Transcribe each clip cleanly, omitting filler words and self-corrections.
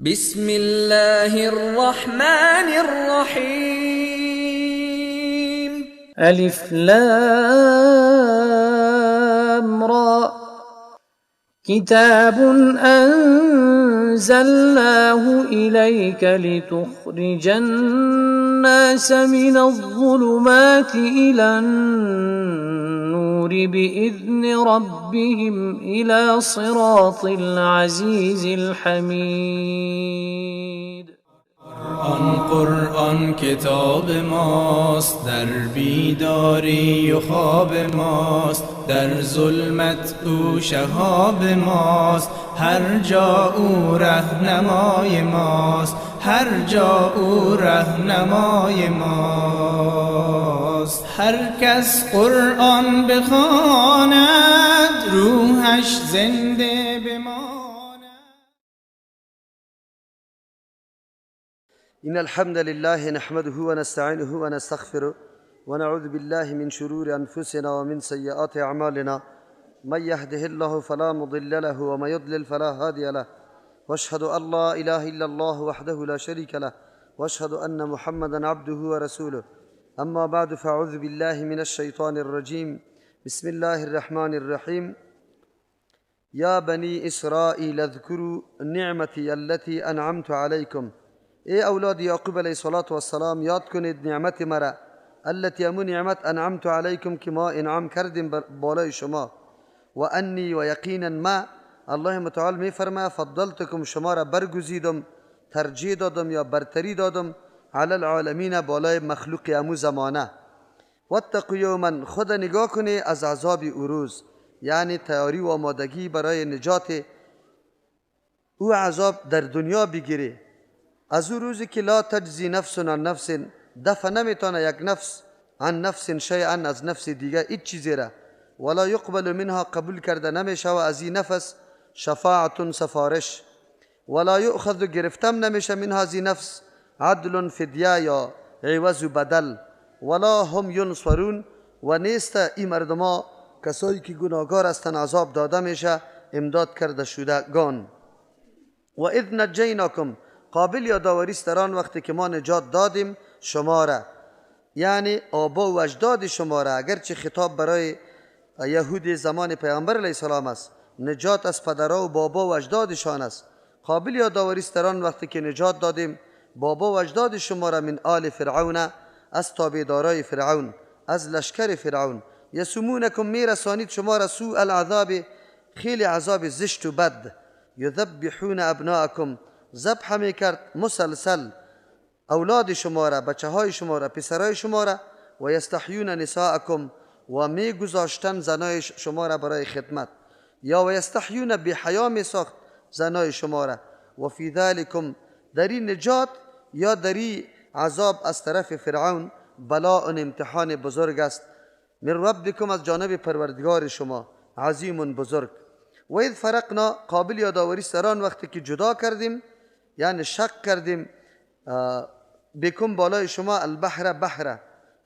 بسم الله الرحمن الرحیم. الف لام را. كتاب أنزلناه إليك لتخرج الناس من الظلمات إلى النور بإذن ربهم إلى صراط العزيز الحميد. قرآن قرآن کتاب ماست، در بیداری و خواب ماست، در ظلمت او شهاب ماست، هر جا او رهنمای ماست، هر جا او رهنمای ماست. هر کس قرآن بخواند روحش زنده بماند. إن الحمد لله نحمده ونستعينه ونستغفره ونعوذ بالله من شرور أنفسنا ومن سيئات أعمالنا، من يهده الله فلا مضل له ومن يضلل فلا هادي له، وأشهد أن لا إله إلا الله وحده لا شريك له، وأشهد أن محمدا عبده ورسوله. أما بعد، فأعوذ بالله من الشيطان الرجيم. بسم الله الرحمن الرحيم. يا بني إسرائيل اذكروا نعمتي التي أنعمت عليكم. ای اولاد یعقوب علیه السلام، یاد کنید نعمت مرا، التي امو نعمت انعمت علیکم که ما انعام کردیم بالای شما، و انی و یقینا ما، الله متعال می فرماید فضلتکم، شما را برگزیدم، ترجیح دادم یا برتری دادم، علی العالمین، بالای مخلوق امو زمانه. واتقوا یوما، خود نگاه کنی از عذاب او روز، یعنی تیاری و آمادگی برای نجات او عذاب در دنیا بگیری، از او روزی که لا تجزی نفس عن نفس، دفع نمیتونه یک نفس عن نفس شیئا، از نفس دیگه هیچ چیزی را، ولا یقبل منها، قبول کرده نمیشه و از این نفس شفاعت، سفارش، ولا یؤخذ، گرفتم نمیشه، منها، از این نفس، عدل، فدیه یا عوض و بدل، ولا هم ینصرون، و نیست این مردما کسایی که گناهگار هستند عذاب داده میشه، امداد کرده شدگان. و اذ نجیناکم، قابل یادآوری است در آن وقتی که ما نجات دادیم شما را، یعنی آبا و اجداد شما را، اگرچه خطاب برای یهود زمان پیامبر علیه السلام است، نجات از پدرها و بابا و اجدادشان است. قابل یادآوری است در آن وقتی که نجات دادیم بابا و اجداد شما را، من آل فرعون، از تابعدارای فرعون، از لشکر فرعون، یسومونکم، میرسانید شما را، سوء العذاب، خیلی عذاب زشت و بد، یذبحون ابناءکم، ذبح میکرد مسلسل اولاد شما را، بچه های شما را، پسرای شما را، و یستحیون نساءکم، و میگذاشتن زنای شما را برای خدمت، یا و یستحیون، بی حیا میساخت زنای شما را. و فی ذلکم، در این نجات یا در این عذاب از طرف فرعون، بلاء، امتحان بزرگ است، من ربکم، از جانب پروردگار شما، عظیم، بزرگ. و اذ فرقنا، قابل یادآوری است در آن وقتی که جدا کردیم، یعنی شق کردیم، بکم، بالای شما، البحر، بحر،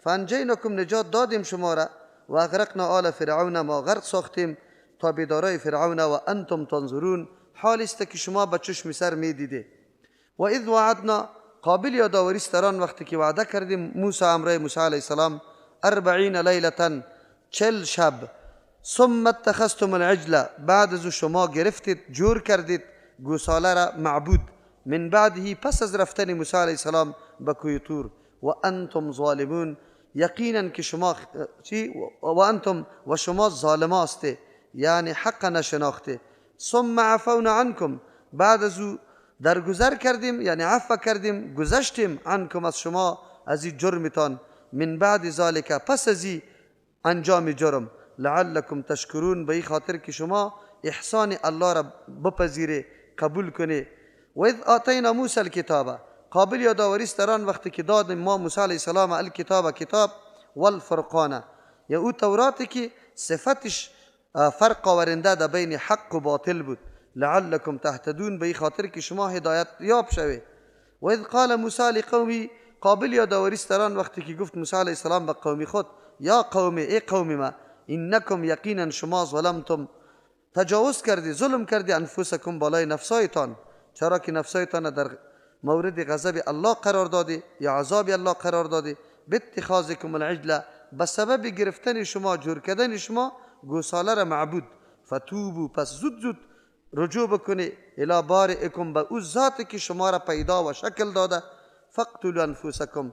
فانجیناکم، نجات دادیم شما را، و اغرقنا آل فرعون، ما غرق ساختیم تابعدارای فرعون، و انتم تنظرون، حال است که شما به چشم سر میدیده. و اذ وعدنا، قابل یادآوری است در آن وقتی که وعده کردیم موسی، امرای موسی علیه السلام، 40 لیلة، 40 شب، ثم اتخذتم العجل، بعد از شما گرفتید، جور کردید گوساله را معبود، من بعده، پس از رفتن موسی علیه السلام به کوه طور، و انتم ظالمون، یقینا که شما چی؟ و انتم، و شما ظالم هسته، یعنی حق نشناخته. ثم عفونا عنکم، بعد از او درگذر کردیم، یعنی عفو کردیم، گذشتیم، عنکم، از شما، از این جرمتان، من بعد ذالک، پس از این انجام جرم، لعلکم تشکرون، به این خاطر که شما احسان الله را بپذیره، قبول کنه. و اذ آتینا موسی الکتاب، قابل یادآوری است در آن وقتی که دادیم ما موسی علیه السلام الکتاب، کتاب، والفرقان، یا او تورات که صفتش فرق آورنده در بین حق و باطل بود، لعلکم تهتدون، به این خاطر که شما هدایت یاب شوه. و اذ قال موسی لقومی، قابل یادآوری است در آن وقتی که گفت موسی علیه السلام به قوم خود، یا قوم، ای قوم ما، انکم، یقینا شما، ظلمتم، تجاوز کردی، ظلم کردی، انفسکم، بالای نفسایتان، چرا که نفسایتان در مورد غضب الله قرار دادی یا عذاب الله قرار دادی. باتخاذکم العجل، به سبب گرفتن شما، جور کردن شما گوساله را معبود. فتوبوا، پس زود زود رجوع بکنی الی بارئکم، به او ذات که شما را پیدا و شکل داده. فاقتلوا انفسکم،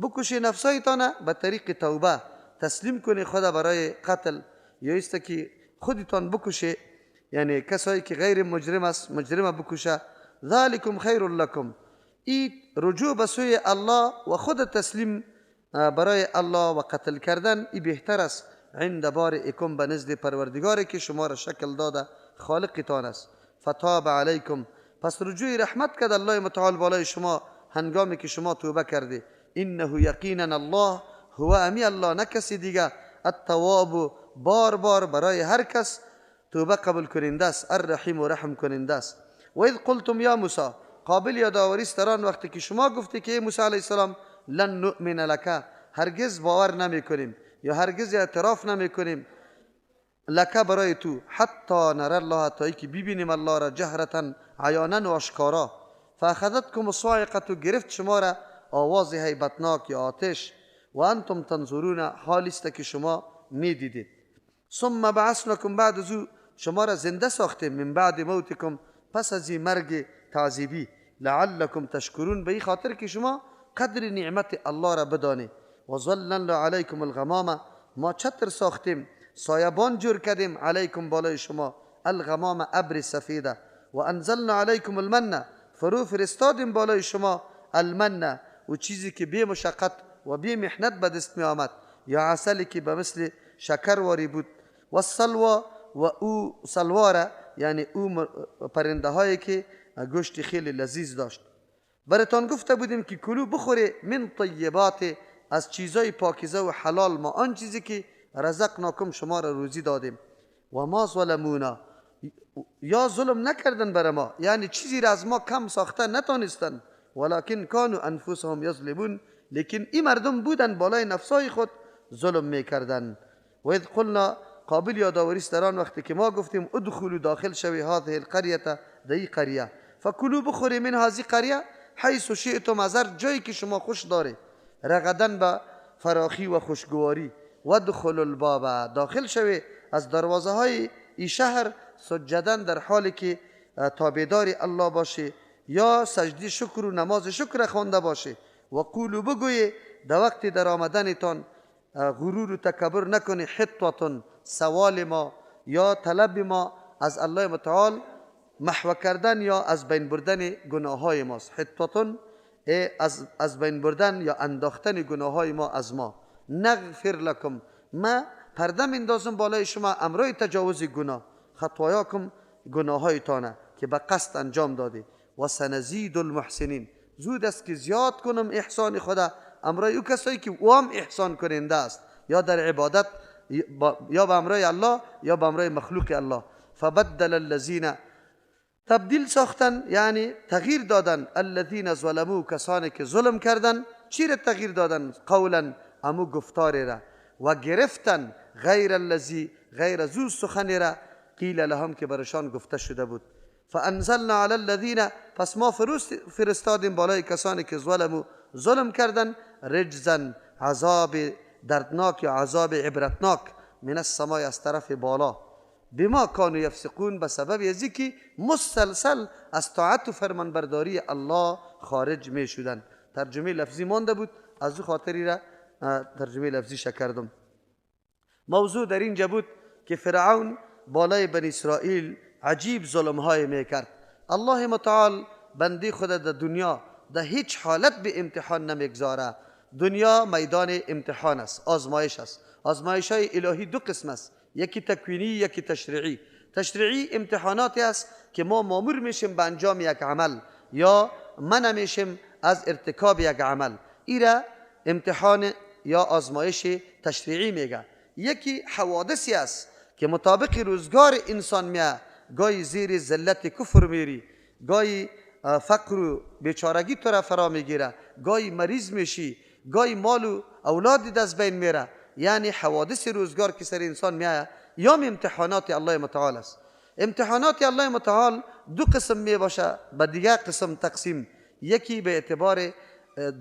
بکشی نفسایتان به طریق توبه، تسلیم کنی خدا برای قتل، یا است که خودتان بکشی، یعنی کسایی که غیر مجرم است مجرم بکشه. ذالکم خیر لکم، این رجوع به سوی الله و خود تسلیم برای الله و قتل کردن ای بهتر است. عند بارئکم، به نزد پروردگاری که شما را شکل داده، خالقتان است. فتاب علیکم، پس رجوع رحمت کرد الله متعال بالای شما هنگامی که شما توبه کردی. انه یقینا الله هو امی الله، نه کسی دیگه، التواب، بار بار برای هر کس توبه قبول کننده است، الرحیم و رحم کننده است. و اذ قلتم یا موسی، قابل یادآوری است در آن وقتی که شما گفتی که ای موسی علیه السلام لن نؤمن لک، هرگز باور نمی کنیم یا هرگز اعتراف نمی کنیم، لک برای تو، حتی نر الله، تا که ببینیم الله را، جهرتا، عیانا و آشکارا. فاخذتکم الصاعقه، گرفت شما را آواز هیبتناک یا آتش، و انتم تنظرون، حالی است که شما میدیدید. ثم بعثناکم، بعد از او شما را زنده ساختیم، من بعد موتکم، پس از این مرگ تعذیبی، لعلکم تشکرون، به این خاطر که شما قدر نعمت الله را بدانید. و ظللنا علیکم الغمامه، ما چتر ساختیم، سایبان جور کردیم، علیکم بالای شما، الغمام ابر سفیده. و انزلنا علیکم المن، فرو فرستادیم بالای شما المن، و چیزی که بی مشقت و بی محنت به دست می آمد، یا عسلی که به مثل شکر واری بود. و السلوى، و او سلواره، یعنی او پرنده هایی که گوشت خیلی لذیذ داشت. براتان گفته بودیم که کلو بخوره من طیبات، از چیزای پاکیزه و حلال ما، آن چیزی که رزقناکم شما را روزی دادیم. و ما ظلمونا، یا ظلم نکردن بر ما، یعنی چیزی را از ما کم ساخته نتانستن. ولکن کانوا انفسهم یظلمون، لیکن این مردم بودن بالای نفسای خود ظلم میکردن. و اذ قلنا، قابل یادآوری است در آن وقتی که ما گفتیم ادخلوا، داخل شوی، هذه القریه، در قریه، فکلوا، بخوری، من هذه قریه، حیث شئتم، از هر جایی که شما خوش داره، رغدن، به فراخی و خوشگواری. وادخلوا الباب، داخل شوی از دروازه های ای شهر، سجدن، در حالی که تابعدار الله باشه یا سجده شکر و نماز شکر خوانده باشه. و قولوا، بگوی در وقت در آمدنتان غرور و تکبر نکنی. حطوة، سوال ما یا طلب ما از الله متعال محو کردن یا از بین بردن گناه های ماست. حطوة از بین بردن یا انداختن گناه های ما از ما. نغفر لکم، ما پرده میندازم بالای شما امرای تجاوز گناه، خطایاکم، گناه های تانه که به قصد انجام دادی. و سنزید المحسنین، زود است که زیاد کنم احسان خدا امرای او کسایی که او هم احسان کننده است، یا در عبادت یا به امرای الله یا به امرای مخلوق الله. فبدل الذین، تبدیل ساختن یعنی تغییر دادن، الذین ظلموا، کسانی که ظلم کردن، چی را تغییر دادن؟ قولا، امو گفتار را، و گرفتن غیر الذی، غیر از او سخن را، قیل لهم، که برشان گفته شده بود. فانزلنا علی الذین، پس ما فرستادیم بالای کسانی که ظلموا، ظلم کردن، رجزا، عذاب دردناک یا عذاب عبرتناک، من السماء، از طرف بالا، بما کانوا یفسقون، به سبب ازی که مسلسل از طاعت و فرمانبرداری الله خارج می شدن. ترجمه لفظی مانده بود، از او خاطری را ترجمه لفظی کردم. موضوع در اینجا بود که فرعون بالای بنی اسرائیل عجیب ظلم های میکرد. الله متعال بندی خود در دنیا در هیچ حالت به امتحان نمیگذاره. دنیا میدان امتحان است، آزمایش است. آزمایش های الهی دو قسم است، یکی تکوینی، یکی تشریعی. تشریعی امتحاناتی است که ما مامور میشیم به انجام یک عمل یا منع میشیم از ارتکاب یک عمل. ایره امتحان یا آزمایش تشریعی میگه. یکی حوادثی است که مطابق روزگار انسان میه، گاهی زیر ذلت کفر میری، گاهی فقر و بیچارگی تو را فرا میگیره، گاهی مریض میشی، گاهی مال و اولاد دست بین میره. یعنی حوادث روزگار که سر انسان میایه یا امتحانات الله متعال است. امتحانات الله متعال دو قسم می باشه، به دیگر قسم تقسیم. یکی به اعتبار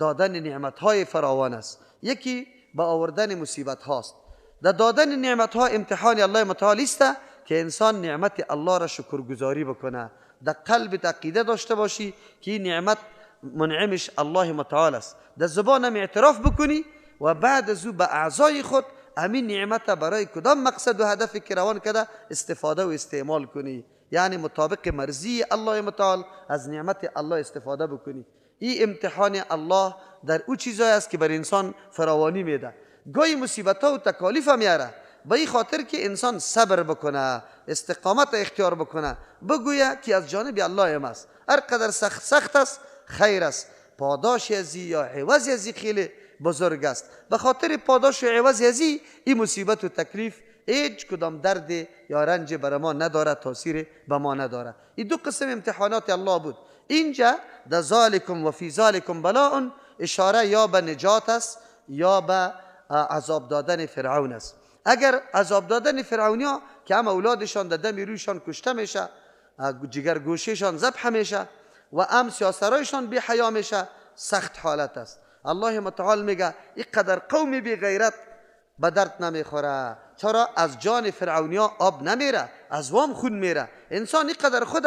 دادن نعمت های فراوان است، یکی به آوردن مصیبت هاست. در دادن نعمت ها امتحان الله متعال است که انسان نعمت الله را شکرگزاری بکنه، در قلب عقیده داشته باشی که این نعمت منعمش الله متعال است، در زبانم اعتراف بکنی و بعد از او به اعضای خود همین نعمت برای کدام مقصد و هدفی که روان کرده استفاده و استعمال کنی، یعنی مطابق مرضی الله متعال از نعمت الله استفاده بکنی. این امتحان الله در او چیزایی است که بر انسان فراوانی میده. گاهی مصیبت ها و تکالیف هم میاره، به این خاطر که انسان صبر بکنه، استقامت اختیار بکنه، بگویه که از جانب الله هم است، هر قدر سخت سخت است خیر است، پاداش ازی یا عوض ازی خیلی بزرگ است. به خاطر پاداش و عوض ازی این مصیبت و تکلیف هیچ کدام درد یا رنج بر ما نداره، تاثیر به ما نداره. این دو قسم امتحانات الله بود. اینجا در ذالکم و فی ذالکم بلاء اشاره یا به نجات است یا به عذاب دادن فرعون است. اگر عذاب دادن فرعونیا که هم اولادشان در دم رویشان کشته میشه، جگر گوشهشان ذبح میشه و هم سیاسرایشان بی حیا میشه، سخت حالت است. الله متعال میگه اینقدر قومی بی غیرت به درد نمیخوره. چرا؟ از جان فرعونیا آب نمیره، از وام خون میره. انسان اینقدر خود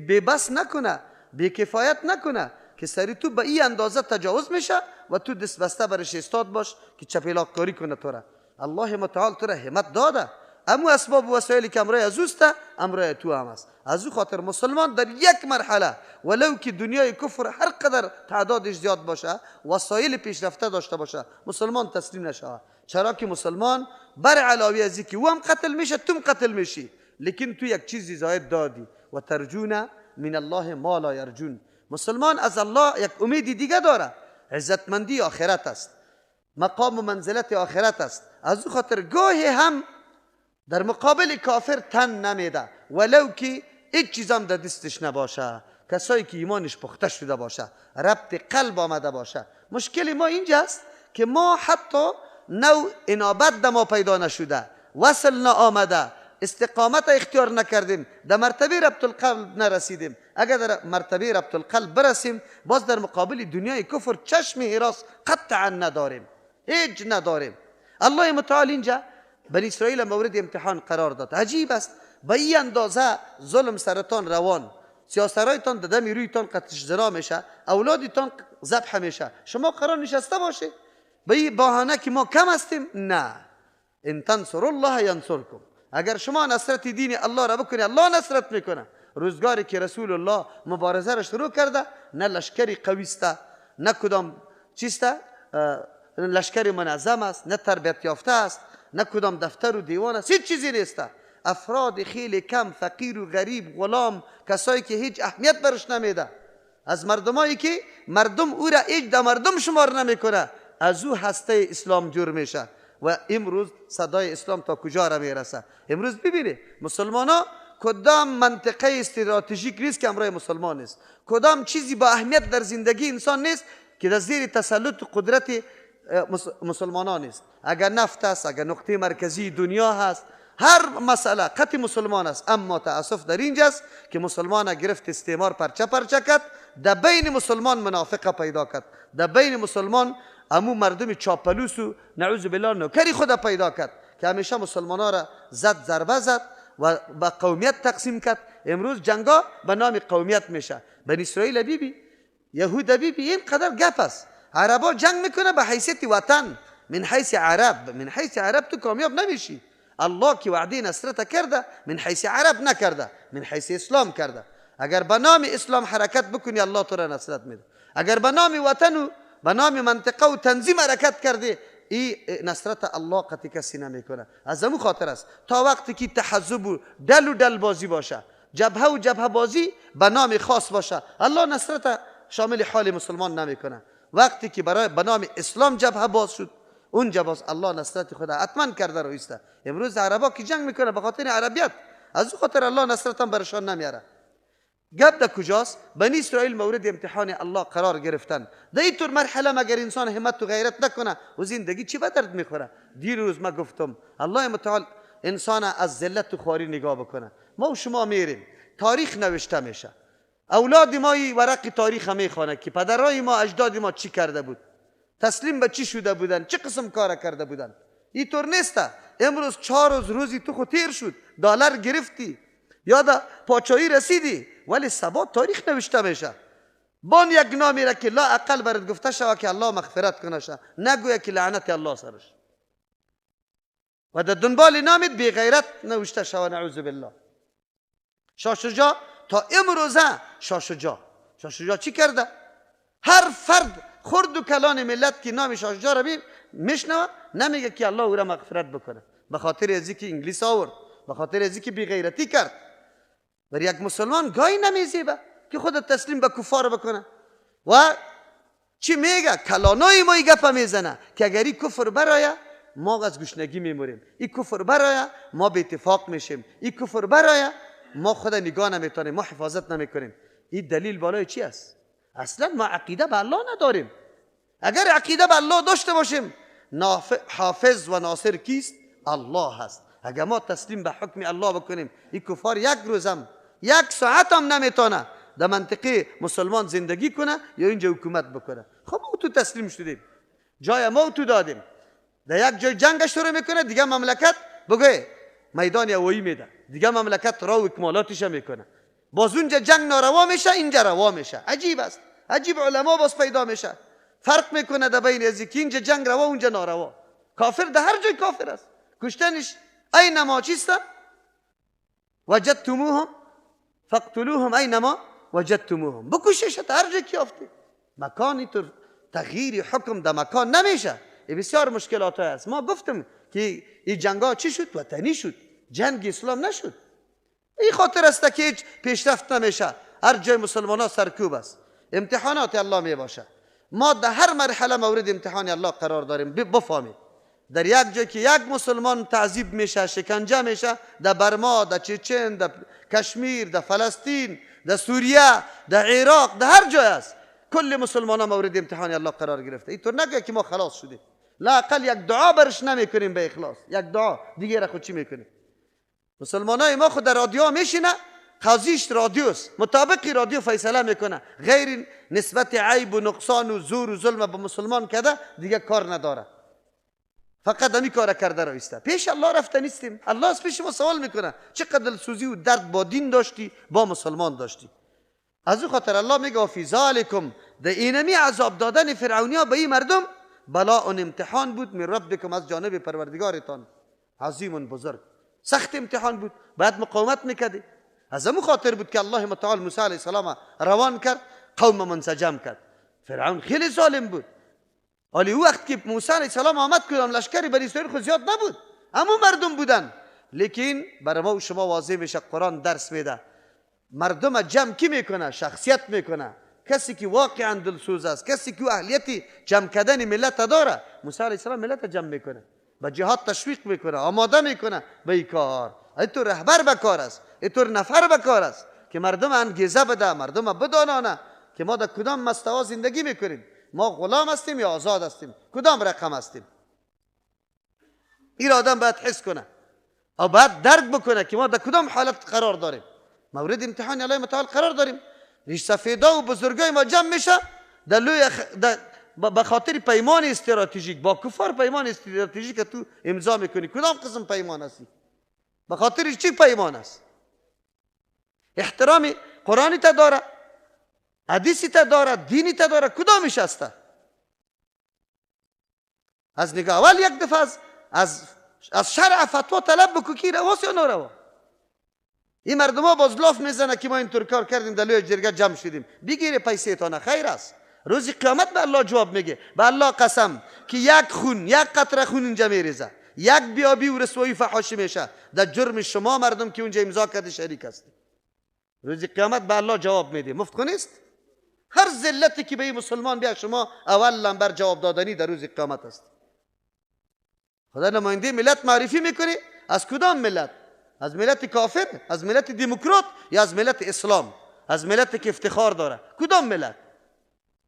بی بس نکنه، بی کفایت نکنه که سری تو به این اندازه تجاوز میشه و تو دست بسته برش استاد باش که چپیلاک کاری کنه تو را. الله متعال تو را همت داده، امو اسباب و وسایلی که امرای از اوست امرای تو هم است. از او خاطر مسلمان در یک مرحله ولو که دنیای کفر هر قدر تعدادش زیاد باشه، وسایل پیشرفته داشته باشه، مسلمان تسلیم نشود. چرا که مسلمان بر علاوه از اینکه او هم قتل میشه، تو هم قتل میشی، لیکن تو یک چیزی زاید دادی و ترجون من الله ما لا یرجون. مسلمان از الله یک امیدی دیگه داره، عزتمندی آخرت است، مقام و منزلت آخرت است. از او خاطر گاهی هم در مقابل کافر تن نمیده، ولو که هیچ چیزم در دستش نباشه، کسایی که ایمانش پخته شده باشه، ربط قلب آمده باشه. مشکل ما اینجاست که ما حتی نوع انابت در ما پیدا نشده، وصل نآمده، استقامت اختیار نکردیم، در مرتبه ربط القلب نرسیدیم. اگر در مرتبه ربط القلب برسیم، باز در مقابل دنیای کفر چشم هراس قطعا نداریم، هیچ نداریم. الله متعال اینجا بنی اسرائیل مورد امتحان قرار داد. عجیب است، به این اندازه ظلم سرتان روان، سیاسرایتان در دم رویتان قتل زنا میشه، اولادتان ذبح میشه، شما قرار نشسته باشه به این بهانه که ما کم هستیم. نه، ان تنصر الله ینصرکم. اگر شما نصرت دین الله را بکنی، الله نصرت میکنه. روزگاری که رسول الله مبارزه را شروع کرده، نه لشکری قوی است، نه کدام چیست، لشکر منظم است، نه تربیت یافته است، نه کدام دفتر و دیوان است، هیچ چیزی نیست. افراد خیلی کم، فقیر و غریب، غلام، کسایی که هیچ اهمیت برش نمیده، از مردمایی که مردم او را هیچ در مردم شمار نمیکنه، از او هسته اسلام جور میشه. و امروز صدای اسلام تا کجا را میرسه؟ امروز ببینید مسلمان ها کدام منطقه استراتژیک نیست که امرای مسلمان نیست، کدام چیزی با اهمیت در زندگی انسان نیست که در زیر تسلط و قدرت مسلمانان نیست. اگر نفت است، اگر نقطه مرکزی دنیا هست، هر مسئله قطع مسلمان است. اما تاسف در اینجاست که مسلمان گرفت استعمار پرچه پرچه کرد، در بین مسلمان منافقه پیدا کرد، در بین مسلمان امو مردم چاپلوس و نعوذ بالله نوکری خود پیدا کرد که همیشه مسلمان ها را زد، ضربه زد و به قومیت تقسیم کرد. امروز جنگا به نام قومیت میشه. بنی اسرائیل بیبی، یهود بیبی، این قدر گپ است. عربا جنگ میکنه به حیثیت وطن، من حیث عرب، من حیث عرب تو کامیاب نمیشی. الله که وعده نصرت کرده، من حیث عرب نکرده، من حیث اسلام کرده. اگر به نام اسلام حرکت بکنی، الله تو را نصرت میده. اگر به نام وطن و به نام منطقه و تنظیم حرکت کرده، ای نصرت الله قطعی کسی نمیکنه. از امو خاطر است تا وقتی که تحزب و دل و دل بازی باشه، جبهه و جبهه بازی به نام خاص باشه، الله نصرت شامل حال مسلمان نمیکنه. وقتی که برای به نام اسلام جبهه باز شد، اونجا باز الله نصرت خدا حتما کرده رویسته. امروز عربا که جنگ میکنه به خاطر عربیت، از او خاطر الله نصرت هم برشان نمیاره. گپ در کجاست؟ بنی اسرائیل مورد امتحان الله قرار گرفتن. در این طور مرحله مگر انسان همت و غیرت نکنه و زندگی چی به درد میخوره؟ دیروز ما گفتم الله متعال انسان از ذلت و خواری نگاه بکنه. ما و شما میریم تاریخ نوشته میشه. اولاد ما این ورق تاریخ میخوانه که پدرای ما، اجداد ما چی کرده بود، تسلیم به چی شده بودن، چه قسم کار کرده بودن. اینطور نیست. امروز 4 روز روزی تو خود تیر شد، دلار گرفتی یا دا پاچایی رسیدی، ولی سبا تاریخ نوشته میشه. بان یک نامی را که لا اقل برات گفته شوه که الله مغفرت کنه شه، نگویه که لعنت الله سرش. و در دنبال نامت بی غیرت نوشته شوه، نعوذ بالله. شاه شجاع تا امروزه، شاه شجاع چی کرده؟ هر فرد خرد و کلان ملت که نام شاه شجاع را میشنوه نمیگه که الله او را مغفرت بکنه، به خاطر از که انگلیس آورد، به خاطر از که بی غیرتی کرد. بر یک مسلمان گاهی نمیزیبه که خود تسلیم به کفار بکنه. و چی میگه؟ کلانای ما گپ میزنه که اگر این کفر برایه ما از گشنگی میموریم، این کفر برایه ما به اتفاق میشیم، این کفر برایه ما خود نگاه نمیتونیم، ما حفاظت نمیکنیم. این دلیل بالای چی است؟ اصلا ما عقیده به الله نداریم. اگر عقیده به الله داشته باشیم، حافظ و ناصر کیست؟ الله هست. اگر ما تسلیم به حکم الله بکنیم، این کفار یک روزم یک ساعت هم نمیتونه در منطقه مسلمان زندگی کنه یا اینجا حکومت بکنه. خب ما تو تسلیم شدیم، جای ما تو دادیم. در یک جای جنگ شروع میکنه، دیگه مملکت بگه میدان هوایی میده، دیگه مملکت را و اکمالاتش میکنه. باز اونجا جنگ ناروا میشه، اینجا روا میشه. عجیب است، عجیب. علما باز پیدا میشه، فرق میکنه در بین از که اینجا جنگ روا اونجا ناروا. کافر در هر جای کافر است، کشتنش اینما چیست؟ وجدتموهم فاقتلوهم اینما وجدتموهم. بکشش هر جای که یافتی. مکانی تو تغییر حکم در مکان نمیشه. بسیار مشکلات هست. ما گفتم که این جنگ ها چی شد؟ وطنی شد، جنگ اسلام نشد. این خاطر است که هیچ پیشرفت نمیشه. هر جای مسلمان ها سرکوب است. امتحانات الله می باشه. ما در هر مرحله مورد امتحان الله قرار داریم. بفهمید در یک جای که یک مسلمان تعذیب میشه، شکنجه میشه، در برما، در چچن، در کشمیر، در فلسطین، در سوریه، در عراق، در هر جای است، کل مسلمان ها مورد امتحان الله قرار گرفته. اینطور نگه که ما خلاص شدیم. لا اقل یک دعا برش نمیکنیم به اخلاص، یک دعا دیگه را خود چی میکنیم؟ مسلمان های ما خود در رادیو میشینه، قاضیش رادیوست، مطابق رادیو فیصله میکنه، غیر نسبت عیب و نقصان و زور و ظلم به مسلمان کده دیگه کار نداره، فقط همی کار کرده را ایسته. پیش الله رفته نیستیم. الله از پیش ما سوال میکنه چقدر دلسوزی و درد با دین داشتی، با مسلمان داشتی. از او خاطر الله میگه فی ذالکم، در اینمی عذاب دادن فرعونیا به این مردم بلاء امتحان بود من ربکم، از جانب پروردگارتان، عظیم بزرگ. سخت امتحان بود، باید مقاومت میکردی. از همون خاطر بود که الله متعال موسی علیه السلام روان کرد، قوم منسجم کرد. فرعون خیلی ظالم بود. ولی او وقت که موسی علیه السلام آمد کدام لشکری بنی اسرائیل خود زیاد نبود، همون مردم بودن. لیکن برای ما و شما واضح میشه، قرآن درس میده مردم جمع کی میکنه؟ شخصیت میکنه. کسی که واقعا دلسوز است، کسی که اهلیت جمع کردن ملت داره. موسی علیه السلام ملت جمع میکنه، به جهاد تشویق میکنه، آماده میکنه به این کار. اینطور رهبر به کار است، اینطور نفر به کار است که مردم انگیزه بده، مردم بدانانه که ما در کدام مستوا زندگی میکنیم، ما غلام هستیم یا آزاد هستیم، کدام رقم هستیم. این آدم باید حس کنه او باید درک بکنه که ما در کدام حالت قرار داریم، مورد امتحان الله متعال قرار داریم. ریش سفیدا و بزرگای ما جمع میشه در لوی به خاطر پیمان استراتژیک با کفار، پیمان استراتژیک تو امضا میکنی. کدام قسم پیمان هستی؟ به خاطر چی پیمان است؟ احترام قرآنی تا داره، حدیثی تا داره، دینی تا داره، کدامش هسته؟ از نگاه اول یک دفعه از شرع فتوا طلب بکو که رواست یا ناروا. این مردم ها باز لاف میزنه که ما اینطور کار کردیم، در لوی جرگه جمع شدیم. بگیره پیسه تانه، خیر است. روز قیامت به الله جواب میگه. به الله قسم که یک خون، یک قطره خون اینجا میریزه، یک بیابی و رسوایی فحاشی میشه، در جرم شما مردم که اونجا امضا کرده شریک هست. روز قیامت به الله جواب میده. مفت خو نیست. هر ذلتی که به این مسلمان بیا شما اول نمبر جواب دادنی در روز قیامت است. خدا نماینده ملت معرفی میکنه. از کدام ملت؟ از ملت کافر، از ملت دموکرات یا از ملت اسلام؟ از ملت که افتخار داره. کدام ملت؟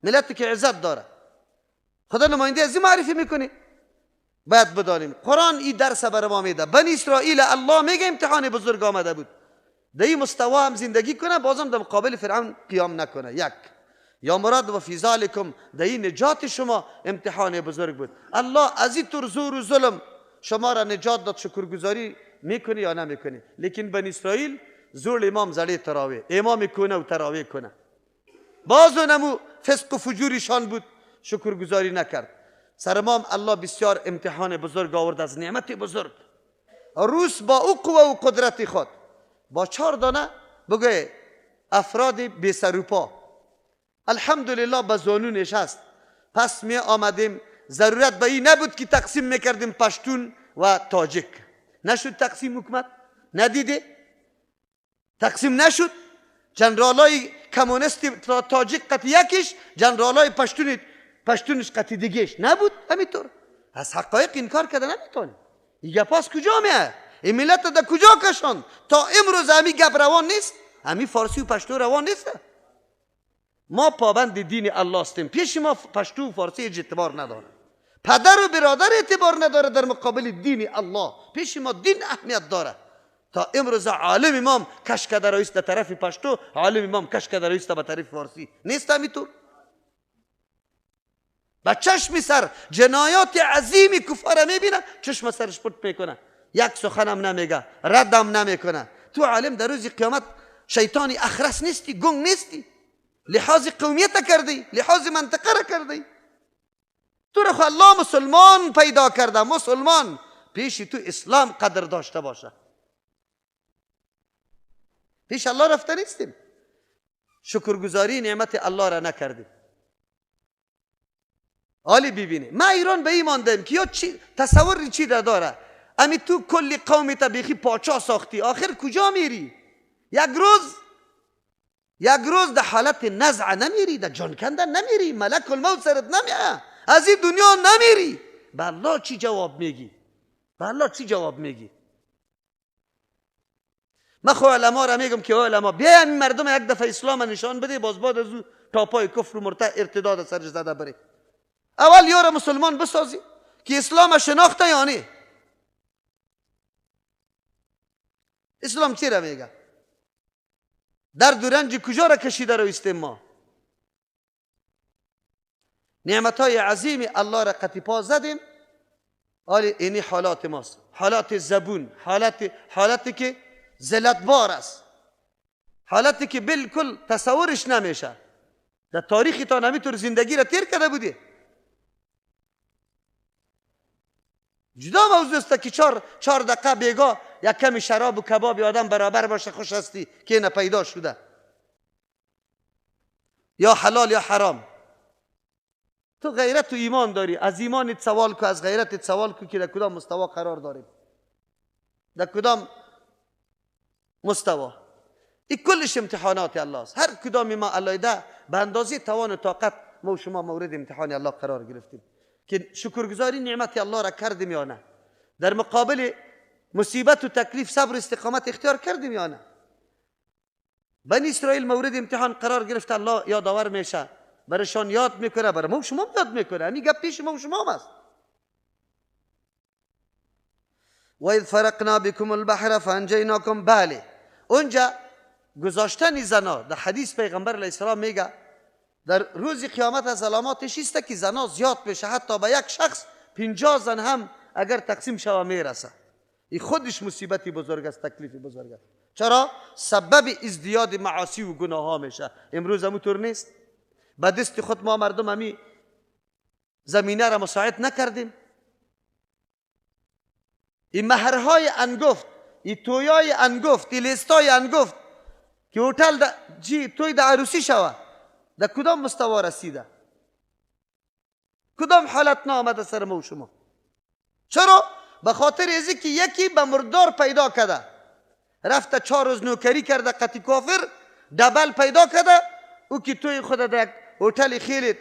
ملتی که عزت داره. خدا نماینده از این معرفی میکنه. باید بدانیم قرآن این درس بر ما میده. بنی اسرائیل الله میگه امتحان بزرگ آمده بود. در این مستوا هم زندگی کنه، بازم در مقابل فرعون قیام نکنه. یک یا مراد و فی ذالکم، در این نجات شما امتحان بزرگ بود. الله از این طور زور و ظلم شما را نجات داد، شکرگزاری میکنی یا نمیکنی؟ لیکن بنی اسرائیل زور امام زړې تراوی، امام کنه و تراوی کنه، باز نمو فسق و فجورشان بود، شکرگزاری نکرد. سرمام الله بسیار امتحان بزرگ آورد از نعمت بزرگ. روس با او قوه و قدرت خود با 4 دانه بگه افراد بی سر و پا، الحمدلله به زانو نشست. پس می آمدیم، ضرورت به این نبود که تقسیم میکردیم پشتون و تاجک. نشد تقسیم حکومت، ندیده تقسیم نشد. جنرالای کمونیست تاجک قطع یکیش، جنرالای پشتونش قطع دیگهش نبود. همینطور از حقایق انکار کرده نمیتونی. این گپ از کجا میاد؟ این ملت در کجا کشان؟ تا امروز همی گپ روان نیست، همی فارسی و پشتو روان نیست. ما پابند دین الله هستیم، پیش ما پشتو و فارسی هیچ اعتبار نداره، پدر و برادر اعتبار نداره در مقابل دین الله. پیش ما دین اهمیت داره. تا امروز عالم امام کش کده رئیس در طرف پشتو، عالم امام کش کده رئیس به طرف فارسی نیست. همینطور با چشم سر جنایات عظیم کفار میبینه، چشم سرش پت میکنه، یک سخنم نمیگه، ردم نمیکنه. تو عالم در روز قیامت شیطانی اخرس نیستی، گنگ نیستی، لحاظ قومیت کردی، لحاظ منطقه را کردی. تو را خو الله مسلمان پیدا کرده، مسلمان پیش تو اسلام قدر داشته باشه. پیش الله رفته نیستیم، شکرگزاری نعمت الله را نکردیم. حالی ببینی ما ایران به این ماندیم که یا چی تصور چی داره، امی تو کلی قومی تا بیخی پاچا ساختی، آخر کجا میری؟ یک روز در حالت نزع نمیری، در جان کندن نمیری، ملک الموت سرت نمیه، از این دنیا نمیری. به الله چی جواب میگی؟ به الله چی جواب میگی؟ من خو علما را میگم که علما بیا این مردم یک دفعه اسلام نشان بده، باز بعد از او تا پای کفر و ارتداد سرش زده بره. اول یار مسلمان بسازی که اسلام شناخته یا نه. اسلام چی را میگه؟ درد و رنج کجا را کشیده رو استیم ما؟ نعمت های عظیم الله را قطی پا زدیم. آره اینی حالات ماست، حالات زبون، حالتی که ذلتبار است، حالتی که بالکل تصورش نمیشه. در تاریخ تا نمیتور زندگی را تیر کرده بودی. جدا موضوع است که چهار دقیقه بیگا یک کمی شراب و کباب آدم برابر باشه خوش هستی که نه پیدا شده، یا حلال یا حرام. تو غیرت و ایمان داری، از ایمانت سوال کو، از غیرتت سوال کو که در کدام مستوا قرار داریم، در کدام مستوا. این کلش امتحانات الله است. هر کدام ما علایده به اندازه توان و طاقت ما و شما مورد امتحان الله قرار گرفتیم که شکرگزاری نعمت الله را کردیم یا نه، در مقابل مصیبت و تکلیف صبر و استقامت اختیار کردیم یا نه. بنی اسرائیل مورد امتحان قرار گرفت، الله یادآور میشه، برشان یاد میکنه، برای ما و شما یاد میکنه. همین گپ پیش ما و شما است. و اذ فرقنا بكم البحر فانجیناکم. بله اونجا گذاشتن زنا در حدیث پیغمبر علیه السلام میگه در روز قیامت از علاماتش است که زنا زیاد بشه، حتی به یک شخص 50 زن هم اگر تقسیم شوه میرسه. این خودش مصیبتی بزرگ است، تکلیف بزرگ است. چرا؟ سبب ازدیاد معاصی و گناه ها میشه. امروز همونطور نیست. به دست خود ما مردم همی زمینه را مساعد نکردیم. این مهرهای انگفت، این تویای انگفت، این لیستای انگفت که هتل توی در عروسی شوه، در کدام مستوا رسیده؟ کدام حالت نامده سر ما و شما؟ چرا؟ به خاطر ازی که یکی به مردار پیدا کرده، رفته 4 روز نوکری کرده قطی کافر، دبل پیدا کرده، او که توی خود در یک هتل خیلی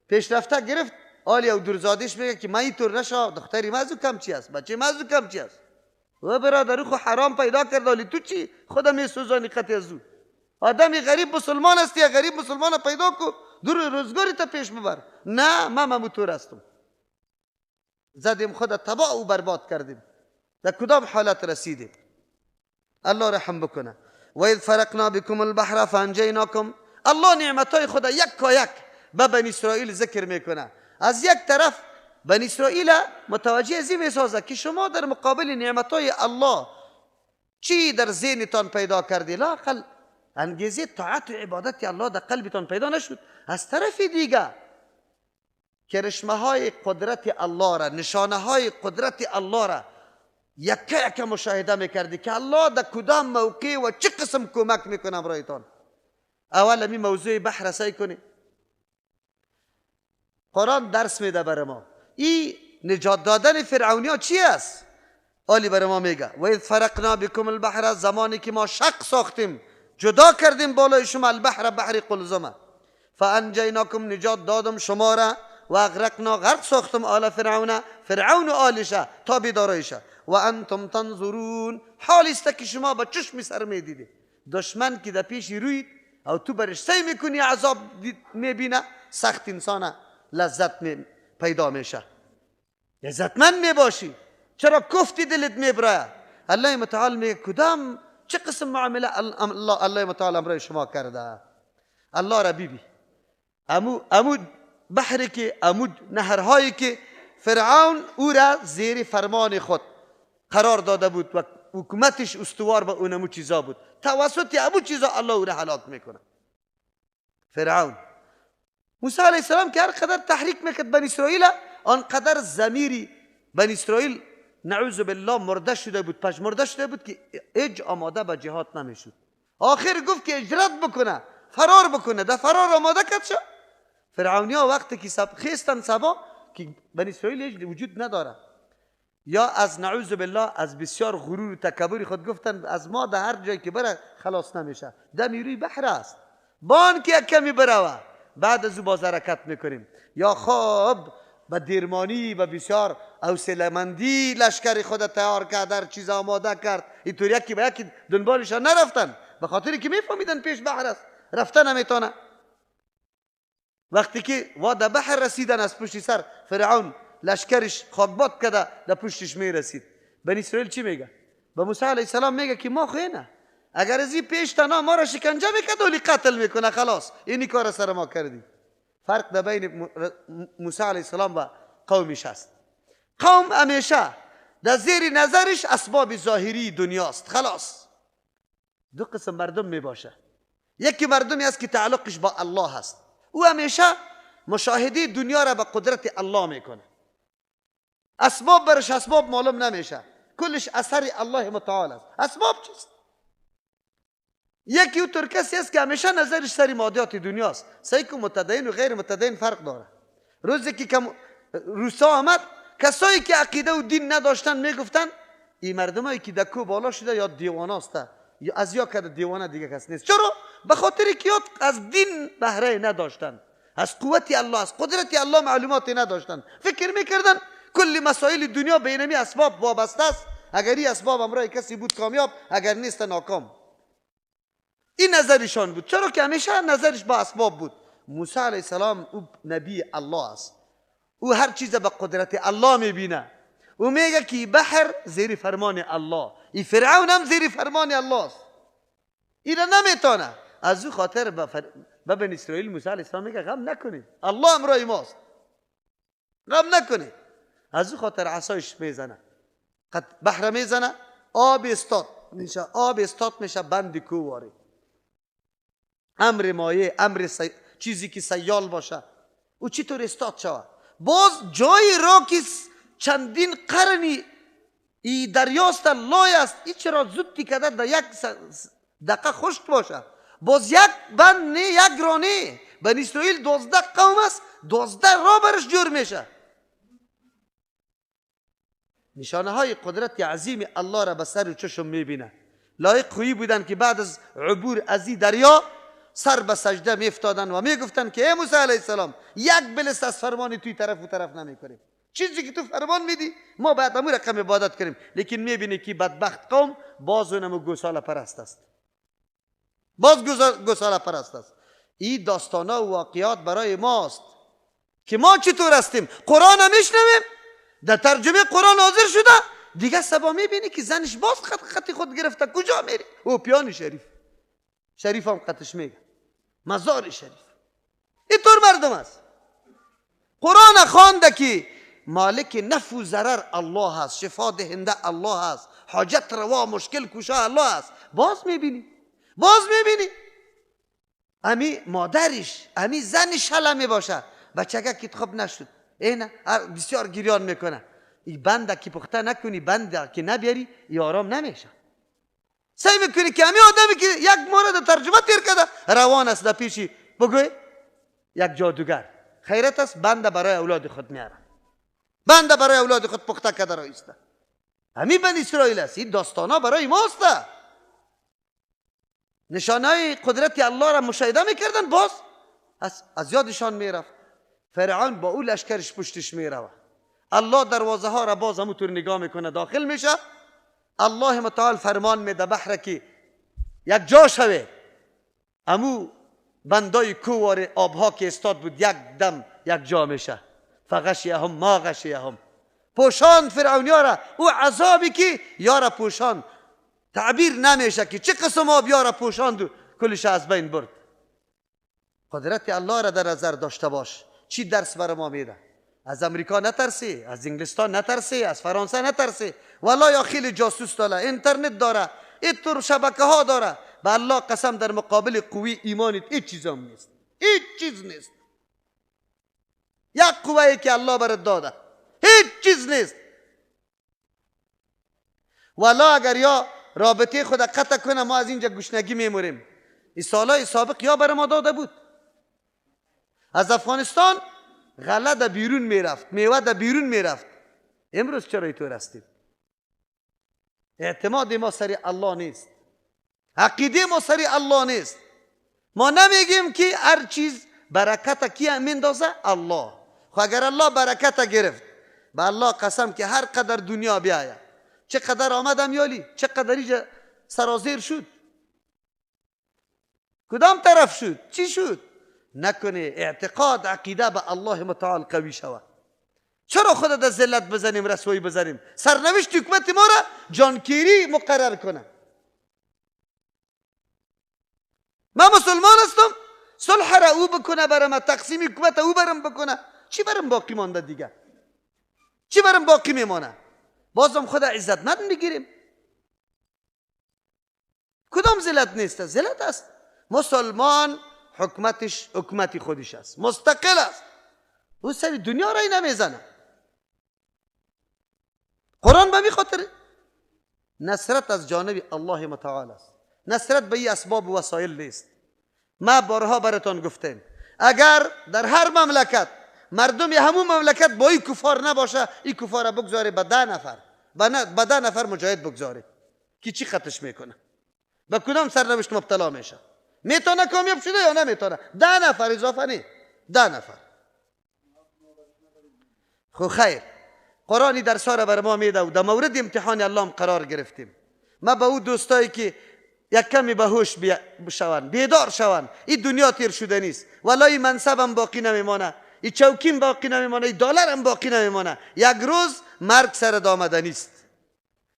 پیشرفته گرفت، آلی او دورزادش میگه که من اینطور نشا، دختری من از او کم چی است، بچه من از او کم چی است. و برادر خو حرام پیدا کرد، آلی تو چی خودم میسوزانی قطی از او. آدمی غریب مسلمان است یا غریب مسلمان پیدا کو، دور روزگاری تا پیش ببر. نه، من همونطور هستم. زدیم خود تباه و برباد کردیم. در کدام حالت رسیدیم؟ الله رحم بکنه. و اذ فرقنا بكم البحر فانجیناکم. الله نعمتهای خدا یک کا یک به بنی اسرائیل ذکر میکنه. از یک طرف بنی اسرائیل متوجه از این میسازه که شما در مقابل نعمتهای الله چی در ذهنتان پیدا کردی، لااقل انگیزه طاعت و عبادت الله در قلبتان پیدا نشد. از طرف دیگه کرشمه های قدرت الله را، نشانه های قدرت الله را یکه یکه مشاهده میکردی که الله در کدام موقع و چه قسم کمک میکنه برایتان. اول می موضوع بحر سعی کنی، قرآن درس میده بر ما. این نجات دادن فرعونی ها چی است؟ آلی بر ما میگه و اذ فرقنا بكم البحر، زمانی که ما شق ساختیم، جدا کردیم بالای شما البحر، بحر قلزمه، فانجیناکم نجات دادم شما را، و اغرقنا غرق ساختم آل فرعون، فرعون و آلشه تا بیدارایشه، و انتم تنظرون، حالی است که شما با چشم سر میدیدی. دشمن که در پیش روید او تو برش سعی میکنی عذاب میبینه، سخت انسان لذت پیدا میشه، لذتمند میباشی. چرا کفتی دلت میبره؟ الله متعال میگه کدام چه قسم معامله الله متعال امرای شما کرده. الله را بیبی امو بحری که، امو نهرهایی که فرعون او را زیر فرمان خود قرار داده بود و حکومتش استوار به اونمو چیزا بود، توسط امو چیزا الله او را هلاک میکنه. فرعون موسی علیه السلام که هر قدر تحریک میکرد بنی اسرائیل، آنقدر ضمیری بنی اسرائیل نعوذ بالله مرده شده بود، پژمرده شده بود که اج آماده به جهاد نمیشد. آخر گفت که اجرت بکنه، فرار بکنه، در فرار آماده کرد شد. فرعونی ها وقتی که خیستن سبا که بنی اسرائیل هیچ وجود نداره، یا از نعوذ بالله از بسیار غرور و تکبر خود گفتن از ما در هر جایی که بره خلاص نمیشه، دمی روی بحر است، بان که یک کمی بروه بعد از او باز حرکت میکنیم. یا خب به دیرمانی و بسیار حوصله‌مندی لشکر خود تیار کرد، هر چیز آماده کرد. اینطور یکی به یکی دنبالشان نرفتن، به خاطر که میفهمیدن پیش بحر است، رفتن نمیتونه. وقتی که وا در بحر رسیدن، از پشت سر فرعون لشکرش خاکباد کرده در پشتش میرسید. بنی اسرائیل چی میگه؟ به موسی علیه السلام میگه که ما خو نه، اگر از این پیش تنها ما را شکنجه میکرد ولی قتل میکنه، خلاص اینی کار سر ما کردی. فرق در بین موسی علیه السلام و قومش است. قوم همیشه در زیر نظرش اسباب ظاهری دنیاست، خلاص. دو قسم مردم میباشه، یکی مردمی است که تعلقش با الله هست، او همیشه مشاهده دنیا را به قدرت الله میکنه، اسباب برش اسباب معلوم نمیشه، کلش اثر الله متعال است. اسباب چیست؟ یکی او تر کسی است که همیشه نظرش سر مادیات دنیاست. سعی که متدین و غیر متدین فرق داره. روزی که روسا آمد، کسایی که عقیده و دین نداشتن میگفتن این مردمایی که در کو بالا شده یا دیوانه است، یا از یا که دیوانه دیگه کس نیست. چرا؟ به خاطر که از دین بهره نداشتن، از قوت الله، از قدرت الله معلوماتی نداشتن. فکر میکردن کل مسائل دنیا به اینمی اسباب وابسته است، اگر این اسباب امرای کسی بود کامیاب، اگر نیست ناکام. این نظرشان بود. چرا که همیشه نظرش با اسباب بود. موسی علیه السلام او نبی الله است، او هر چیز به قدرت الله میبینه. او میگه که بحر زیر فرمان الله، این فرعون هم زیر فرمان الله است، این نمیتونه. از او خاطر به بنی اسرائیل موسی علیه السلام میگه غم نکنید، الله امرای ماست، غم نکنید. از او خاطر عصایش میزنه، بحر میزنه، آب استاد میشه، آب استاد میشه، بند کوه. امر مایه، امر چیزی که سیال باشه، او چطور استاد شود؟ باز جای را که چندین قرنی ای دریاست لای است، ای چرا زود کرده در یک دقیقه خشک باشه؟ باز یک بند نه، یک رانه. بنی اسرائیل 12 قوم است، 12 را برش جور میشه. نشانه های قدرت عظیم الله را به سر و چشم میبینه. لایق خویی بودن که بعد از عبور از این دریا سر به سجده میافتادن و میگفتن که ای موسی علیه السلام، یک بلس از فرمان توی طرف و طرف نمیکنیم، چیزی که تو فرمان میدی ما باید امو رقم عبادت کنیم. لیکن میبینی که بدبخت قوم باز اونمو گوساله پرست است، باز گوساله پرست است. این داستانا و واقعات برای ماست که ما چطور هستیم. قرآن هم میشنویم، در ترجمه قرآن حاضر شده، دیگه سبا میبینی که زنش باز خط خطی خود گرفته، کجا میری؟ او پیان شریف. شریف هم قطش میگه مزار شریف. اینطور مردم است. قرآن خوانده که مالک نفع و ضرر الله است، شفا دهنده الله است، حاجت روا مشکل کشا الله است. باز میبینی، باز میبینی امی مادرش، امی زنش حالا میباشه، بچگه که خوب نشد، اینه بسیار گریان میکنه. ای بنده که پخته نکنی، بنده که نبیاری، ای آرام نمیشه. سعی میکنی که امی آدمی که یک مورد ترجمه تیر کرده روان است در پیشی بگوی یک جادوگر خیرت است، بنده برای اولاد خود میاره، بنده برای اولاد خود پخته کرده را ایسته. همین بنی اسرائیل است. این داستان ها برای ما است. نشانه قدرت الله را مشاهده میکردن، باز از یادشان میرفت. فرعون با او لشکرش پشتش میروه، الله دروازه ها را باز همونطور نگاه میکنه، داخل میشه. الله متعال فرمان میده بحر که یک جا شوه. امو بندای کوار آبها که استاد بود یک دم یک جا میشه. فغشیهم ما غشیهم، پوشان فرعون یارا، او عذابی که یارا پوشان تعبیر نمیشه که چه قسم آب یارا پوشاند و کلش از بین برد. قدرت الله را در نظر داشته باش. چی درس بر ما میده؟ از امریکا نترسی، از انگلستان نترسی، از فرانسه نترسی. والله یا خیلی جاسوس داره، اینترنت داره، اینطور شبکه ها داره. به الله قسم در مقابل قوی ایمانیت هیچ چیز هم نیست، هیچ چیز نیست. یک قوه که الله برات داده، هیچ چیز نیست. والا اگر یا رابطه خود قطع کنه ما از اینجا گشنگی میموریم. این سالهای سابق یا بر ما داده بود. از افغانستان غله در بیرون میرفت، میوه در بیرون میرفت. امروز چرا اینطور هستیم؟ اعتماد ما سر الله نیست، عقیده ما سر الله نیست. ما نمیگیم که هر چیز برکت کی میندازه؟ الله. خب اگر الله برکت گرفت، به الله قسم که هر قدر دنیا بیاید، چه قدر آمدم یالی، چه قدر اینجا سرازیر شد، کدام طرف شد، چی شد؟ نکنه اعتقاد عقیده به الله متعال قوی شود. چرا خود در ذلت بزنیم، رسوایی بزنیم؟ سرنوشت حکومت ما را جانکیری مقرر کنه. من مسلمان هستم، صلح را او بکنه برم، تقسیم حکومت او برم بکنه، چی برم باقی مانده دیگه؟ چی برم باقی میمانه؟ بازم خود عزتمند میگیریم. کدام ذلت نیست؟ ذلت است. مسلمان حکومتش حکومتی خودش است، مستقل است، او سر دنیا را نمیزنه. قرآن به می خاطر نصرت از جانب الله متعال است، نصرت به این اسباب و وسایل نیست. ما بارها براتان گفتیم اگر در هر مملکت مردم همون مملکت با این کفار نباشه، این کفار بگذاره به 10 نفر، به 10 نفر مجاهد بگذاره که چی خطش میکنه، به کدام سرنوشت مبتلا میشه؟ میتونه کامیاب شده یا نمیتونه؟ 10 نفر اضافه نه، 10 نفر. خو خیر، قرآنی درس ها را بر ما میده و در مورد امتحان الله هم قرار گرفتیم. ما به او دوستایی که یک کمی به هوش بشوند، بیدار شوند، این دنیا تیر شده نیست، والله این منصبم باقی نمیمانه، این چوکیم باقی نمیمانه، این دلارم باقی نمیمانه. یک روز مرگ سر آمده نیست،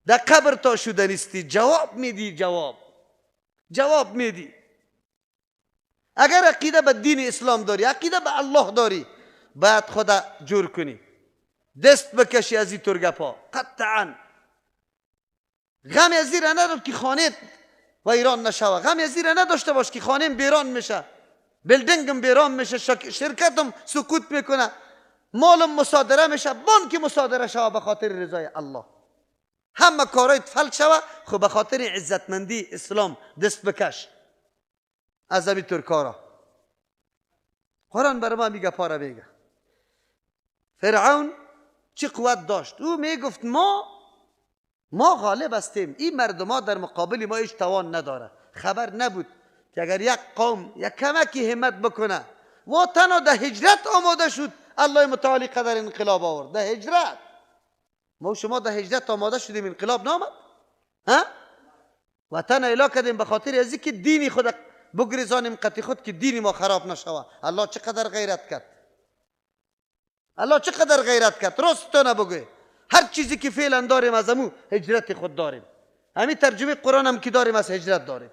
در قبر تا شده نیستی، جواب میدی، جواب میدی. اگر عقیده به دین اسلام داری، عقیده به الله داری، باید خدا جور کنی، دست بکشی از این ترگپا قطعا. غم از این ندار که خانه ویران نشوه، غم از این نداشته باش که خانه بیران میشه، building م بیران میشه، شرکتم سقوط میکنه، مالم مصادره میشه، بانک مصادره شوه، به خاطر رضای الله همه کارای فلج شوه. خب به خاطر عزتمندی اسلام دست بکش از همین طور کارا. قرآن بر ما میگه، پاره میگه فرعون چه قوت داشت؟ او میگفت ما غالب هستیم، این مردم ها در مقابل ما هیچ توان نداره. خبر نبود که اگر یک قوم یک کمکی همت بکنه و تنها در هجرت آماده شد، الله متعالی قدر انقلاب آورد. در هجرت ما شما در هجرت آماده شدیم، انقلاب نامد ها؟ وطن اعلا کردیم به خاطر از اینکه دینی خود بگریزانیم قطعی خود که دین ما خراب نشوه. الله چقدر غیرت کرد، الله چقدر غیرت کرد. راست تو نبگوی، هر چیزی که فعلا داریم از امو هجرت خود داریم. همین ترجمه قرآن هم که داریم از هجرت داریم.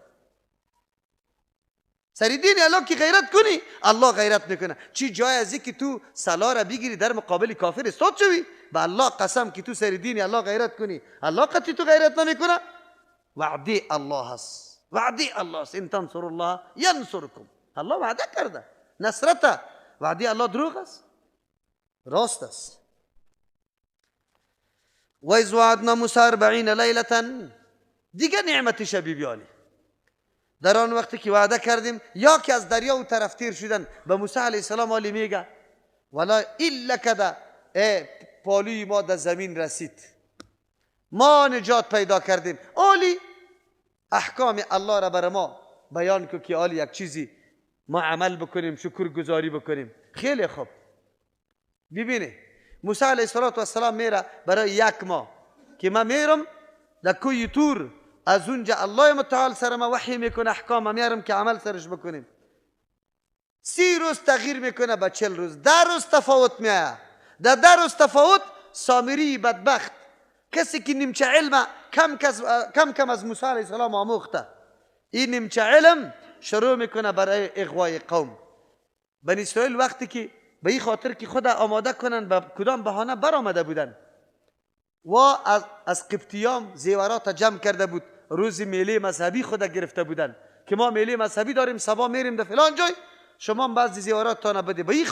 سر دین الله که غیرت کنی الله غیرت میکنه. چی جای از که تو سلا را بگیری در مقابل کافر استاد شوی؟ به الله قسم که تو سر دین الله غیرت کنی الله قطعی تو غیرت نمیکنه. وعده الله است، وعده الله است، ان تنصر الله ینصرکم. الله وعده کرده نصرت، وعده الله دروغ است، راست است. و اذ وعدنا موسی 40 لیلة، دیگه نعمت شبیبیانی در آن وقتی که وعده کردیم یا که از دریا و طرف تیر شدن، به موسی علیه السلام علی میگه ولا الا کده پالوی ما در زمین رسید، ما نجات پیدا کردیم. عالی احکام الله را بر ما بیان کو که عالی یک چیزی ما عمل بکنیم، شکر گذاری بکنیم. خیلی خوب ببینه موسی علیه السلام میره برای یک ماه که من میرم در کوی تور، از اونجا الله متعال سر ما وحی میکنه، احکام میارم که عمل سرش بکنیم. 30 روز تغییر میکنه به 40 روز، 10 روز تفاوت میایه. در 10 روز تفاوت سامری بدبخت، کسی که نیمچه علم کم کم کم از موسی علیه السلام آموخته، این نیمچه علم شروع میکنه برای اغوای قوم بنی اسرائیل. وقتی که به این خاطر که خود آماده کنن به کدام بهانه برآمده بودن و از قبطیام زیورات جمع کرده بود، روز میله مذهبی خود گرفته بودن که ما میله مذهبی داریم، صبا میریم در فلان جای، شما بعضی زیورات تا نبده. به این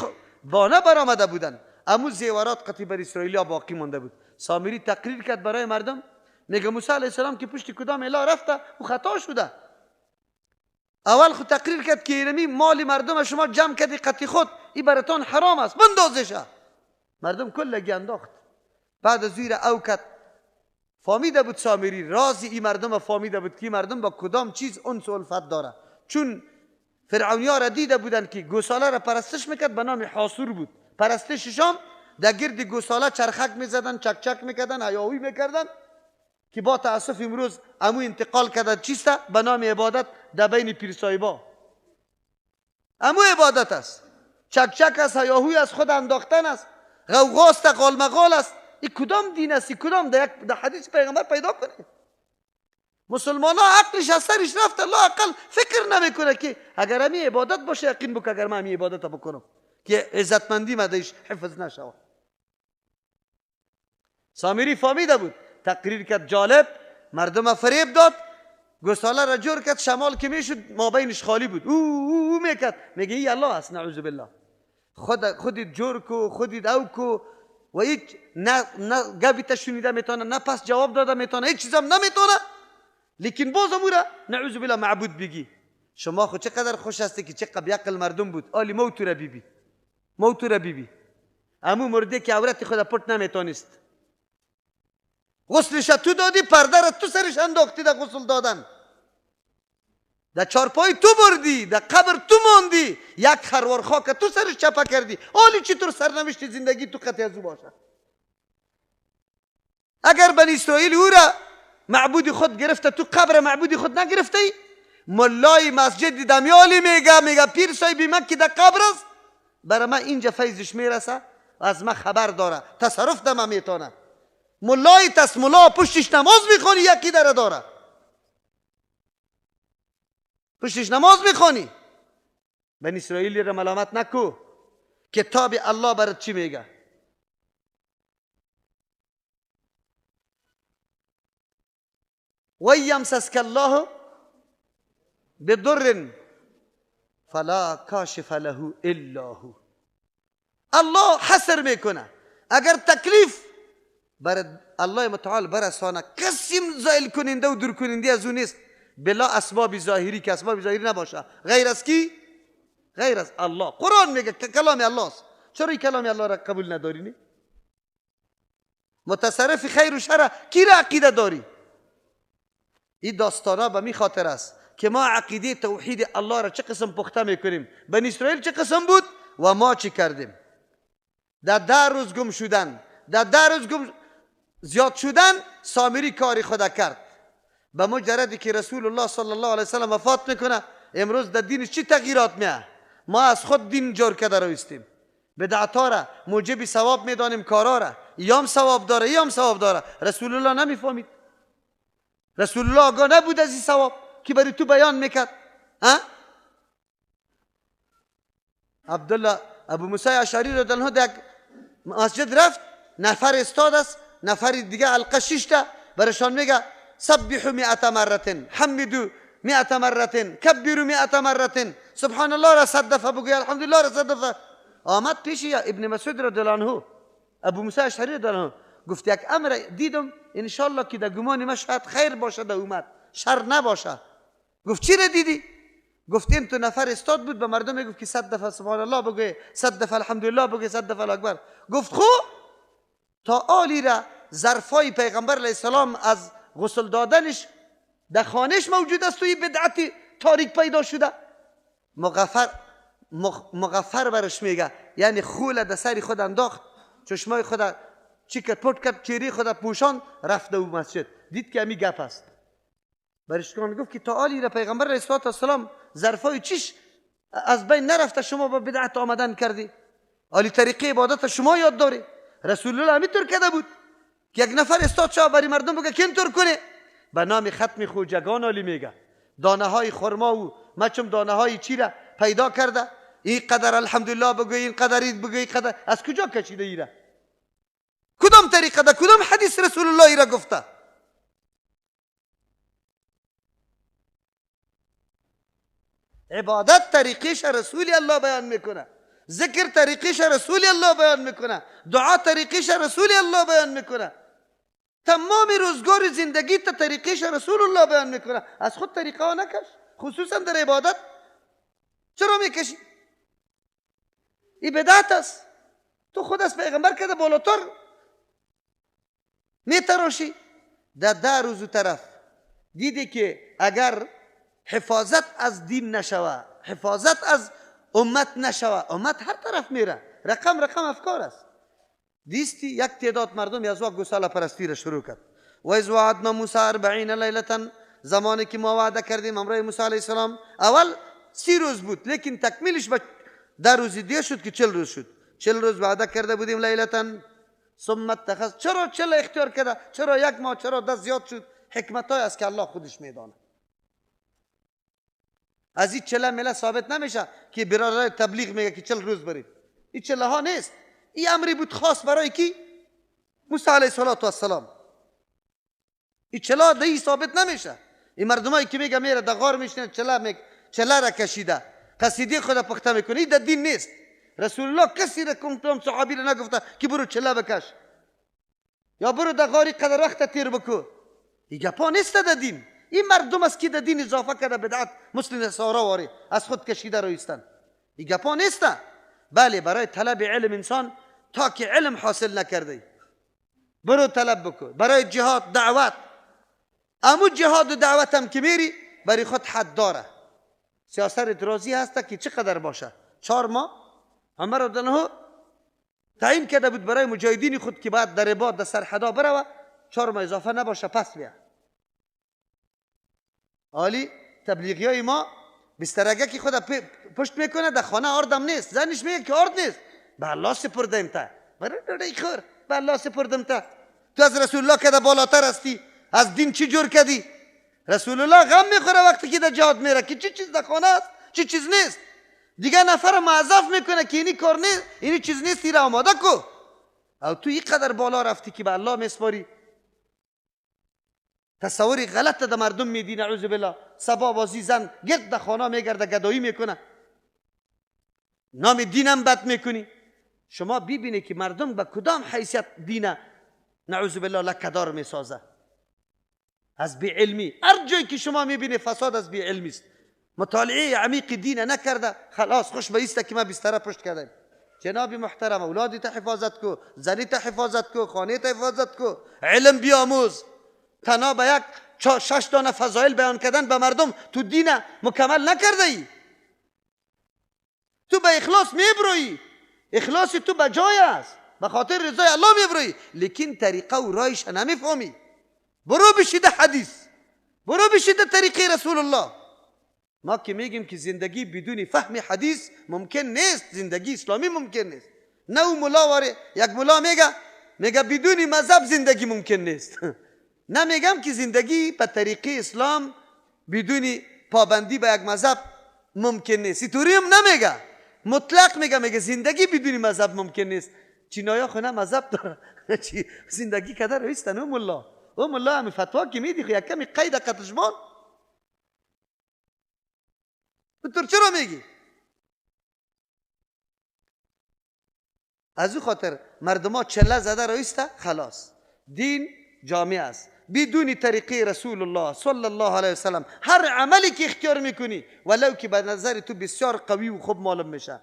بهانه برآمده بودن، امو زیورات قطعی بر اسرائیلیا باقی مانده بود. سامری تقریر کرد برای مردم، میگه موسی علیه السلام که پشت کدام اله رفته او خطا شده. اول خود تقریر کرد که اینمی مال مردم شما جمع کردی قطعی خود، این براتان حرام است، بندازشه. مردم کلگی انداخت. بعد از زیر او کرد، فامیده بود سامری، رازی این مردم فامیده بود که مردم با کدام چیز انس و الفت داره. چون فرعونیا را دیده بودند که گوساله را پرستش میکرد، به نام حاصور بود پرستششان، در گرد گوساله چرخک میزدن، چک چک میکردن، هیاهوی میکردن که با تاسف امروز امو انتقال کرده چیسته به نام عبادت در بین پیرصاحبا. امو عبادت است، چک چک است، هیاهوی است، خود انداختن است، غوغاست، قالمقال است. این کدام دین است؟ این کدام در حدیث پیغمبر پیدا کنه؟ مسلمان ها عقلش از سرش رفت، الله اقل فکر نمیکنه که اگر امی عبادت باشه یقین بکن اگر من امی عبادت بکنم که عزتمندی مدهش حفظ نشود. سامری فهمیده بود، تقریر کرد جالب، مردم فریب داد، گوساله را جور کرد، شمال که میشد مابینش خالی بود، او او او میکرد، میگه ای الله است، نعوذ بالله. خودت جور کو، خودت او کو، و هیچ نه گپی شنیده میتونه، نه پس جواب داده میتونه، هیچ چیزم نمیتونه، لیکن باز امو را نعوذ بالله معبود بگی. شما خود چقدر خوش هستی که چقدر بیعقل مردم بود. آلی موت را بیبی، موت را بیبی، امو مرده که عورت خود پرت نمیتونست، غسلش تو دادی، پرده را تو سرش انداختی در غسل دادن، در چارپای تو بردی، در قبر تو ماندی، یک خروار خاک تو سرش چپه کردی. آلی چطور سرنوشت زندگی تو قطع از او باشه؟ اگر بنی اسرائیل او را معبود خود گرفته، تو قبر معبود خود نگرفته ای؟ ملای مسجد دمیالی میگه پیر صاحب من که در قبر است، برای من اینجا فیضش میرسه، از من خبر داره، تصرف در من میتونه. ملای تسملا پشتش نماز میخوانی، یکی داره داره پشتش نماز میخوانی. بنی اسرائیل را ملامت نکو، کتاب الله برات چی میگه؟ و یمسسک الله بضر فلا کاشف له الا هو. الله حصر میکنه، اگر تکلیف بر الله متعال برسانه، کسی زائل کننده و دور کننده از او نیست، بلا اسباب ظاهری که اسباب ظاهری نباشه، غیر از کی؟ غیر از الله. قرآن میگه کلام الله است، چرا این کلام الله را قبول نداری؟ نی؟ متصرف خیر و شر کی را عقیده داری؟ این داستانا به می خاطر است که ما عقیده توحید الله را چه قسم پخته میکنیم. بنی اسرائیل چه قسم بود و ما چی کردیم؟ در 10 روز گم شدن، در 10 روز گم زیاد شدن، سامری کاری خدا کرد. به مجردی که رسول الله صلی الله علیه وسلم وفات میکنه، امروز در دینش چی تغییرات میه؟ ما از خود دین جور کرده رویستیم، بدعت را موجب ثواب میدانیم، کارا را یام ثواب داره یام ثواب داره. رسول الله نمیفهمید، رسول الله آگاه نبود از این ثواب که برای تو بیان میکرد. ها؟ عبدالله ابو موسی اشعری رضی الله عنه در مسجد رفت، نفر استاد است، نفر دیگه حلقه شش تا برشان میگه سبحوا 100 مرة، حمدوا 100 مرة، کبروا 100 مرة، سبحان الله را 100 دفعه بگوی، الحمدلله را 100 دفعه. آمد پیش ابن مسعود رضی الله عنه، ابو موسی اشعری رضی الله عنه، گفت یک امر دیدم انشالله که در گمان ما شاید خیر باشه در اومد، شر نباشه. گفت چی را دیدی؟ گفت این تو نفر استاد بود به مردم میگفت که 100 دفعه سبحان الله بگوی، 100 دفعه الحمدلله بگوی، 100 دفعه الله اکبر. گفت خو تا آلی را ظرفای پیغمبر علیه السلام از غسل دادنش در خانهش موجود است، توی بدعت تاریک پیدا شده. مغفر برش میگه، یعنی خوله در سر خود انداخت، چشمای خود چی کرد، پت کرد، چهره خود پوشان، رفت او مسجد، دید که امی گپ است. برش گفت که تا آلی را پیغمبر علیه السلام ظرفای چیش از بین نرفته، شما با بدعت آمدن کردی. آلی طریقه عبادت شما یاد داری. رسول الله همینطور کرده بود که یک نفر استاد شاه برای مردم بگه که اینطور کنه. به نام ختم خوجگان آلی میگه دانه های خرما و مچم دانه های چی را پیدا کرده، این قدر الحمدلله بگوی، این قدر بگوی، این قدر از کجا کشیده ایره؟ کدام طریقه ده؟ کدام حدیث رسول الله ایره گفته؟ عبادت طریقیش رسول الله بیان میکنه، ذکر طریقیش رسول الله بیان میکنه، دعا طریقیش رسول الله بیان میکنه، تمام روزگار زندگی تا طریقیش رسول الله بیان میکنه. از خود طریقه ها نکش، خصوصا در عبادت چرا میکشی؟ این بدعت است. تو خود از پیغمبر کرده بالاتر میتراشی. در 10 روز طرف دیدی که اگر حفاظت از دین نشوه، حفاظت از امت نشوه، امت هر طرف میره، رقم رقم افکار است. دیستی یک تعداد مردم از وقت گوساله پرستی را شروع کرد. و اذ وعدنا موسی 40 لیلة، زمانی که ما وعده کردیم امرای موسی علیه السلام، اول 30 روز بود، لیکن تکمیلش به 10 روز دیگه شد که 40 روز شد. 40 روز وعده کرده بودیم لیلة ثم اتخذ. چرا 40 اختیار کرده؟ چرا یک ماه؟ چرا 10 زیاد شد؟ حکمت های است که الله خودش میدانه. از این 40 میله ثابت نمیشه که برادر تبلیغ میگه که 40 روز برید. این 40 ها نیست. این امری بود خاص برای کی؟ موسی علیه السلام. این 40 دی ثابت نمیشه. این مردمایی که میگه میره در غار میشینه 40 را کشیده، قصیده خود پخته میکنه، این در دین نیست. رسول الله کسی را کم صحابی را نگفته که برو 40 بکش یا برو در غاری قدر وقت تیر بکو. این گپا نیست در دین. این مردم است که در دین اضافه کرده بدعت، مثل نصارا واری از خود کشیده رو ایستن. این گپا نیست. بله برای طلب علم انسان تا که علم حاصل نکرده برو طلب بکن. برای جهاد دعوت، امو جهاد و دعوت هم که میری برای خود حد داره. سیاست راضی هست که چقدر باشه؟ 4 ماه عمر رضی الله تعیین کرده بود برای مجاهدین خود که بعد در رباط در سرحدا بروه، 4 ماه اضافه نباشه پس بیا. عالی تبلیغی های ما بسترگه که خود پشت میکنه در خانه آردم نیست، زنش میگه که آرد نیست، به الله سپردیم تا برای خور، به الله سپردم تا. تو از رسول الله که بالاتر هستی، از دین چی جور کردی؟ رسول الله غم میخوره وقتی که در جهاد میره که چی چیز در خانه است چی چیز نیست. دیگه نفر معذف میکنه که اینی کار نیست، اینی چیز نیست، ایره آماده کو. او تو اینقدر بالا رفتی که به الله میسپاری، تصوری غلط در مردم میدی، نعوذ بالله. سبا بازی زن گرد در خانه میگرده گدایی میکنه، نام دینم بد میکنی. شما ببینید که مردم به کدام حیثیت دینه نعوذ بالله لکدار میسازه. از بی علمی. هر جایی که شما میبینی فساد از بی علمی است. مطالعه عمیق دین نکرده، خلاص خوش به ایسته که ما بستره پشت کردیم. جناب محترم، اولادی تا حفاظت کو، زنی تا حفاظت کو، خانه تا حفاظت کو، علم بیاموز. تنها به یک 6 دانه فضایل بیان کردن به مردم تو دین مکمل نکرده ای. تو به اخلاص میبروی، اخلاص تو به جای است، به خاطر رضای الله میبروی، لیکن طریقه و رایش نمیفهمی. برو بشیده حدیث، برو بشیده طریقه رسول الله. ما که میگیم که زندگی بدون فهم حدیث ممکن نیست، زندگی اسلامی ممکن نیست. نه او ملا واره، یک ملا میگه بدون مذهب زندگی ممکن نیست. نه میگم که زندگی به طریقه اسلام بدون پابندی به یک مذهب ممکن نیست، اینطوری هم نمیگه. مطلق میگه، میگه زندگی بدون مذهب ممکن نیست. چینایا خو نه مذهب داره، چی زندگی کده رویستن. او ملا، او ملا هم فتوا که میدی خو یک کمی قید قطشمان تو چرا میگی؟ از او خاطر مردما چله زده رویسته خلاص. دین جامع است، بدون طریقه رسول الله صلی الله علیه وسلم هر عملی که اختیار میکنی ولو که به نظر تو بسیار قوی و خوب معلوم میشه،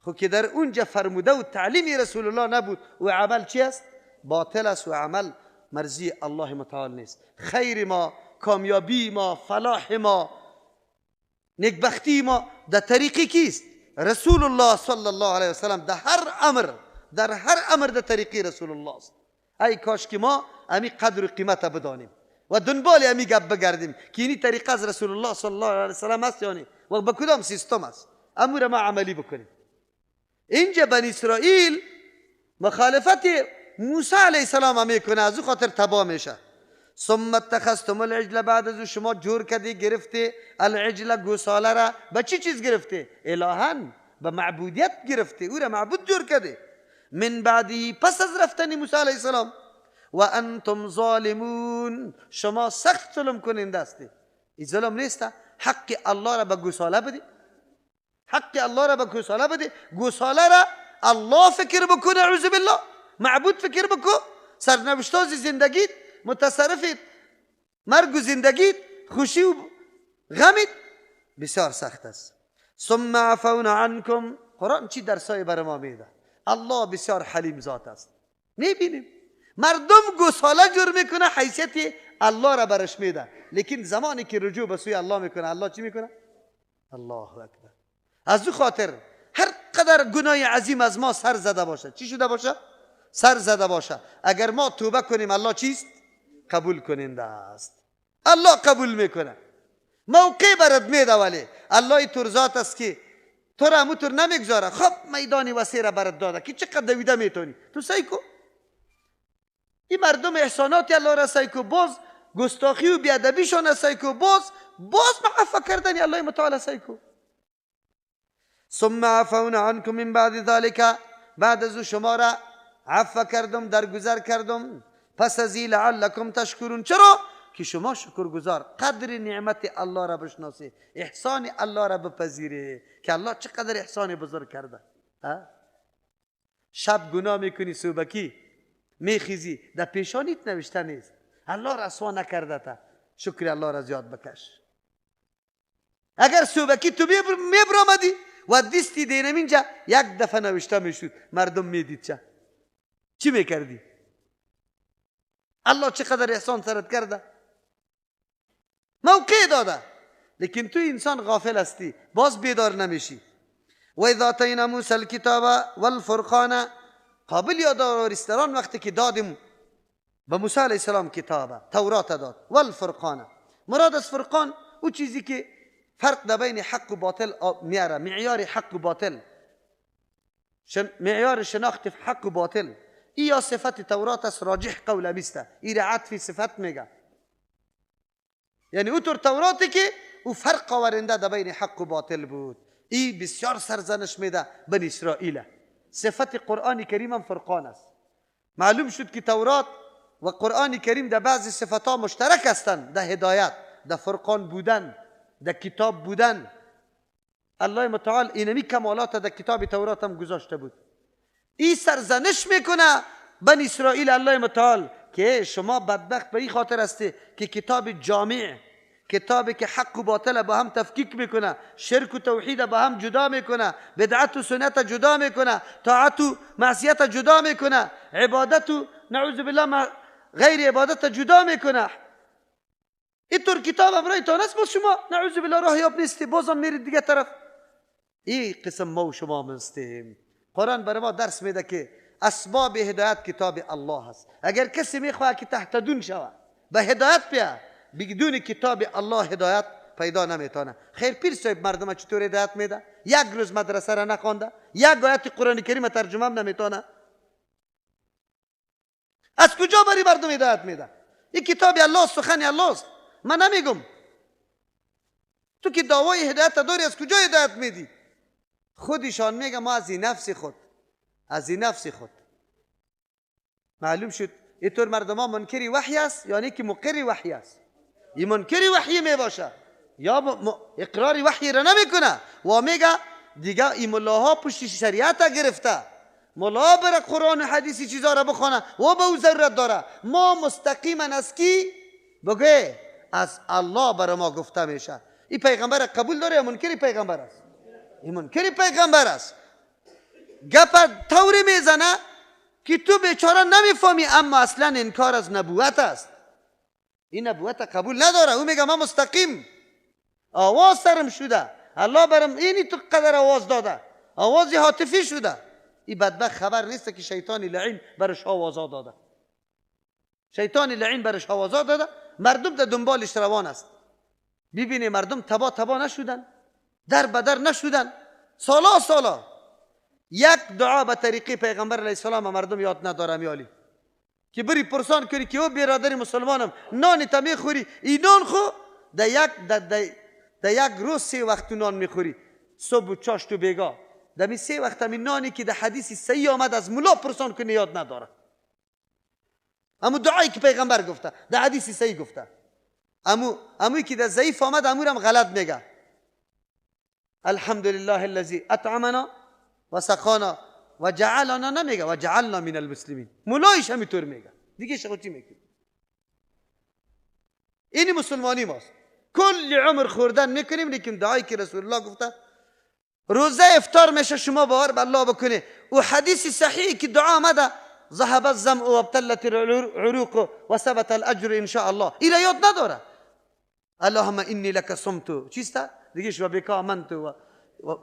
خب که در اونجا فرموده و تعلیم رسول الله نبود و عمل چی است؟ باطل است و عمل مرضی الله متعال نیست. خیر ما، کامیابی ما، فلاح ما، نیکبختی ما در طریقی کیست؟ رسول الله صلی الله علیه وسلم. در هر امر، در هر امر در طریقی رسول الله است. ای کاش که ما امی قدر و قیمت بدانیم و دنبال امی گپ بگردیم که اینی طریقه از رسول الله صلی الله علیه وسلم است، یعنی و به کدام سیستم است، امور ما عملی بکنیم. اینجا بنی اسرائیل مخالفت موسی علیه السلام میکنه، از او خاطر تباه میشه. ثم اتخذتم العجل، بعد از او شما جور کردی گرفته العجل گوساله را. به چی چیز گرفته؟ الهن، به معبودیت گرفته، او را معبود جور کرده. من بعدی، پس از رفتن موسی علیه السلام، و انتم ظالمون، شما سخت ظلم کننده هستی. این ظلم نیست؟ حق الله را به گوساله بدی، حق الله را به گوساله بده، گوساله را الله فکر بکنه، اعوذ بالله، معبود فکر بکو، سرنوشتاز زندگیت، متصرفت، مرگ و زندگیت، خوشی و غمت بسیار سخت است. ثم عفونا عنکم. قرآن چی درسای بر ما میده؟ الله بسیار حلیم ذات است. میبینیم مردم گوساله جور میکنه، حیثیت الله را برش میده، لیکن زمانی که رجوع به سوی الله میکنه، الله چی میکنه؟ الله اکبر. از او خاطر هر قدر گناه عظیم از ما سر زده باشه، چی شده باشه؟ سر زده باشه، اگر ما توبه کنیم الله چیست؟ قبول کننده است. الله قبول میکنه، موقع برات میده، ولی الله تور ذات است که تو را همونطور نمیگذاره. خب میدان وسیع را برات داده که چقدر دویده میتونی تو سعی کو. این مردم احسانات الله را سعی کو، باز گستاخی و بیادبیشان سعی کو، باز معفو کردن الله متعال سعی کو. ثم عفونا عنکم من بعد ذلک، بعد از او شما را عفو کردم، درگذر کردم، پس از این لعلکم تشکرون. چرا؟ که شما شکرگزار، قدر نعمت الله را بشناسی، احسان الله را بپذیری که الله چقدر احسان بزرگ کرده. شب گناه میکنی، صبحکی میخیزی، در پیشانیت نوشته نیست الله رسوا نکرده تا، شکر الله را زیاد بکش. اگر صبحکی تو میبرآمدی و دستی دینم اینجا یک دفعه نوشته میشد، مردم میدید چه چی میکردی؟ الله چقدر احسان سرت کرده، موقع داده، لیکن تو انسان غافل هستی، باز بیدار نمیشی. و اذا آتینا موسی الکتاب والفرقان، قابل یادآوریستران وقتی که دادیم به موسی علیه السلام کتاب تورات داد، والفرقان، مراد از فرقان او چیزی که فرق در بین حق و باطل میاره، معیار حق و باطل، معیار شناخت حق و باطل. ای یا صفت تورات است، راجح قول امیسته، ای را عطف صفت میگه، یعنی او طور توراتی که او فرق آورنده در بین حق و باطل بود، ای بسیار سرزنش میده بنی اسرائیل. صفت قرآن کریم هم فرقان است. معلوم شد که تورات و قرآن کریم در بعضی صفتها مشترک هستند، در هدایت، در فرقان بودن، در کتاب بودن. الله متعال اینمی کمالات در کتاب تورات هم گذاشته بود. ای سرزنش میکنه بنی اسرائیل الله متعال که شما بدبخت به این خاطر هستی که کتاب جامع، کتابی که حق و باطل با هم تفکیک میکنه، شرک و توحید با هم جدا میکنه، بدعت و سنت جدا میکنه، طاعت و معصیت جدا میکنه، عبادت و نعوذ بالله غیر عبادت جدا میکنه. اینطور کتاب امرای تانست باز شما نعوذ بالله راه یاب نیستی، بازم میرید دیگه طرف. این قسم ما و شما مستیم. قرآن برای ما درس میده که اسباب هدایت کتاب الله است. اگر کسی میخواد که تهتدون شود، به هدایت بیا، بدون کتاب الله هدایت پیدا نمیتونه. خیر پیر صاحب مردم چطور هدایت میده؟ یک روز مدرسه را نخوانده، یک آیت قرآن کریم ترجمه هم نمیتونه. از کجا بری مردم هدایت میده؟ این کتاب الله، سخن الله است. من نمیگم تو که دعوای هدایت داری از کجا هدایت میدی؟ خودشان میگه ما از نفس خود، از نفس خود. معلوم شد اینطور مردم ها منکری وحی است، یعنی که مقر وحی است. این منکری وحی می باشه یا اقرار وحی را نمیکنه و میگه دیگه این ملاها پشت شریعت گرفته، ملا بره قرآن و حدیثی چیزا را بخونه و به او ضرورت داره. ما مستقیما از کی بگه؟ از الله برای ما گفته میشه. این پیغمبر قبول داره یا منکری پیغمبر است؟ این منکری پیغمبر است. گپ طوری میزنه که تو بیچاره نمیفهمی، اما اصلا انکار از نبوت است. این نبوت قبول نداره. او میگه من مستقیم آواز سرم شده، الله برم اینی تو قدر آواز داده، آواز هاتفی شده. این بدبخت خبر نیست که شیطان لعین برش آوازا داده، شیطان لعین برش آوازا داده. مردم در دنبالش روان است. ببینی مردم تبا تبا نشدن، در بدر نشدن، سالا سالا یک دعا به طریقه پیغمبر علیه السلام مردم یاد ندارم. یالی که بری پرسان کنی که او برادر مسلمانم نان تا میخوری، این نان خو در یک روز سه وقت نان میخوری، صبح و چاشت و بیگاه، در سه وقت همین نانی که در حدیث صحیح آمد از ملا پرسان کنی یاد نداره. اما دعایی که پیغمبر گفته در حدیث صحیح گفته، اموی که در ضعیف آمد امورم غلط میگه. الحمدلله الذی اطعمنا و سقانا و جعلنا نمیگه، و جعلنا من المسلمین. مولایش همینطور میگه دیگه، شما چی میگی؟ این مسلمانی ماست. کل عمر خوردن میکنیم، لیکن دعایی که رسول الله گفته روزه افطار میشه شما باور به الله بکنه. و حدیث صحیح که دعا آمده ذهب الظمأ و ابتلت العروق و ثبت الاجر ان شاء الله، اینا یاد نداره. اللهم انی لک صمت چیست دیگه، شما بک آمنت و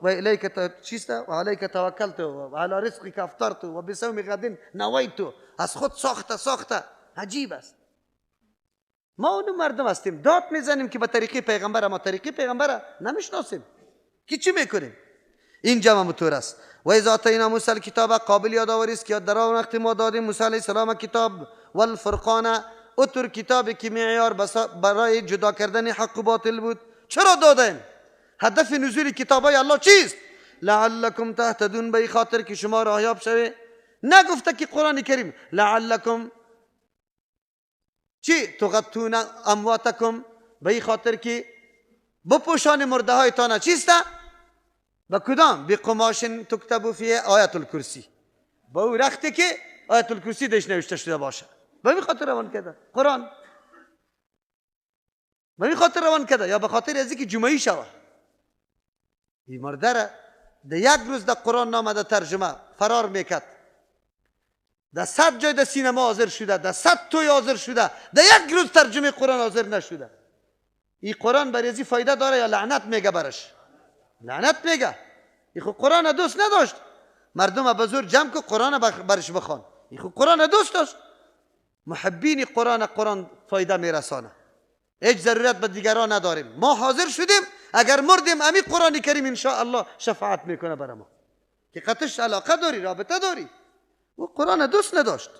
الیک چیست و علیک توکلت و علی رزقک افطرت و بصوم غد نویت. از خود ساخته ساخته، عجیب است. ما اون مردم هستیم داد میزنیم که به طریقه پیغمبر، ما طریقه پیغمبر نمیشناسیم که چی میکنیم. این جمع مطور است. و اذا آتینا موسی الکتاب، قابل یادآوری است که در آن وقت ما دادیم موسی علیه السلام کتاب والفرقان، اتر کتابی که معیار برای جدا کردن حق و باطل بود. چرا دادیم؟ هدف نزول کتابای الله چیست؟ لعلکم تهتدون، به خاطر که شما راهیاب شوید. نگفته که قرآن کریم لعلکم چی تغطون امواتکم، به خاطر که بپوشان مرده هایتان چیست؟ به کدام؟ به قماش تکتب فیه آیت الکرسی، به او رختی که آیت الکرسی دش نوشته شده باشه. به این خاطر روان کرده قرآن، به این خاطر روان کرده، یا به خاطر از اینکه جمعی شوه. این مرده را در یک روز در قرآن نامده ترجمه فرار میکرد، در 100 جای در سینما حاضر شده، در 100 توی حاضر شده، در یک روز ترجمه قرآن حاضر نشده. این قرآن برای ازی فایده داره یا لعنت میگه برش؟ لعنت میگه. این خو قرآن دوست نداشت، مردم به زور جمع که قرآن برش بخوان. این خو قرآن دوست داشت. محبین قرآن، قرآن فایده میرسانه. هیچ ضرورت به دیگران نداریم. ما حاضر شدیم، اگر مردیم امی قرآن کریم ان شاء الله شفاعت میکنه برای ما، که قطش علاقه داری، رابطه داری. او قرآن دوست نداشت.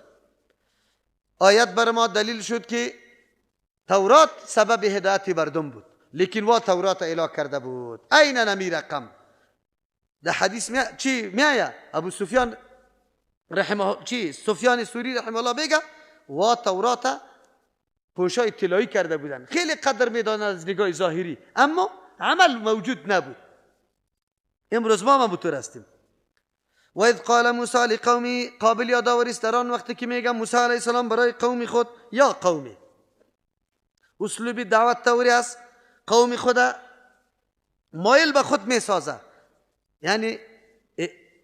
آیت بر ما دلیل شد که تورات سبب هدایت مردم بود، لیکن وا تورات اعلا کرده بود. عینا امی رقم در حدیث چی میآید؟ ابو سفیان رحمه چی سفیان ثوری رحمه الله بگه وا تورات پوشای طلایی کرده بودن، خیلی قدر میدادن از نگاه ظاهری، اما عمل موجود نبود. امروز ما هم همونطور هستیم. و اذ قال موسی لقومه، قابل یادآوری است در آن وقتی که میگم موسی علیه السلام برای قوم خود، یا قومی. اسلوب دعوت طوری است، قوم خود مایل به خود میسازه، یعنی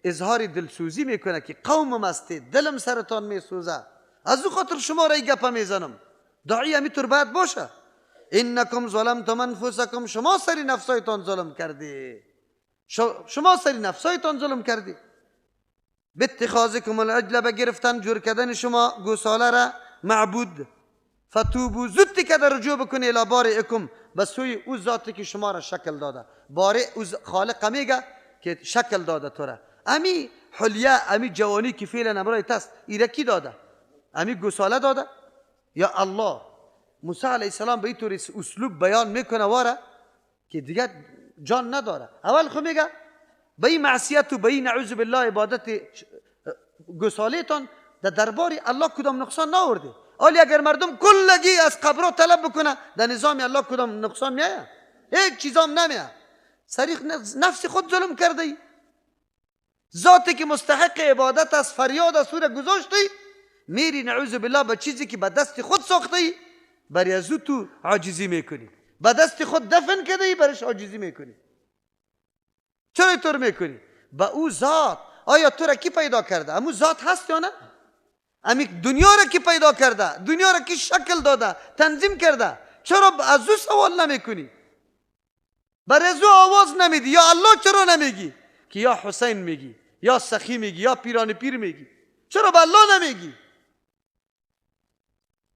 اظهار دلسوزی میکنه که قومم هستی، دلم سرتان میسوزه، از او خاطر شما را گپه میزنم. داعی همینطور باید باشه. انکم ظلمتم انفسکم، شما سری نفسایتان ظلم کردی، شما سری نفسایتان ظلم کردی. به اتخاذکم العجل، به گرفتن جور کردن شما گوساله را معبود. فتوبو، زود که در رجوع بکنی الی بارئکم، به سوی او ذاتی که شما را شکل داده. بارئ او خالق میگه که شکل داده تو را. امی حلیه، امی جوانی که فعلا امرای تست، ایره کی داده؟ امی گوساله داده یا الله؟ موسی علیه السلام به اینطور اسلوب بیان میکنه واره که دیگه جان نداره. اول خو میگه به این معصیت و به این نعوذ بالله عبادت گساله تان در دربار الله کدام نقصان نآورده. آلی اگر مردم کلگی از قبرها طلب بکنه در نظام الله کدام نقصان میایه؟ هیچ چیزام نمیایه. سریع نفس خود ظلم کرده ای، ذاتی که مستحق عبادت از فریاد از او را گذاشتی، میری نعوذ بالله به چیزی که به دست خود ساخته ای بری از او تو عاجزی میکنی، به دست خود دفن کرده ای برش عاجزی میکنی. چرا اینطور میکنی؟ به او ذات. آیا تو را کی پیدا کرده؟ امو ذات هست یا نه؟ امی دنیا را کی پیدا کرده؟ دنیا را کی شکل داده، تنظیم کرده؟ چرا از او سوال نمیکنی؟ بر از او آواز نمیدی؟ یا الله چرا نمیگی؟ که یا حسین میگی، یا سخی میگی، یا پیران پیر میگی، چرا به الله نمیگی؟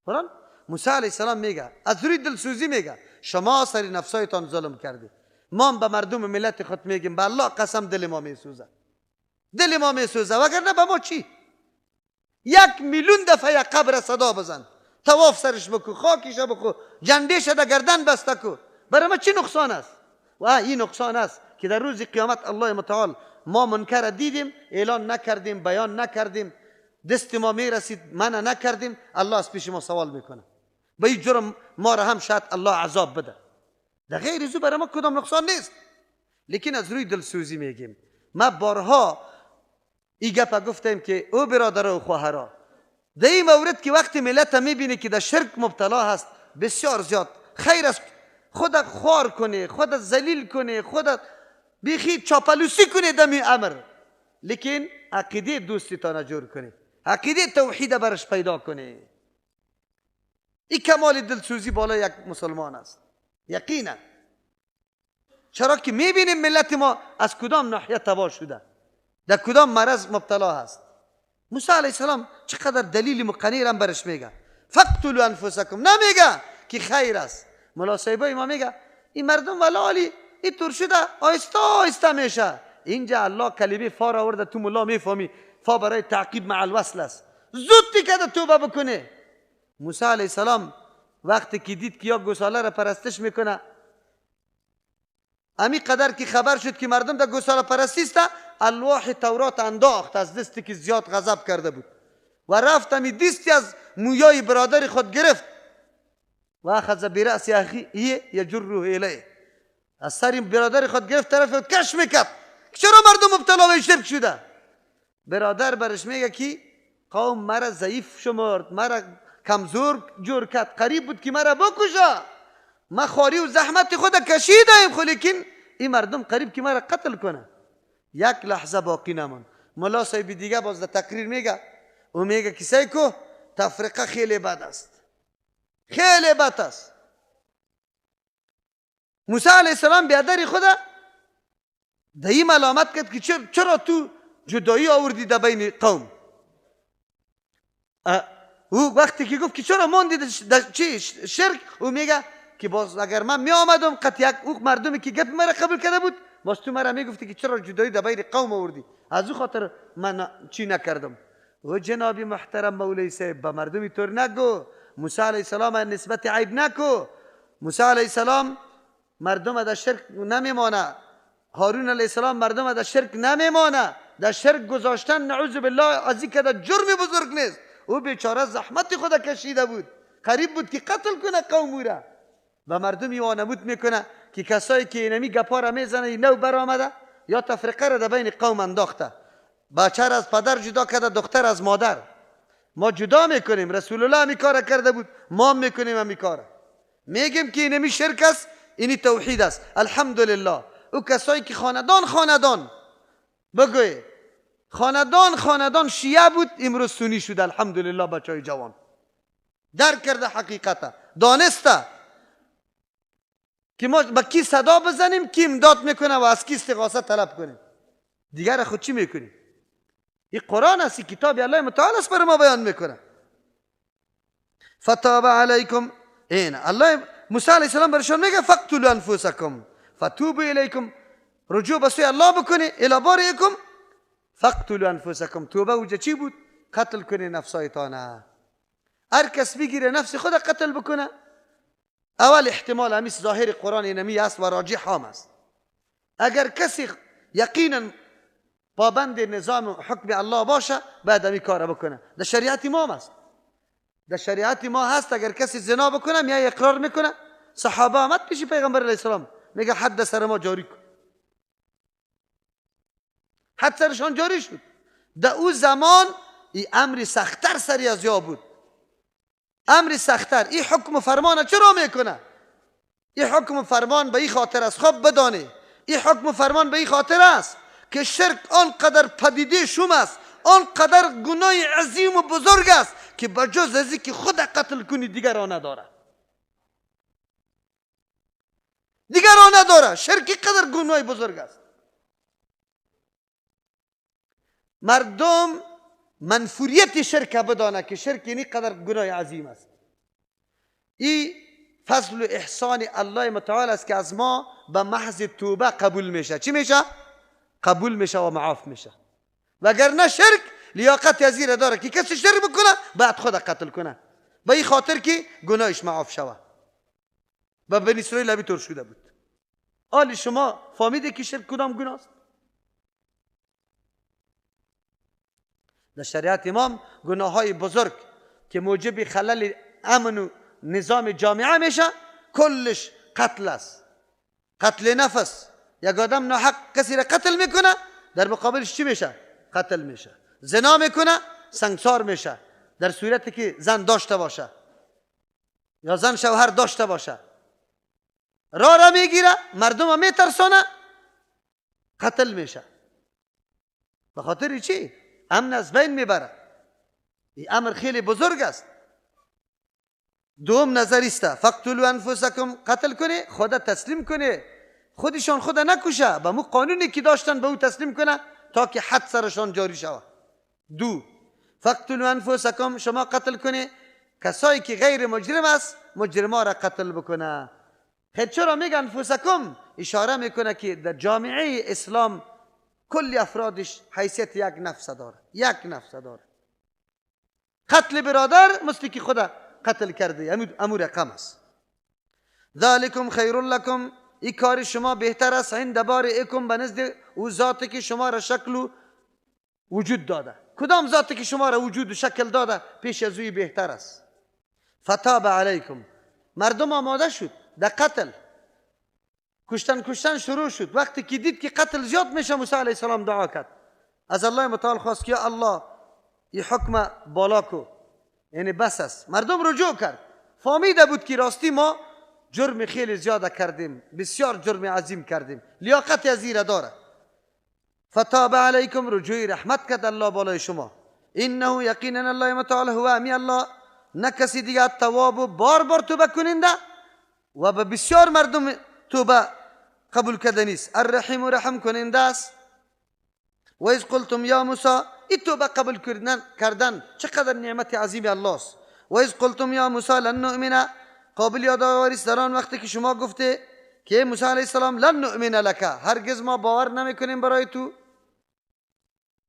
قرآن موسی علیه السلام میگه از روی دلسوزی میگه شما سر نفسایتان ظلم کردی، ما به مردم ملت خود میگیم به الله قسم دل ما میسوزه، دل ما میسوزه، وگرنه به ما چی؟ 1 میلیون دفعه یک قبر صدا بزن، طواف سرش بکو، خاکش بکو، جندیش در گردن بسته کو، برای ما چی نقصان است؟ و این نقصان است که در روز قیامت الله متعال ما منکر دیدیم، اعلان نکردیم، بیان نکردیم، دست ما میرسید منع نکردیم، الله از پیش ما سوال میکنه. به این جرم ما را هم شاید الله عذاب بده. در غیر از او برای ما کدام نقصان نیست، لیکن از روی دلسوزی میگیم. ما بارها این گپ گفتیم که او برادر و خواهرا، در این مورد که وقتی ملت میبینه که در شرک مبتلا هست، بسیار زیاد خیر است خود خوار کنه، خود ذلیل کنه، خود بیخی چاپلوسی کنه دمی امر، لیکن عقیده دوستی تا جور کنه، عقیده توحید برش پیدا کنه. این کمال دلسوزی بالا یک مسلمان است یقینا. چرا که میبینیم ملت ما از کدام ناحیه تباه شده، در کدام مرض مبتلا هست. موسی علیه السلام چقدر دلیل مقنع هم برش میگه، فقتلوا انفسکم، نمیگه که خیر است. ملا صاحبای ما میگه این مردم ولالی این طور شده آهسته آهسته میشه. اینجا الله کلمه فا را آورده، تو ملا میفهمی فا برای تعقیب مع الوصل است، زود تیکه توبه بکنه. موسی علیه السلام وقتی که دید که یا گوساله را پرستش میکنه، امی قدر که خبر شد که مردم در گوساله پرستی است، الواح تورات انداخت از دستی که زیاد غضب کرده بود و رفت امی دستی از مویای برادر خود گرفت و اخذ برأس اخیه یجره الیه، از سر برادر خود گرفت طرف خود کش میکرد. چرا مردم مبتلا به شرک شده؟ برادر برش میگه که قوم مرا ضعیف شمرد، مرا کمزور جور کرد، قریب بود که مرا بکشه، ما خواری و زحمت خود کشیدیم، خو لیکن این مردم قریب که مرا قتل کنه. یک لحظه باقی نمان. ملا صاحب دیگه باز در تقریر میگه، او میگه که سعی کو تفرقه خیلی بد است، خیلی بد است. موسی علیه السلام بیادر خود در این ملامت کرد که چرا تو جدایی آوردی در بین قوم. او وقتی که گفت که چرا ماندی در چی شرک، او میگه که باز اگر من می آمدم قطع یک او مردمی که گپ مرا قبول کرده بود، باز تو مرا میگفتی که چرا جدایی در بین قوم آوردی، از او خاطر من چی نکردم. و جناب محترم مولوی صاحب به مردم طور نگو، موسی علیه السلام نسبت عیب نکو. موسی علیه السلام مردم در شرک نمیمانه، هارون علیه السلام مردم در شرک نمیمانه، در شرک گذاشتن نعوذ بالله از این که در جرم بزرگ نیست. او بیچاره زحمت خود کشیده بود، قریب بود که قتل کنه قوم را. و مردم وانمود میکنه که کسایی که اینمی گپا را میزنه نو برآمده یا تفرقه را در بین قوم انداخته، بچه را از پدر جدا کرده، دختر از مادر. ما جدا میکنیم، رسول الله همی کار کرده بود، ما میکنیم همی کار. میگیم که اینمی شرک است، اینی توحید است. الحمدلله او کسایی که خاندان خاندان بگوی خاندان خاندان شیعه بود، امروز سنی شد. الحمدلله بچهای جوان درک کرده حقیقت، دانسته که ما با کی صدا بزنیم، کی امداد میکنه و از کی استغاثه طلب کنیم. دیگر خود چی میکنیم؟ این قرآن است، کتاب الله متعال است، برای ما بیان میکنه. فتاب علیکم، این الله موسی علیه السلام برشان میگه فقتلوا انفسکم فتوبوا الیکم، رجوع به سوی الله بکنی، الی بارئکم فقتلوا انفسکم. توبه اوجه چی بود؟ قتل کنی نفسایتانه. هر کس بگیره نفس خود قتل بکنه، اول احتمال همی ظاهر قرآن اینمی است و راجح هم است. اگر کسی یقینا پابند نظام و حکم الله باشه باید این کار بکنه. در شریعت ما هست، در شریعت ما هست اگر کسی زنا بکنه میای اقرار میکنه. صحابه آمد پیش پیغمبر علیه السلام میگه حد سر ما جاری کن، حد سرشان جاری شد. در او زمان این امر سختتر سری از یا بود، امر سختتر. این حکم و فرمان چرا میکنه؟ این حکم و فرمان به این خاطر است، خب بدانه این حکم و فرمان به این خاطر است که شرک آنقدر پدیده شوم است، آنقدر گناه عظیم و بزرگ است که بجز از اینکه خود قتل کنی دیگران نداره، دیگران نداره. شرک قدر گناه بزرگ است. مردم منفوریت شرک بدانه که شرک اینی قدر گناه عظیم است. این فضل و احسان الله متعال است که از ما به محض توبه قبول میشه. چی میشه؟ قبول میشه و معاف میشه. وگرنه شرک لیاقت از این داره که کسی شرک بکنه بعد خود قتل کنه، به این خاطر که گناهش معاف شوه. و بنی اسرائیل همینطور شده بود. آلی شما فهمیده که شرک کدام گناه است؟ در شریعت امام گناه های بزرگ که موجب خلل امن و نظام جامعه میشه کلش قتل است. قتل نفس، یک آدم ناحق کسی را قتل میکنه در مقابلش چی میشه؟ قتل میشه. زنا میکنه سنگسار میشه، در صورتی که زن داشته باشه یا زن شوهر داشته باشه. راه را میگیره، مردم را میترسانه، قتل میشه. به خاطر چی؟ امن از بین میبره. این امر خیلی بزرگ است. دوم نظریسته فقتلوا انفسکم، قتل کنه، خدا تسلیم کنه، خودشان خدا نکشه، به مو قانونی که داشتن به او تسلیم کنه تا که حد سرشان جاری شود. دو، فقتلوا انفسکم، شما قتل کنه کسایی که غیر مجرم است، مجرما را قتل بکنه. خیر چرا میگه انفسکم؟ اشاره میکنه که در جامعه اسلام کل افرادش حیثیت یک نفس داره، یک نفس داره. قتل برادر مثل که خدا قتل کرده، امو رقم است. ذالکم خیر لکم، این کار شما بهتر است، عند بارئکم، به نزد او ذاتی که شما را شکل و وجود داده. کدام ذاتی که شما را وجود و شکل داده پیش از اوی بهتر است. فتاب علیکم، مردم آماده شد در قتل، کشتن شروع شد. وقتی که دید که قتل زیاد میشه، موسی علیه السلام دعا کرد، از الله متعال خواست که یا الله این حکم بالا کو، یعنی بس است. مردم رجوع کرد، فهمیده بود که راستی ما جرم خیلی زیاده کردیم، بسیار جرم عظیم کردیم، لیاقت از این داره. فتاب علیکم، رجوع رحمت کرد الله بالای شما. انه یقینا الله متعال هو امی الله، نه کسی دیگه، تواب و بار بار توبه کننده و به بسیار مردم توبه قبول کرده نیست. الرحیم و رحم کننده است. و اذ قلتم یا موسی، این توبه قبول کردن چقدر نعمت عظیم الله است. و اذ قلتم یا موسی لن نؤمن، قابل یادآوری است در آن وقتی که شما گفته که موسی علیه السلام لن نؤمن لک، هرگز ما باور نمیکنیم برای تو،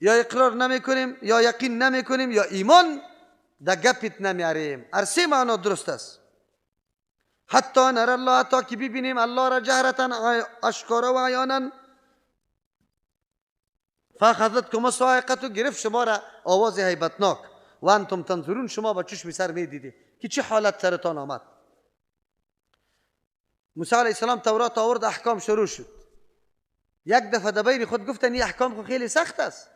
یا اقرار نمیکنیم، یا یقین نمیکنیم، یا ایمان در گپت نمیاریم. هر سه معنا درست است. حتی نر الله، تا که ببینیم الله را جهرتا اشکارا و عیانا. فاخذتکم الصاعقه، گرفت شما را آواز هیبتناک. و انتم تنظرون، شما با چشم سر میدیدید که چه حالت سرتان آمد. موسی علیه السلام تورات آورد، احکام شروع شد. یک دفعه در بین خود گفتن این احکام خو خیلی سخت است،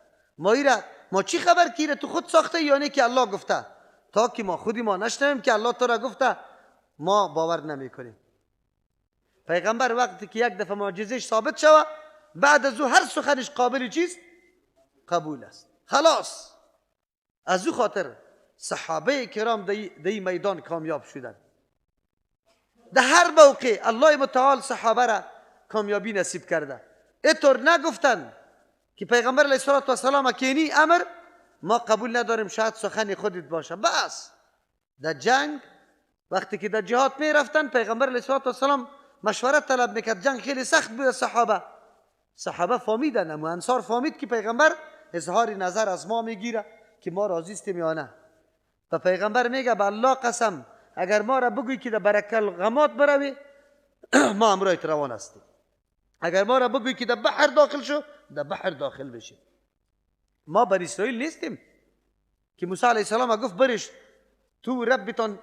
ما چی خبر که تو خود ساخته یا نه که الله گفته؟ تا که ما خودی ما نشنویم که الله تو را گفته ما باور نمیکنیم. پیغمبر وقتی که یک دفعه معجزهش ثابت شوه، بعد از او هر سخنش قابل چیست؟ قبول است. خلاص. از او خاطر صحابه کرام دی میدان کامیاب شدند. در هر موقع الله متعال صحابه را کامیابی نصیب کرده. اینطور نگفتن که پیغمبر علیه الصلاة والسلام که اینی امر ما قبول نداریم، شاید سخن خودت باشه. بس در جنگ وقتی که در جهاد می رفتن، پیغمبر علیه الصلاة والسلام مشورت طلب میکرد. جنگ خیلی سخت بود. صحابه فهمیدن، اما انصار فهمید که پیغمبر اظهار نظر از ما میگیره که ما راضی هستیم یا نه. و پیغمبر میگه به الله قسم اگر ما را بگویی که در برکه الغمات بروی ما همراهت روان هستیم. اگر ما را بگوی که در بحر داخل شو، در بحر داخل بشیم. ما بنی اسرائیل نیستیم که موسی علیه السلام گفت برش تو ربتان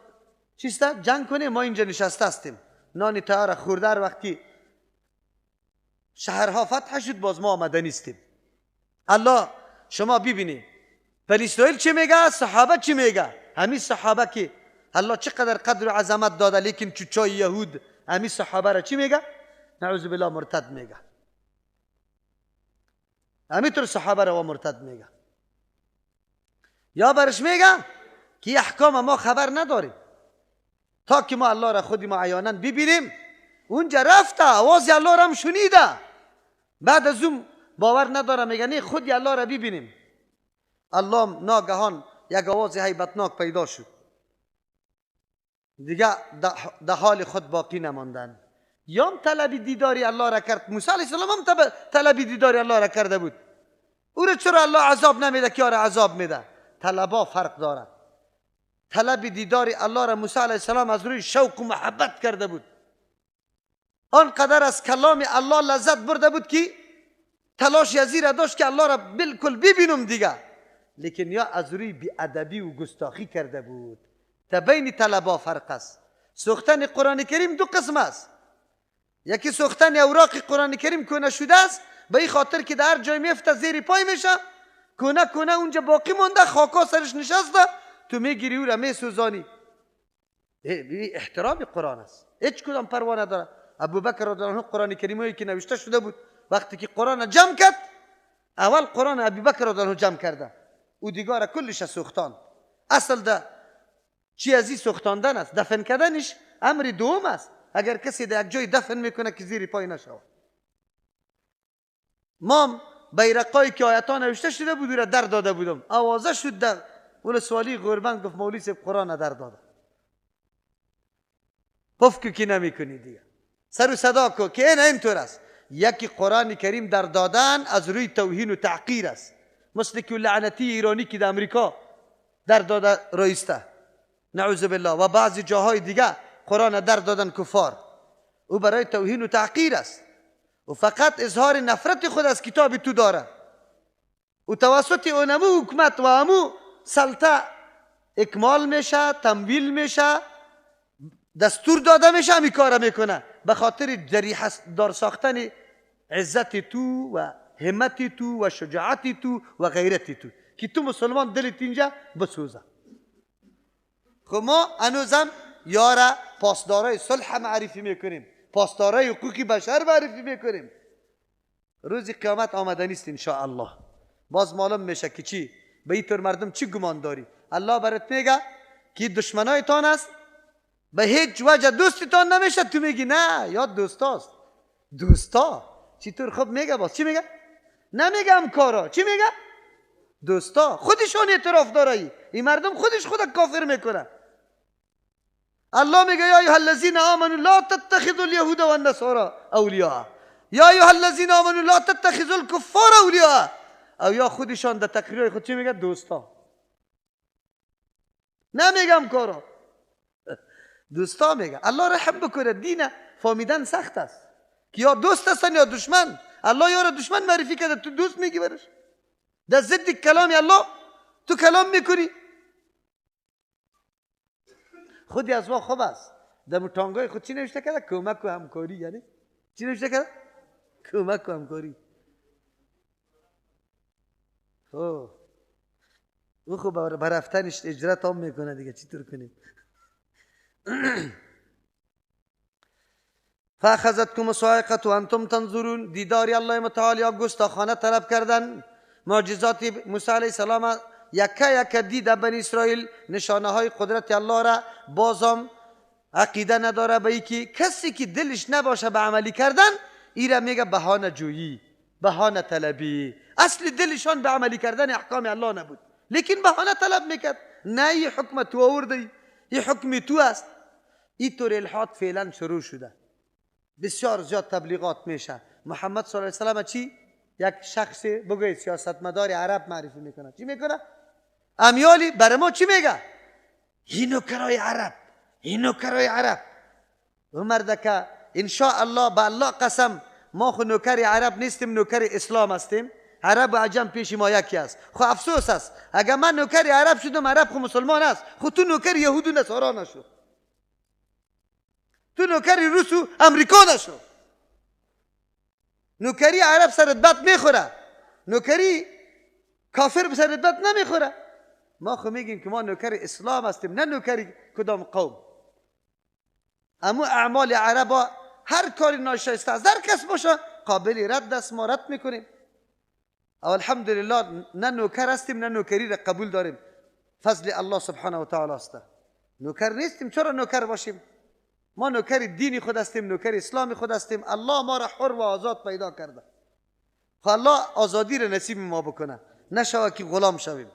چیسته جنگ کنه، ما اینجا نشسته هستیم، نان تیار خورده، هر وقتی شهرها فتح شد باز ما آمده نیستیم. الله شما ببینی بنی اسرائیل چی میگه، صحابه چی میگه. همین صحابه که الله چقدر قدر و عظمت داده، لیکن چوچای یهود همین صحابه را چی میگه؟ نعوذ بالله مرتد میگه. همینطور صحابه را مرتد میگه. یا برش میگه که احکام ما خبر نداریم تا که ما الله را خودی ما عیانا ببینیم. اونجا رفته آواز الله را هم شنیده، بعد از اون باور نداره، میگه نه خودی الله را ببینیم. الله ناگهان یک آواز هیبتناک پیدا شد، دیگه در حال خود باقی نماندن. یام طلب دیداری الله را کرد، موسی علیه السلام هم طلب دیداری الله را کرده بود. او را چرا الله عذاب نمیده که را عذاب میده؟ طلبا فرق داره. طلب دیداری الله را موسی علیه السلام از روی شوق و محبت کرده بود، آنقدر از کلام الله لذت برده بود که تلاش از این را داشت که الله را بالکل ببینم دیگه. لیکن یا از روی بی‌ادبی و گستاخی کرده بود. تا بین طلبا فرق است. سوختن قرآن کریم دو قسم است. یکی سوختن اوراق قرآن کریم کهنه شده است، به این خاطر که در جای میفته زیر پای میشه، کهنه کهنه اونجا باقی مونده، خاکا سرش نشسته، تو میگیری او را میسوزانی. احترام قرآن است، هیچ کدام پروا نداره. ابوبکر رضی الله عنه قرآن کریمی که نوشته شده بود، وقتی که قرآن جمع کرد، اول قرآن ابوبکر رضی الله عنه جمع کرده، او دیگه کلش سوختان. اصل ده چی از این سوختاندن است، دفن کردنش امر دوم است. اگر کسی در یک جای دفن میکنه که زیر پای نشود. ما بیرقایی که آیت‌ها نوشته شده بود را در داده بودم، آوازه شد در ولسوالی غربند، گفت مولوی صاحب قرآن در داده. پف که نمیکنی دیگه، سر و صدا کو که این اینطور است. یکی قرآن کریم در دادن از روی توهین و تحقیر است، مثل که لعنتی ایرانی که در امریکا در داده رئیسته، نعوذ بالله، و بعضی جاهای دیگه قرآن در دادن کفار، او برای توهین و تحقیر است. و فقط اظهار نفرت خود از کتاب تو داره. و توسط اونمو حکومت و امو سلطه اکمال میشه، تمویل میشه، دستور داده میشه، همی کار میکنه به خاطر جریح دار ساختن عزت تو و همت تو و شجاعت تو و غیرت تو، که تو مسلمان دلت اینجا بسوزه. خب ما هنوزم یاره پاسدارای صلح معرفی میکنیم، پاسدارای حقوق بشر معرفی میکنیم. روز قیامت آمده نیست ان شاء الله. باز معلوم میشه که چی به این طور مردم چی گمان داری. الله برات میگه که دشمنایتان است، به هیچ وجه دوستتان نمیشه، تو میگی نه یاد دوستاست. دوستا چطور؟ خب میگه باز چی میگه؟ نمیگه همکارا، چی میگه؟ دوستا. خودشون اعتراف داره، این مردم خودش خود کافر میکنه. الله میگه یا ایها الذین آمنوا لا تتخذوا اليهود والنصارى اولیاء، یا ایها الذین آمنوا لا تتخذوا الكفار اولیاء. او یا خودشان در تقریر خود چی میگه؟ دوستا. نمیگم کارا، دوستا میگه. الله رحم بکنه، دین فهمیدن سخت است که یا دوست هستن یا دشمن. الله یا را دشمن معرفی کرده، تو دوست میگی برش، در ضد کلام الله تو کلام میکنی. خودی از ما خوب است. در متانگای خود چی نوشته کرده؟ کمک و همکاری. یعنی چی نوشته کرده؟ کمک و همکاری. خب او خب برفتنش اجرت هم میکنه دیگه، چطور کنیم؟ فاخذتکم الصاعقة وانتم تنظرون. دیداری الله متعال یا گستاخانه طلب کردن. معجزات موسی علیه السلام یکه یکه دید بنی اسرائیل، نشانه های قدرت الله را بازم عقیده نداره به ای که کسی که دلش نباشه به عملی کردن، ای را میگه بهانه جویی، بهانه طلبی. اصل دلشان به عملی کردن احکام الله نبود، لیکن بهانه طلب میکرد. نه ای حکم تو آوردی، ای حکم تو است. این طور الحاد فعلا شروع شده، بسیار زیاد تبلیغات میشه. محمد صلی الله علیه و سلم چی؟ یک شخص بگوید سیاستمدار عرب معرفی میکنه. چی میکنه؟ امیالی برای ما چی میگه؟ اینو کرای عرب، اینو کرای عرب. و مرد که ان شاء الله به الله قسم ما خو نوکر عرب نیستیم، نوکر اسلام هستیم. عرب و عجم پیش ما یکی است. خو افسوس است اگر من نوکر عرب شدم، عرب خو مسلمان است، خو تو نوکر یهود و نصارا نشو، تو نوکر روس و امریکا نشو. نوکری عرب سرت بد میخوره، نوکری کافر سرت بد نمیخوره. ما خو میگیم که ما نوکر اسلام هستیم، نه نوکری کدام قوم. اما اعمال عربا هر کاری ناشایسته از هر کس باشه قابل رد است، ما رد میکنیم. الحمدلله نه نوکر هستیم نه نوکری را قبول داریم، فضل الله سبحانه و تعالی است. نوکر نیستیم، چرا نوکر باشیم؟ ما نوکر دین خود هستیم، نوکر اسلام خود هستیم. الله ما را حر و آزاد پیدا کرده، خب الله آزادی را نصیب ما بکنه، نشوه که غلام شویم.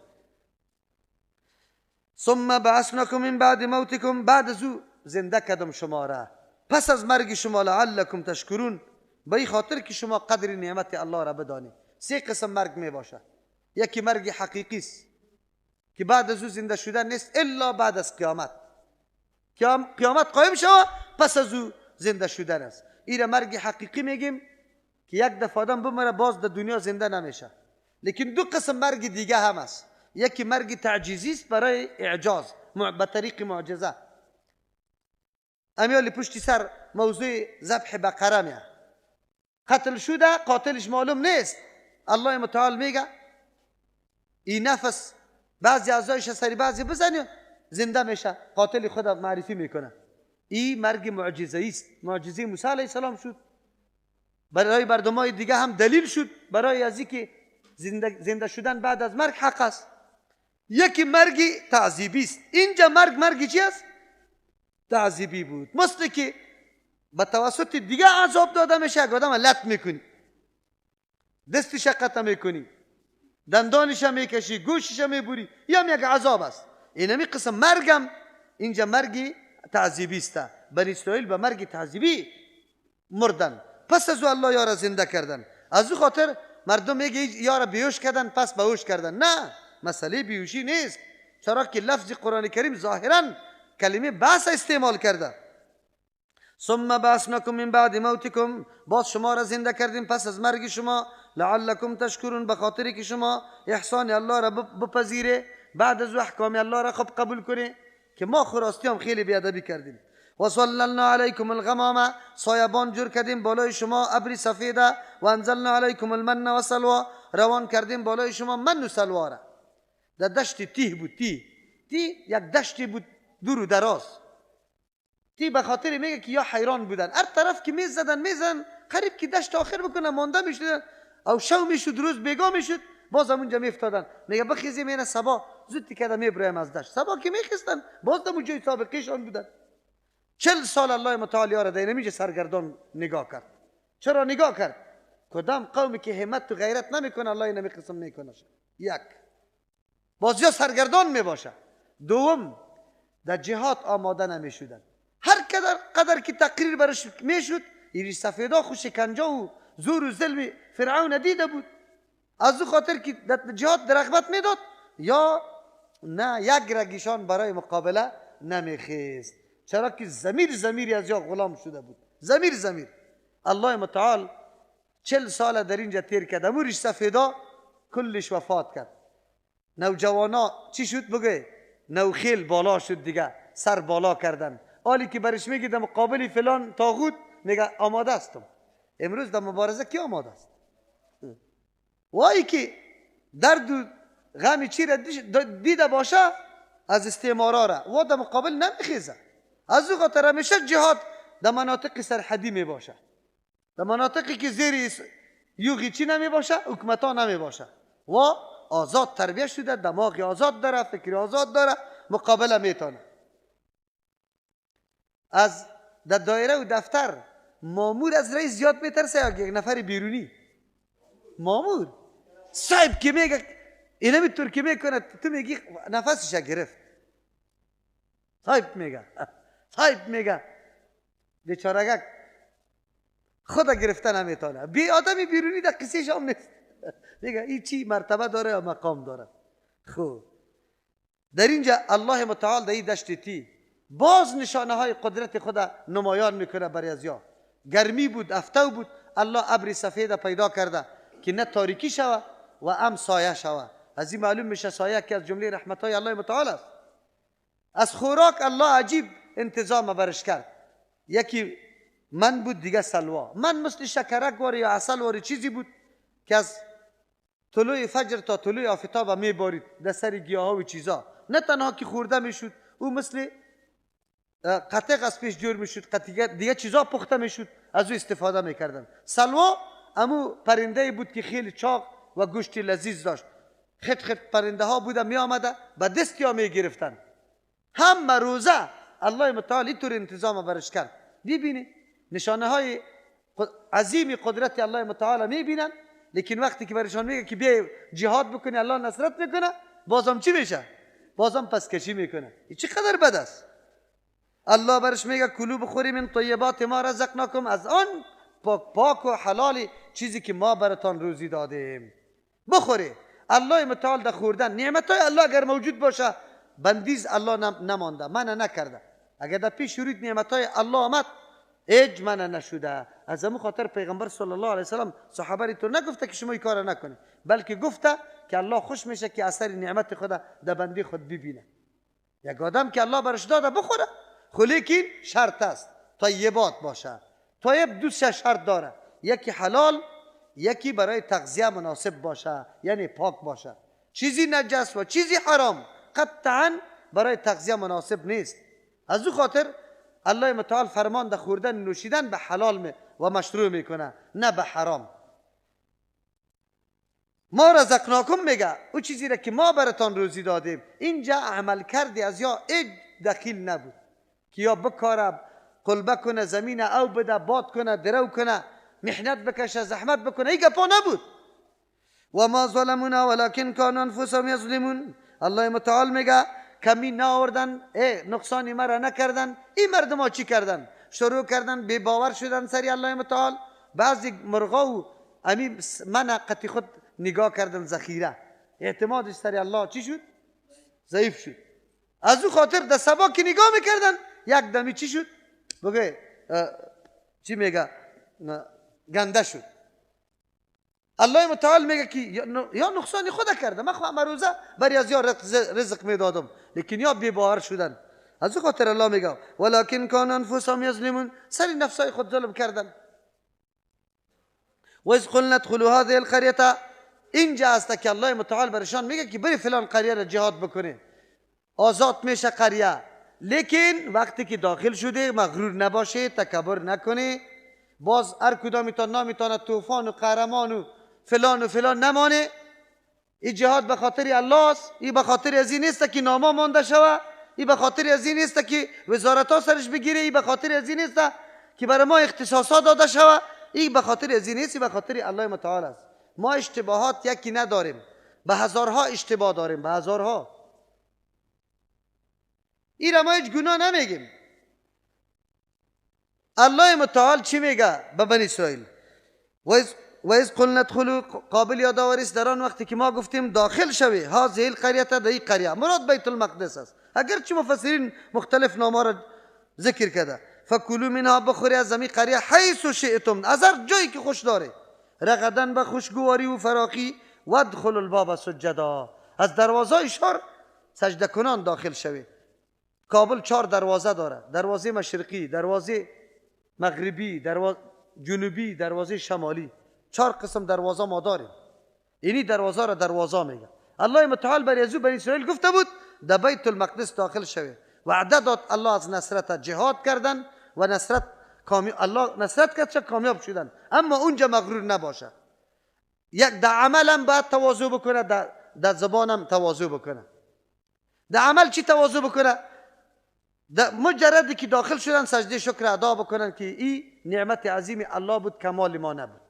ثم بعثناکم من بعد موتکم، بعد از او زنده کردم شما را پس از مرگ شما، لعلکم تشکرون، به این خاطر که شما قدر نعمت الله را بدانید. سه قسم مرگ می باشه. یکی مرگ حقیقی است که بعد از او زنده شدن نیست الا بعد از قیامت. قیامت قایم شوه پس از او زنده شدن است. این مرگ حقیقی میگیم که یک دفعه آدم بمره باز در دنیا زنده نمیشه. لیکن دو قسم مرگ دیگه هم است. یکی مرگ تعجیزی است برای اعجاز، به طریق معجزه. امیال پشتی سر موضوع ذبح بقره میه، قتل شده، قاتلش معلوم نیست. الله متعال میگه این نفس بعضی اعضایش سری بعضی بزنی زنده میشه، قاتل خود معرفی میکنه. این مرگ معجزه است. معجزه موسی علیه السلام شد، برای مردمای دیگه هم دلیل شد برای از اینکه زنده شدن بعد از مرگ حق است. یکی مرگ تعذیبی است. اینجا مرگ مرگ چی است؟ تعذیبی بود، مثل که به توسط دیگه عذاب داده میشه. اگه آدم لط میکنی، دستش قطع میکنی، دندانش میکشی، گوشش میبری، یا هم یک عذاب است. اینمی قسم مرگم اینجا مرگ تعذیبی است. بنی اسرائیل به مرگ تعذیبی مردن، پس از او الله یارا زنده کردن. از او خاطر مردم میگه یارا بیهوش کردن پس بهوش کردن. نه، مسئله بیهوشی نیست، چرا که لفظ قرآن کریم ظاهرا کلمه بعث استعمال کرده. ثم بعثناکم من بعد موتکم، باز شما را زنده کردیم پس از مرگ شما، لعلکم تشکرون، به خاطری که شما احسان الله را بپذیره، بعد از احکام الله را خب قبول کنه که ما خراستی هم خیلی بیادبی کردیم. و صللنا علیکم الغمامه، سایبان جور کردیم بالای شما ابری سفیده، و انزلنا علیکم المن و سلوا، روان کردیم بالای شما من و سلوا را. در دشت تیه بود، تیه تیه یک دشتی بود دور و دراز. تی به خاطر میگه که یا حیران بودن، هر طرف که میزدن میزن قریب که دشت آخر بکنن مانده میشدن، او شو میشد روز بیگاه میشد باز هم اونجا میافتادن. میگه بخیزیم اینه صبا زود که میبریم از دشت. صبا که میخستن باز در جای سابقیشان بودن. 40 سال الله متعال یارا در اینجا سرگردان نگاه کرد. چرا نگاه کرد؟ کدام قومی که همت و غیرت نمیکنه الله اینمی قسم میکنه. یک، باز یا سرگردان میباشه. دوم، در جهاد آماده نمیشدن. هر قدر که تقریر برش میشد، این سفیدا خو شکنجه و زور و ظلم فرعون دیده بود، از او خاطر که در جهاد رغبت میداد یا نه یک رگیشان برای مقابله نمیخیست، چرا که ضمیر ضمیری از یا غلام شده بود. ضمیر ضمیر. الله متعال 40 سال در اینجا تیر کرد، امورش سفیدا کلش وفات کرد. نوجوانا چی شد بگه؟ نوخیل بالا شد دیگه، سر بالا کردن. حالی که برش میگه در مقابل فلان طاغوت، میگه آماده هستم. امروز در مبارزه کی آماده است؟ وای که درد و غم چی را دیده باشه از استعمارا را، و در مقابل نمیخیزه. از او خاطر همیشه جهاد در مناطق سرحدی می باشه، در مناطقی که زیر یوغی چی نمی باشه، حکومت ها نمی باشه، و آزاد تربیه شده، دماغ آزاد داره، فکر آزاد داره، مقابله میتونه. از در دایره و دفتر مامور از رئیس زیاد میترسه یا یک نفر بیرونی؟ مامور صاحب که میگه اینمی طور که میکنه تو میگی نفسش گرفت. صاحب میگه، صاحب میگه، بیچارگک خود گرفته نمیتونه. بی آدمی بیرونی در قصهش هم نیست. میگه این چی مرتبه داره یا مقام داره. خب در اینجا الله متعال در این دشت تی باز نشانه های قدرت خود نمایان میکنه برای از یا. گرمی بود، افتو بود، الله ابر سفید پیدا کرده که نه تاریکی شوه و هم سایه شوه. از این معلوم میشه سایه که از جمله رحمت های الله متعال است. از خوراک الله عجیب انتظام برش کرد. یکی من بود، دیگه سلوا. من مثل شکرک واری یا عسل واری چیزی بود که از طلوع فجر تا طلوع آفتاب میبارید در سر گیاها و چیزا. نه تنها که خورده میشد، او مثل قطق از پیش جور میشد، قطق دیگه چیزا پخته میشد، از او استفاده میکردن. سلوا امو پرنده بود که خیلی چاق و گوشت لذیذ داشت. خط خط پرنده ها بوده می آمده به دست یا می گرفتن. هم روزه الله متعال اینطور انتظام برش کرد. میبینی نشانه های عظیم قدرت الله متعال میبینن، لیکن وقتی که برشان میگه که بیای جهاد بکنی الله نصرت میکنه، بازم چی میشه؟ بازم پس کشی میکنه. این چقدر بد است. الله برش میگه کلو بخوری من طیبات ما رزقناکم، از آن پاک پاک و حلال چیزی که ما براتان روزی دادیم بخوری. الله متعال در خوردن نعمت های الله اگر موجود باشه بندیز الله نمانده، منع نکرده. اگر در پیش روید نعمت های الله آمد هیچ منع نشده. از همون خاطر پیغمبر صلی الله علیه وسلم صحابه تو نگفته که شما این کار نکنید، بلکه گفته که الله خوش میشه که اثر نعمت خدا در بندی خود ببینه. یک آدم که الله برش داده بخوره، خو لیکن شرط است طیبات باشه. طیب دو شرط داره، یکی حلال، یکی برای تغذیه مناسب باشه، یعنی پاک باشه. چیزی نجس و چیزی حرام قطعا برای تغذیه مناسب نیست. از او خاطر الله متعال فرمان ده خوردن نوشیدن به حلال و مشروع میکنه، نه به حرام. ما رزقناکم میگه او چیزی را که ما براتان روزی دادیم. اینجا عمل کردی از یا هیچ دخیل نبود که یا بکاره قلبه کنه زمین او بده باد کنه درو کنه محنت بکشه زحمت بکنه، این گپا نبود. و ما ظلمونا ولکن کانوا انفسهم یظلمون. الله متعال میگه کمی نآوردن، نقصانی مرا نکردن. این مردم ها چی کردن؟ شروع کردن بی باور شدن سری الله متعال. بعضی مرغا و امی من قطی خود نگاه کردن ذخیره، اعتمادش سری الله چی شد؟ ضعیف شد. از او خاطر در سبا که نگاه میکردن یک دمی چی شد؟ بگه چی میگه؟ گنده شد. الله متعال میگه که یا نقصانی خود کرده، من خو مروزه بری از یا رزق میدادم، لیکن یا بی باور شدن. از او خاطر الله میگه ولکن کان انفسهم یظلمون، سر نفسای خود ظلم کردن. و اذ قلنا ادخلوا هذه القريه، اینجا است که الله متعال برشان میگه که بری فلان قریه را جهاد بکنه، آزاد میشه قریه. لیکن وقتی که داخل شده مغرور نباشه، تکبر نکنه، باز هر کدامیتان نامیتانه طوفان و قهرمان و فلان و فلان نمانه. این جهاد به خاطر الله است، این به خاطر از این نیست که نامه مانده شوه، این به خاطر از این نیست که وزارت ها سرش بگیره، این به خاطر از این نیست که برای ما اختصاصات داده شوه، این به خاطر از این نیست، این به خاطر الله متعال است. ما اشتباهات یکی نداریم، به هزارها اشتباه داریم، به هزارها. این را ما هیچ گناه نمیگیم. الله متعال چی میگه به بنی اسرائیل؟ و اذ قلنا ادخلوا، قابل یادآوری است در آن وقتی که ما گفتیم داخل شوی هذه القریه، در این قریه مراد بیت المقدس است، اگرچه مفسرین مختلف نام‌ها را ذکر کرده. فکلوا منها، بخوری از این قریه، حیث شئتم، از هر جایی که خوش داره، رغدن به خوشگواری و فراخی، وادخلوا الباب سجدا، از دروازه شهر سجده کنان داخل شوی. کابل 4 دروازه داره، دروازه مشرقی، دروازه مغربی، دروازه جنوبی، دروازه شمالی. 4 قسم دروازه ما داریم. اینی دروازه را دروازه میگه. الله متعال بر یزو بنی اسرائیل گفته بود در بیت المقدس داخل شوی. وعده داد الله از نصرت جهاد کردن و نصرت الله نصرت کرد چه کامیاب شدن. اما اونجا مغرور نباشه. یک در عملم باید تواضع بکنه، در زبانم تواضع بکنه. در عمل چی تواضع بکنه؟ در مجردی که داخل شدن سجده شکر ادا بکنن که این نعمت عظیم الله بود، کمال ما نبود.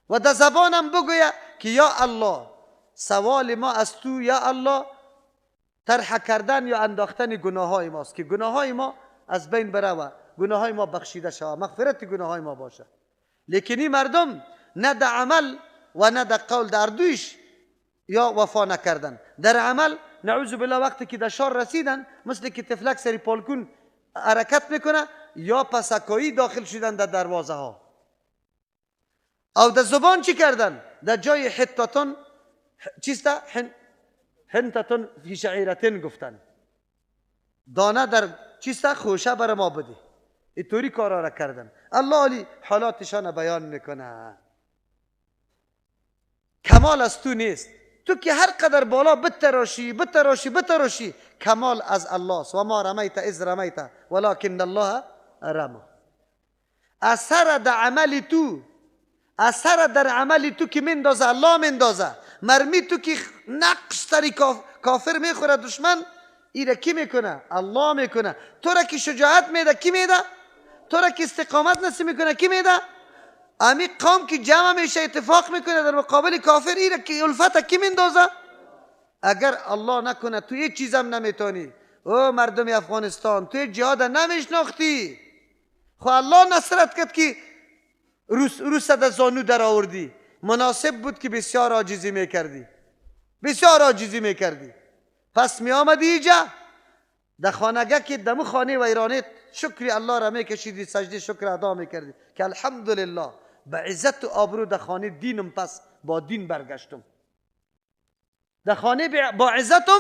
و در زبانم بگویه که یا الله سوال ما از تو یا الله طرح کردن یا انداختن گناه های ماست که گناه های ما از بین بره و گناه های ما بخشیده شود، مغفرت گناه های ما باشه. لیکن این مردم نه در عمل و نه در قول، در دویش یا وفا نکردن. در عمل نعوذ بالله وقتی که در شار رسیدن مثل که طفلک سری پالکون حرکت میکنه یا پسکایی داخل شدن در دروازه ها. او در زبان چی کردن؟ در جای حتتون چیست؟ حنتتون فی شعیرتن گفتن. دانه در چیست؟ خوشه بر ما بده. اینطوری کارا را کردن. الله علی حالاتشان بیان میکنه. کمال از تو نیست. تو که هر قدر بالا بتراشی بتراشی بتراشی، کمال از الله است. و ما رمیت اذ رمیت ولکن الله رما. اثر در عمل تو، اثر در عمل تو که مندازه الله مندازه. مرمی تو که نقش سری کافر میخوره دشمن، ایره کی میکنه؟ الله میکنه. تو را که شجاعت میده کی میده؟ تو را که استقامت نصیب میکنه کی میده؟ امی قوم که جمع میشه اتفاق میکنه در مقابل کافر، ایره که الفت کی میندازه؟ اگر الله نکنه تو هیچ چیزم نمیتونی. او مردم افغانستان تو جهاد نمیشناختی، خو الله نصرت کرد که روس در زانو در آوردی. مناسب بود که بسیار عاجزی میکردی، بسیار عاجزی میکردی. پس می آمدی اینجا در خانگه که دمو خانه ویرانت شکری الله را میکشیدی، سجده شکر ادا میکردی که الحمدلله به عزت و آبرو در خانه دینم پس با دین برگشتم، در خانه با عزتم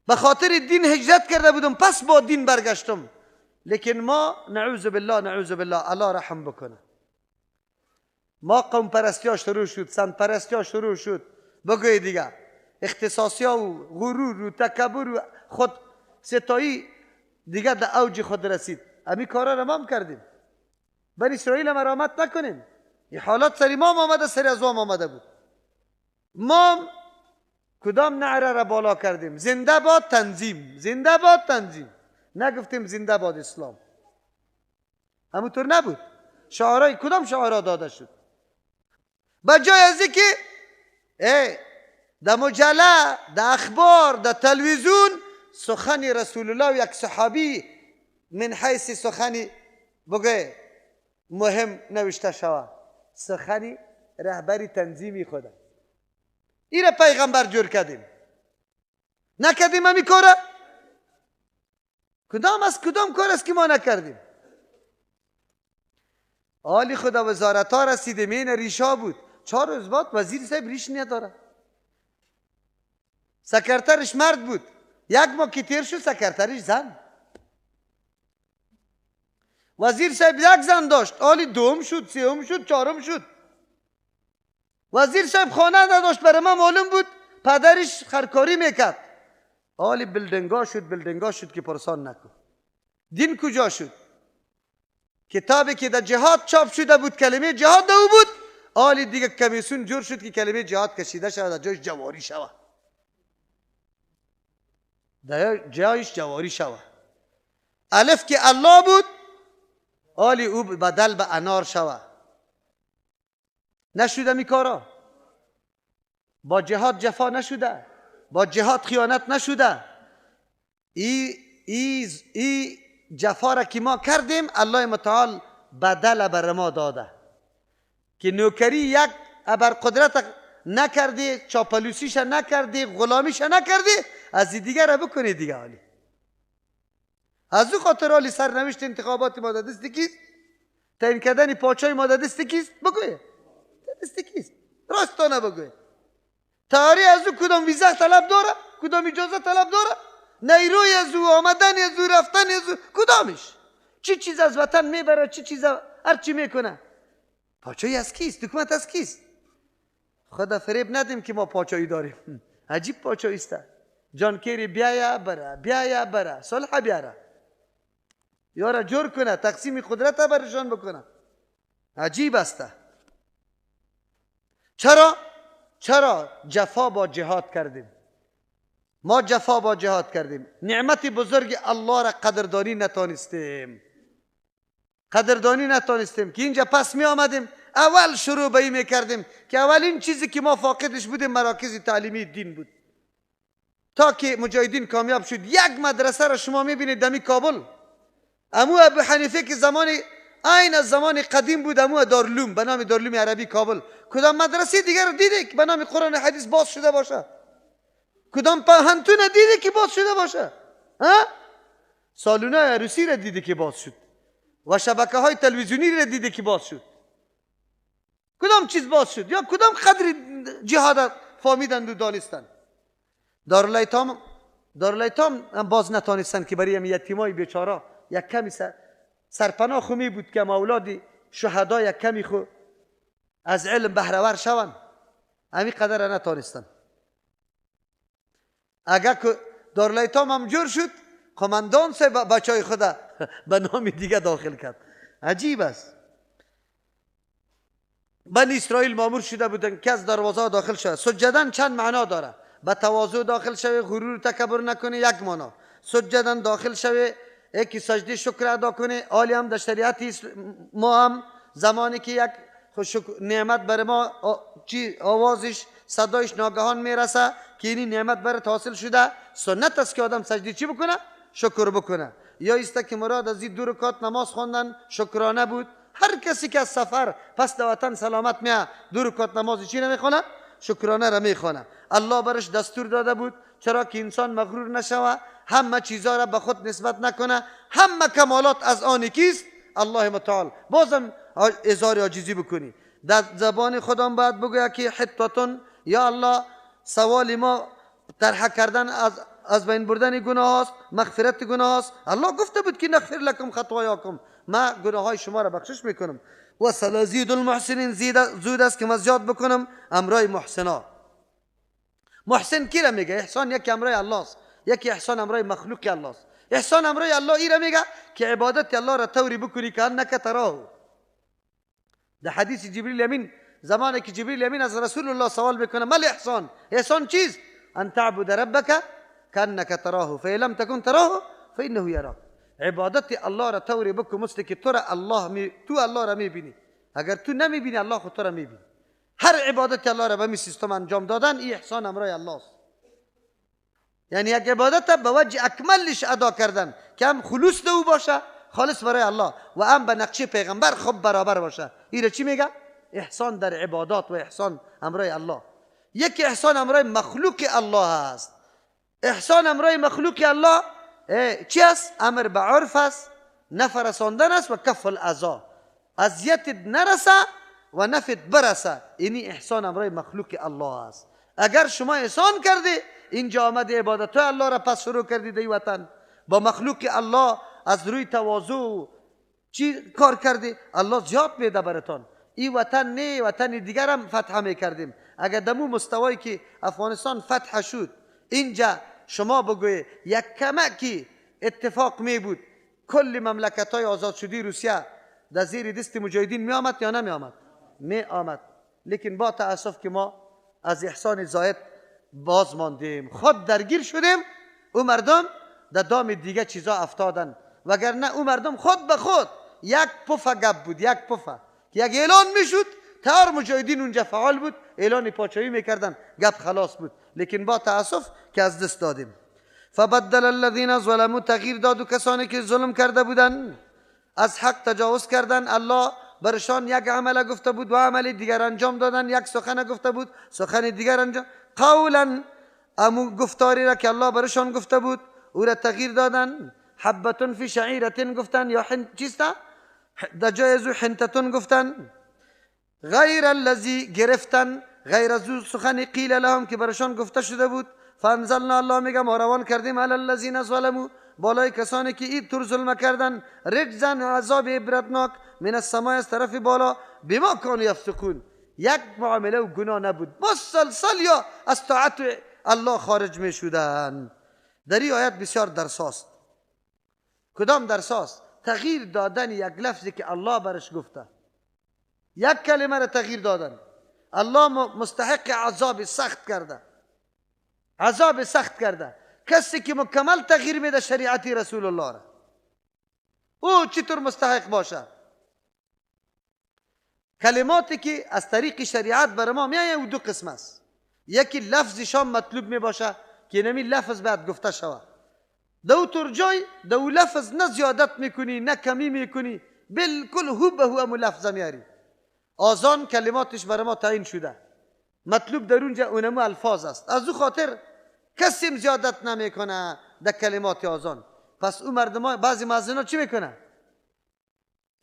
به خاطر دین هجرت کرده بودم، پس با دین برگشتم. لیکن ما نعوذ بالله نعوذ بالله، الله رحم بکنه، ما قوم پرستی ها شروع شد، سمت پرستی ها شروع شد، بگوی دیگه اختصاصی ها و غرور و تکبر و خود ستایی دیگه در اوج خود رسید. امی کارا را ما هم کردیم. بنی اسرائیل مرامت نکنیم. این حالات سری ما آمده، سری از ما آمده بود. ما کدام نعره را بالا کردیم؟ زنده باد تنظیم، زنده باد تنظیم. نگفتیم زنده باد اسلام. همونطور نبود. شعارهای کدام شعارها داده شد؟ به جای از اینکه در مجله، در اخبار، در تلویزیون سخن رسول الله و یک صحابی من حیث سخنی بگه مهم نوشته شود، سخنی رهبری تنظیمی خدا. این پیغمبر جور کردیم، نکردیم همی کاره؟ کدام از کدام کار است که ما نکردیم؟ آلی خدا وزارت ها رسیدیم، این ریشا بود. 4 روز بعد وزیر صاحب ریش نداره، سکرترش مرد بود، یک ماه که تیر شد سکرترش زن. وزیر صاحب یک زن داشت، آلی دوم شد، سوم شد، چهارم شد. وزیر صاحب خانه نداشت، برای من معلوم بود پدرش خرکاری میکرد. آلی بلدنگا شد، بلدنگا شد که پرسان نکن. دین کجا شد؟ کتابی که در جهاد چاپ شده بود، کلمه جهاد او بود، آلی دیگه کمیسیون جور شد که کلمه جهاد کشیده شود، در جایش جواری شود، در جایش جواری شود. الف که الله بود، آلی او بدل به انار شود. نشده می کارا. با جهاد جفا نشده، با جهاد خیانت نشده. ای جفا را که ما کردیم، الله متعال بدل بر ما داده که نوکری یک ابر قدرت نکردی، چاپلوسیش نکردی، غلامیش نکردی، از دیگر را بکنی دیگه. حالی از او خاطر حالی سرنوشت انتخابات ما در دست کیست؟ تعیین کردن پاچای ما در دست کیست؟ بگوی دست کیست؟ راستانه بگوی. تاری از او کدام ویزه طلب داره؟ کدام اجازه طلب داره؟ نیروی از او، آمدن از او، رفتن از او، کدامش؟ چی چیز از وطن میبره، چی چیز هر چی میکنه؟ پاچایی از کیست؟ حکومت از کیست؟ خدا فریب ندیم که ما پاچایی داریم. عجیب پاچایی است. جان کری بیایا بره، بیایا بره، صلح بیاره، یارا جور کنه، تقسیم قدرت برشان بکنه. عجیب است. چرا؟ چرا جفا با جهاد کردیم؟ ما جفا با جهاد کردیم. نعمت بزرگ الله را قدردانی نتانستیم، قدردانی نتانستیم که اینجا پس می آمدیم اول شروع به این میکردیم که اولین چیزی که ما فاقدش بودیم مراکز تعلیمی دین بود. تا که مجاهدین کامیاب شد، یک مدرسه را شما میبینید دمی کابل، امو ابو حنیفه که زمان عین از زمان قدیم بود، امو دارالعلوم به نام دارالعلوم عربی کابل، کدام مدرسه دیگر رو دیده که به نام قرآن و حدیث باز شده باشه؟ کدام پهنتون دیده که باز شده باشه؟ ها؟ سالونای عروسی را دیده که باز شد و شبکه های تلویزیونی را دیده که باز شد. کدام چیز باز شد؟ یا کدام قدر جهاد فهمیدند و دانستند؟ دارالایتام هم باز نتانستند که برای یتیمای بیچاره یک کمی سرپناه خو می بود که اولاد شهدا یک کمی خو از علم بهره ور شوند. همین قدر نتانستند. اگر که دارالایتام هم جور شد، قماندان سه بچای خود به نام دیگه داخل کرد. عجیب است. بنی اسرائیل مامور شده بودن که از دروازه داخل شود. سجدن چند معنا داره. به تواضع داخل شوی، غرور تکبر نکنی، یک معنا. سجدن داخل شوی، یکی سجده شکر ادا کنی. عالی هم در شریعت ما هم زمانی که یک نعمت بر ما چی آوازش صدایش ناگهان میرسه که این نعمت برات حاصل شده، سنت است که آدم سجده چی بکنه؟ شکر بکنه. یا ایست که مراد از این دو رکعت نماز خواندن شکرانه بود. هر کسی که از سفر پس در وطن سلامت میه دو رکعت نماز چی نمیخونه؟ شکرانه را میخونه. الله برش دستور داده بود چرا که انسان مغرور نشوه، همه چیزا را به خود نسبت نکنه، همه کمالات از آن کیست؟ الله متعال. بازم اظهار عاجزی بکنی. در زبان خودم باید بگویا که حتتون یا الله، سوال ما طرح کردن از بین بردن گناه هاست، مغفرت گناه هاست. الله گفته بود که نغفر لکم خطایاکم، ما گناه های شما را بخشش میکنم. و سنزید المحسنین، زود است که ما زیاد بکنم امرای محسنا. محسن کی را میگه؟ احسان یکی امرای الله است، یکی احسان امرای مخلوق الله است. احسان امرای الله ای را میگه که عبادت الله را طوری بکنی که انک تراه. در حدیث جبریل امین، زمانی که جبریل امین از رسول الله سوال میکنه مال احسان، احسان چیست؟ ان تعبد ربک کانک تراه فإن لم تکن تراه فإنه یراک. عبادت الله را طوری بکن مثل که تو را الله تو الله را میبینی. اگر تو نمیبینی الله خود تو را میبینی. هر عبادت الله را به می سیستم انجام دادن، این احسان امرای الله است. یعنی یک عبادت به وجه اکملش ادا کردن که هم خلوص دو باشه، خالص برای الله، و هم به نقشه پیغمبر خوب برابر باشه. این را چی میگه؟ احسان در عبادات و احسان امرای الله. یکی احسان امرای مخلوق الله است. احسان امرای مخلوق الله چی است؟ امر به عرف است، نفع رساندن است و کف الاذی، اذیت نرسه و نفعت برسه. اینی احسان امرای مخلوق الله است. اگر شما احسان کردی، اینجا آمد عبادت الله را پس شروع کردی در وطن با مخلوق الله از روی تواضع چی کار کردی، الله زیاد میده براتان. این وطن نه، وطن دیگر هم فتح میکردیم. اگر دمو مستوایی که افغانستان فتح شد، اینجا شما بگوی یک کمکی اتفاق می بود، کل مملکت های آزاد شده روسیه در زیر دست مجاهدین می آمد یا نمی آمد؟ می آمد. لیکن با تاسف که ما از احسان زاید باز ماندیم، خود درگیر شدیم، او مردم در دام دیگه چیزا افتادن. وگرنه او مردم خود به خود یک پفه گپ بود، یک پفه که یک اعلان میشد، تار مجاهدین اونجا فعال بود، اعلان پاچایی میکردن، گپ خلاص بود. لیکن با تاسف که از دست دادیم. فبدل الذین ظلموا، تغییر داد و کسانی که ظلم کرده بودن، از حق تجاوز کردن. الله برشان یک عمل گفته بود و عمل دیگر انجام دادن، یک سخن گفته بود، سخن دیگر انجام. قولا، امو گفتاری را که الله برشان گفته بود او را تغییر دادن. حبتون فی شعیرتن گفتن، یا چیست؟ در جای ازو حنتتون گفتن. غیر الذی گرفتن، غیر از او سخن قیل لهم که برشان گفته شده بود. فانزلنا، الله میگه ما روان کردیم علی الذین ظلموا، بالای کسانی که این طور ظلم کردن، رجزا عذاب عبرتناک، من السماء از طرف بالا، بما کانوا یفسقون. یک معامله و گناه نبود، مسلسل یا از طاعت الله خارج می شدن. در این آیت بسیار درس است. کدام درس است؟ تغییر دادن یک لفظی که الله برش گفته، یک کلمه را تغییر دادن. الله مستحق عذاب سخت کرده، عذاب سخت کرده. کسی که مکمل تغییر میده شریعت رسول الله را، او چطور مستحق باشه؟ کلماتی که از طریق شریعت بر ما میآید او دو قسم است. یکی لفظ شام مطلوب می باشه که نمی لفظ باید گفته شود. دو تر جای دو لفظ نه زیادت میکنی نه کمی میکنی، بالکل هو به هو امو لفظ میاری. آذان کلماتش بر ما تعیین شده، مطلوب در اونجا اونمو الفاظ است. از او خاطر کسیم زیادت نمیکنه در کلمات آذان. پس او مردم بعضی مؤذنا چی میکنه؟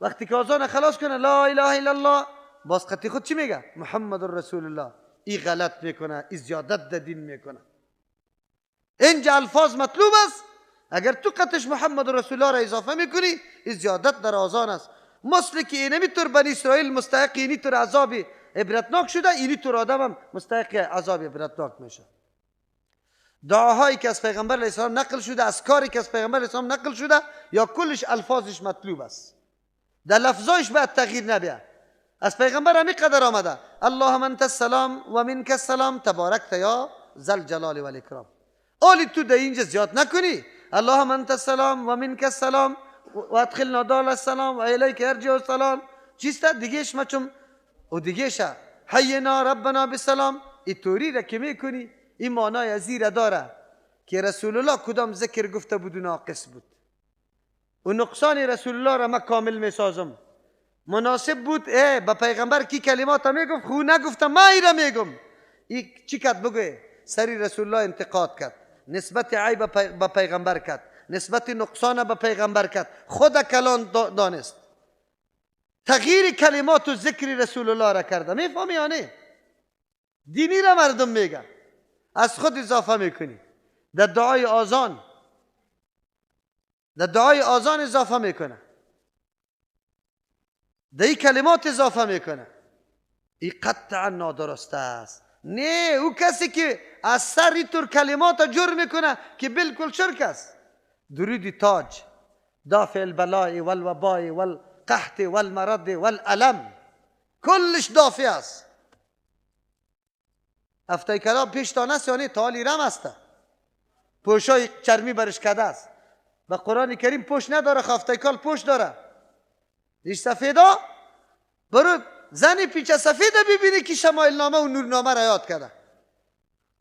وقتی که آذان خلاص کنه، لا اله الا الله، باز قطعی خود چی میگه؟ محمد رسول الله. ای غلط میکنه، ای زیادت در دین میکنه. اینجا الفاظ مطلوب است، اگر تو قطش محمد رسول الله را اضافه میکنی ای زیادت در آذان است. مثل که اینمی طور بنی اسرائیل مستحق اینی طور عذاب عبرتناک شده، اینی طور آدم هم مستحق عذاب عبرتناک میشه. دعاهایی که از پیغمبر علیه السلام نقل شده، از کاری که از پیغمبر علیه السلام نقل شده، یا کلش الفاظش مطلوب است، در لفظایش باید تغییر نبیه. از پیغمبر همی قدر آمده اللهم انت السلام و منک السلام تبارکت یا ذا الجلال والاکرام. آلی تو در اینجا زیاد نکنی، اللهم انت السلام و منک السلام و ادخلنا دار السلام و الیک یرجع السلام. چیست دیگهش مچم و دیگهش حینا ربنا بالسلام. ای توری را که میکنی این معنای ازی داره که رسول الله کدام ذکر گفته بود و ناقص بود و نقصان رسول الله را ما کامل میسازم. مناسب بود ای با پیغمبر کی کلمات میگفت خو نگفتم، ما ای را میگم. ای چی کد بگوی؟ سری رسول الله انتقاد کرد، نسبت عیب به پیغمبر کرد، نسبت نقصان به پیغمبر کرد، خود کلان دانست، تغییر کلمات و ذکر رسول الله را کرده. میفهمی یا نه؟ دینی را مردم میگن از خود اضافه میکنی، در دعای آذان، در دعای آذان اضافه میکنه، در این کلمات اضافه میکنه. این قطعا نادرست است. نه، او کسی که از سر اینطور کلمات جور میکنه که بالکل شرک است. درود تاج دافع البلاء والوباء والقحط والمرض والالم، کلش دافع است. هفته کلام پیش تانه است یعنی تا رم است، پوشای چرمی برش کده است. و قرآن کریم پوش نداره، هفته کال پوش داره. ریش سفیدا برو زن پیچه سفیده ببینی که شمایل نامه و نورنامه را یاد کرده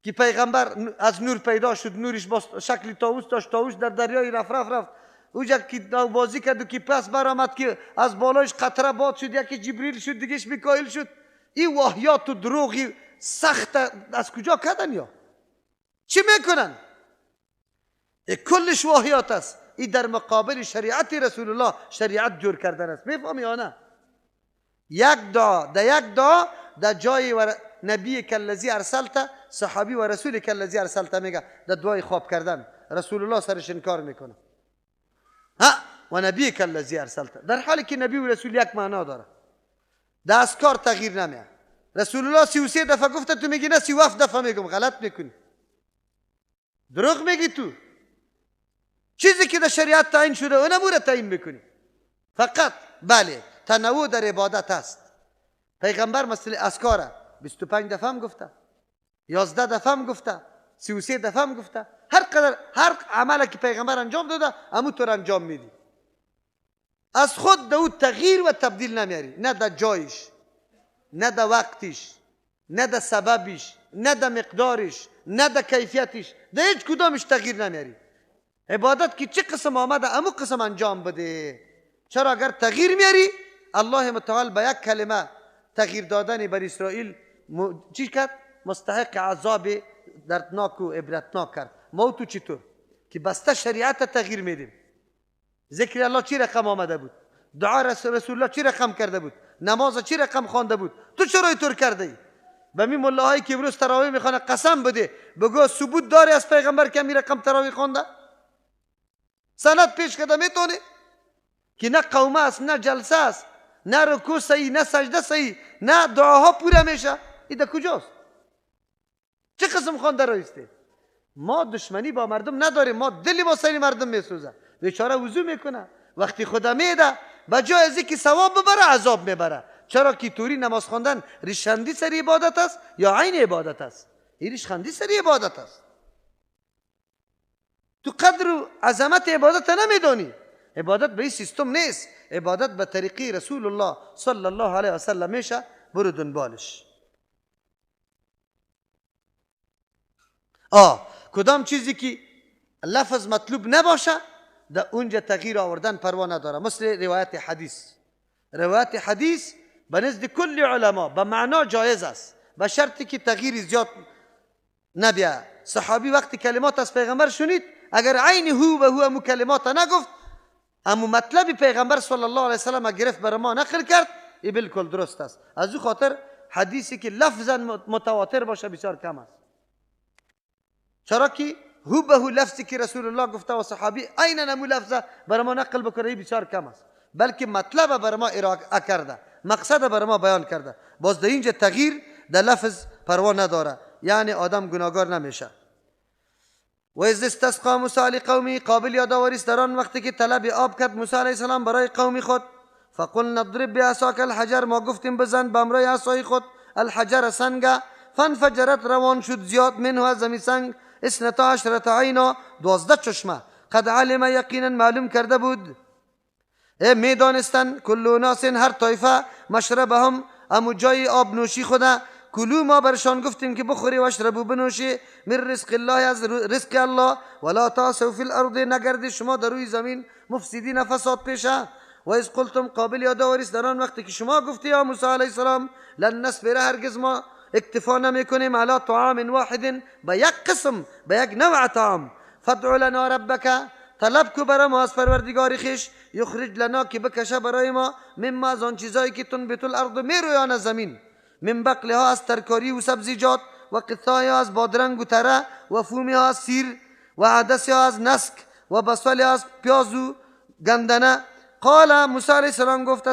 که پیغمبر از نور پیدا شد، نورش با شکل طاووس داشت، طاووس در دریای رفرف رفت، اوجا که بازی کرد و که پس برآمد که از بالایش قطره باد شد، یکی جبریل شد، دیگهش میکائیل شد. این واهیات و دروغی سخت از کجا کردن یا چی میکنن؟ کلش واهیات است. این در مقابل شریعت رسول الله شریعت جور کردن است. میفهمی یا نه؟ یک دعا در یک دعا در جای و نبی کلذی ارسلت، صحابی و رسول کلذی ارسلت میگه، در دعای خواب کردن رسول الله سرش انکار میکنه. ها و نبی کلذی ارسلت، در حالی که نبی و رسول یک معنا داره، در اذکار تغییر نمیه. رسول الله 33 دفعه گفته، تو میگی نه 37 دفعه میگم. غلط میکنی، دروغ میگی. تو چیزی که در شریعت تعیین شده اونم را تعیین میکنی فقط. بله تنوع در عبادت است. پیغمبر مثل اذکار 25 دفعه هم گفته، 11 دفعه هم گفته، 33 دفعه هم گفته. هر قدر هر عمل که پیغمبر انجام داده همون طور انجام میدی. از خود در او تغییر و تبدیل نمیاری، نه در جایش، نه در وقتش، نه در سببش، نه در مقدارش، نه در کیفیتش، در هیچ کدامش تغییر نمیاری. عبادت که چه قسم آمده امو قسم انجام بده. چرا اگر تغییر میاری الله متعال به یک کلمه تغییر دادن بر اسرائیل چی کرد؟ مستحق عذاب دردناک و عبرتناک کرد. ما تو چطور که بسته شریعت تغییر میدیم؟ ذکر الله چی رقم آمده بود؟ دعا رسول الله چی رقم کرده بود؟ نماز چی رقم خوانده بود؟ تو چرا اینطور کرده ای؟ به می ملاهایی که امروز تراویح میخوانه قسم بده، بگو ثبوت داری از پیغمبر که می رقم تراویح خوانده؟ سند پیش کرده میتونه که نه قومه است، نه جلسه است، نه رکوع صحیح، نه سجده صحیح، نه دعاها پوره میشه. این در کجاست؟ چه قسم خوانده رایسته؟ ما دشمنی با مردم نداریم، ما دل ما سری مردم میسوزه. بیچاره وضو میکنه، وقتی خدا میده به جای از اینکه ثواب ببره عذاب میبره. چرا که توری نماز خواندن ریشخندی سری عبادت است یا عین عبادت است؟ این ریشخندی سری عبادت است. تو قدر و عظمت عبادت نمیدانی. عبادت به این سیستم نیست، عبادت به طریقی رسول الله صلی الله علیه و سلم میشه. برو دنبالش. کدام چیزی که لفظ مطلوب نباشه در اونجا تغییر آوردن پروا نداره. مثل روایت حدیث. روایت حدیث به نزد کل علما به معنا جایز است، به شرطی که تغییر زیاد نبیه. صحابی وقتی کلمات از پیغمبر شنید، اگر عین هو و هو امو کلمات نگفت، امو مطلب پیغمبر صلی الله علیه وسلم گرفت بر ما نقل کرد، ای بالکل درست است. از او خاطر حدیثی که لفظا متواتر باشه بسیار کم است، چرا که هو به هو لفظی که رسول الله گفته و صحابی عینا همو لفظ برای ما نقل بکنه بسیار کم است، بلکه مطلب بر ما ارائه کرده، مقصد بر ما بیان کرده. باز در اینجا تغییر در لفظ پروا نداره، یعنی آدم گناهگار نمیشه. و اذ استسقی موسی لقومه، قابل یادآوری است در آن وقتی که طلب آب کرد موسی علیه السلام برای قوم خود. فقلنا اضرب بعصاک الحجر، ما گفتیم بزن به همراه عصای خود الحجر سنگ. فانفجرت، روان شد زیاد، منه از همی سنگ، 12 عینا، 12 چشمه. قد علم، یقینا معلوم کرده بود، میدانستن، کل ناس، هر طایفه، مشربهم، امو جای آب نوشی خوده. کلو، ما برشان گفتیم که بخوری، و اشربو، بنوشی، من رزق الله، از رزق الله، ولا تعثوا فی الارض، نگردی شما در روی زمین مفسدین، فساد پیشه. و اذ قلتم، قابل یادآوری است در آن وقتی که شما گفتی یا موسی علیه السلام، لن نصبر، هرگز ما اکتفا نمیکنیم، علی طعام واحد، به یک قسم، به یک نوع طعام. فادع لنا ربک، طلب کو برای ما از پروردگار خویش، یخرج لنا، که بکشه برای ما، مما، از آن چیزایی که تنبت الارض، میرویان زمین، من بقلها، از ترکاری و سبزیجات، و قثائها، از بادرنگ و تره، و فومها، از سیر، و عدسها، از نسک، و بصلها، از پیاز و گندنه. قال، موسی علیه السلام گفت،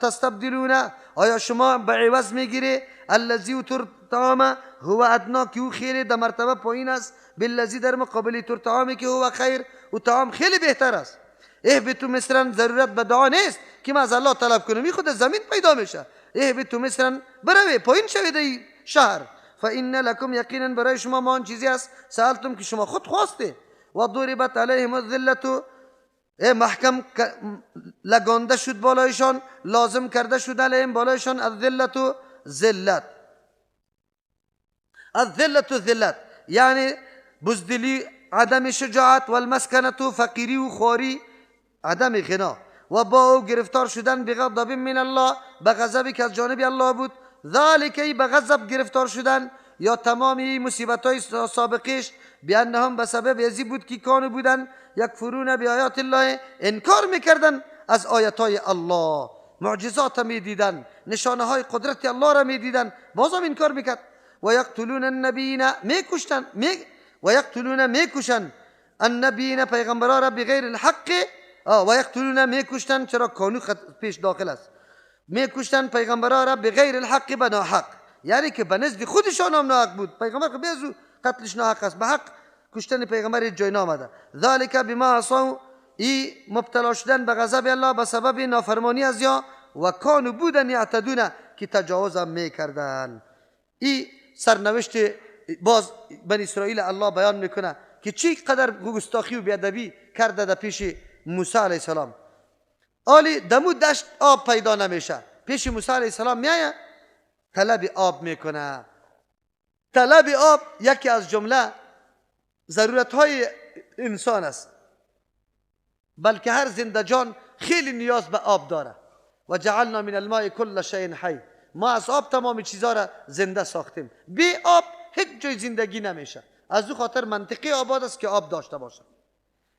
تستبدلون، آیا شما به عوض میگیری، الذی، تر طعام، هو ادنی، که او خیلی در مرتبه پایین است، بالذی، در مقابل تر طعامی که هو خیر، و طعام خیلی بهتر است. اهبطوا مصرا، ضرورت به دعا نیست که ما از الله طلب کنیم، خود زمین پیدا میشه. اهبطوا مصرا، بروی پایین شوید ای شهر. فان لکم، یقینا برای شما، ما آن چیزی است، سألتم، که شما خود خواسته. و ضربت علیهم الذلة، محکم لگانده شد بالایشان، لازم کرده شد، علیهم، بالایشان، الذلة ذلت. الذلة ذلت یعنی بزدلی، عدم شجاعت، و المسکنة، فقیری و خواری، عدم غنا. و باءوا، گرفتار شدن، بغضب من الله، به غضبی که از جانب الله بود. ذلک، به غضب گرفتار شدن یا تمامی مصیبت های سابقش، بانهم، به سبب ازی بود که کانوا، بودن، یکفرون بآیات الله، انکار میکردن از آیت های الله. معجزات میدیدن، نشانه های قدرت الله را میدیدن، بازم انکار میکرد. و یقتلون النبیین، میکشتن، و یقتلون، میکشن، النبیین، پیغمبران را، بغیر الحق. و یقتلون، میکشتن، چرا کانوا پیش داخل است، میکشتن پیغمبران را، بغیر الحق، به ناحق، یعنی که به نزد خودشان هم ناحق بود. پیغمبر به ازو قتلش ناحق است، به حق کشتن پیغمبر جای نامده. ذلک بما عصوا، ای مبتلا شدن به غضب الله به سبب نافرمانی از یا، و کانوا، بودن، یعتدون، که تجاوز هم میکردن. ای سرنوشت باز بنی اسرائیل الله بیان میکنه که چی قدر گستاخی و بیادبی کرده در پیش موسی علیه السلام. آلی دمو دشت آب پیدا نمیشه، پیش موسی علیه السلام میایه طلب آب میکنه. طلب آب یکی از جمله ضرورت های انسان است، بلکه هر زنده جان خیلی نیاز به آب داره. و جعلنا من الماء کل شیء حی، ما از آب تمام چیزها را زنده ساختیم. بی آب هیچ جای زندگی نمیشه. از او خاطر منطقه آباد است که آب داشته باشه.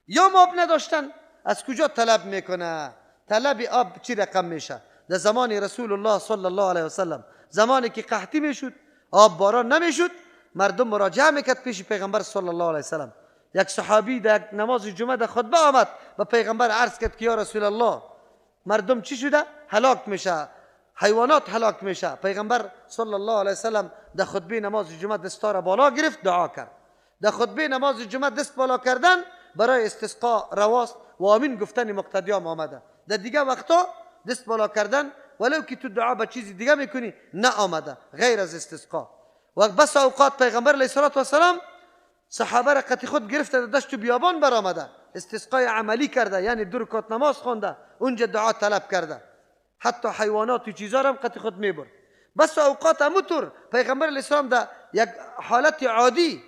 یا آب نداشتن از کجا طلب میکنه؟ طلب آب چی رقم میشه؟ در زمان رسول الله صلی الله علیه وسلم، زمانی که قحطی میشد، آب باران نمیشد، مردم مراجعه میکرد پیش پیغمبر صلی الله علیه وسلم. یک صحابی در نماز جمعه در خطبه آمد و پیغمبر عرض کرد که یا رسول الله، مردم چی شده؟ هلاک میشه، حیوانات هلاک میشه. پیغمبر صلی الله علیه وسلم در خطبه نماز جمعه دستا را بالا گرفت، دعا کرد. در خطبه نماز جمعه دست بالا کردن برای استسقا رواست و آمین گفتن مقتدیان آمده. در دیگه وقتا دست بالا کردن ولو که تو دعا به چیزی دیگه میکنی نه آمده غیر از استسقا. و بس اوقات پیغمبر علیه الصلاة والسلام صحابه را قطی خود گرفته در دشت و بیابان برآمده، استسقای عملی کرده، یعنی دو رکعت نماز خوانده، اونجا دعا طلب کرده، حتی حیوانات و چیزا را هم قطی خود میبرد. بس اوقات همونطور پیغمبر علیه السلام در یک حالت عادی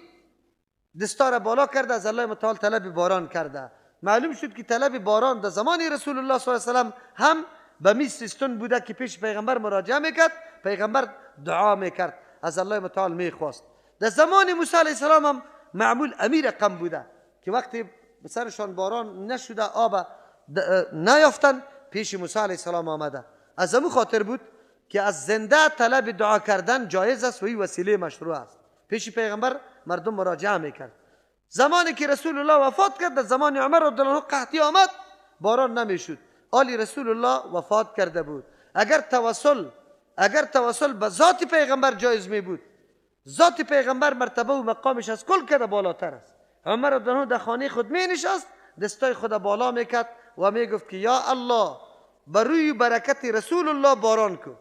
دستا را بالا کرده، از الله متعال طلب باران کرده. معلوم شد که طلب باران در زمان رسول الله صلی الله علیه و سلم هم به می سیستم بوده که پیش پیغمبر مراجعه میکرد، پیغمبر دعا میکرد، از الله متعال میخواست. در زمان موسی علیه السلام هم معمول امیر رقم بوده که وقتی به سرشان باران نشده، آب نیافتن، پیش موسی علیه السلام آمده. از امو خاطر بود که از زنده طلب دعا کردن جایز است و این وسیله مشروع است. پیش پیغمبر مردم مراجعه میکرد. زمانی که رسول الله وفات کرد، در زمان عمر رضی الله عنه قحطی آمد، باران نمیشد. آلی رسول الله وفات کرده بود. اگر توسل به ذات پیغمبر جایز می بود، ذات پیغمبر مرتبه و مقامش از کل کرده بالاتر است. عمر رضی الله عنه در خانه خود می نشست، دستای خود بالا میکرد و می گفت که یا الله بر روی برکت رسول الله باران کن،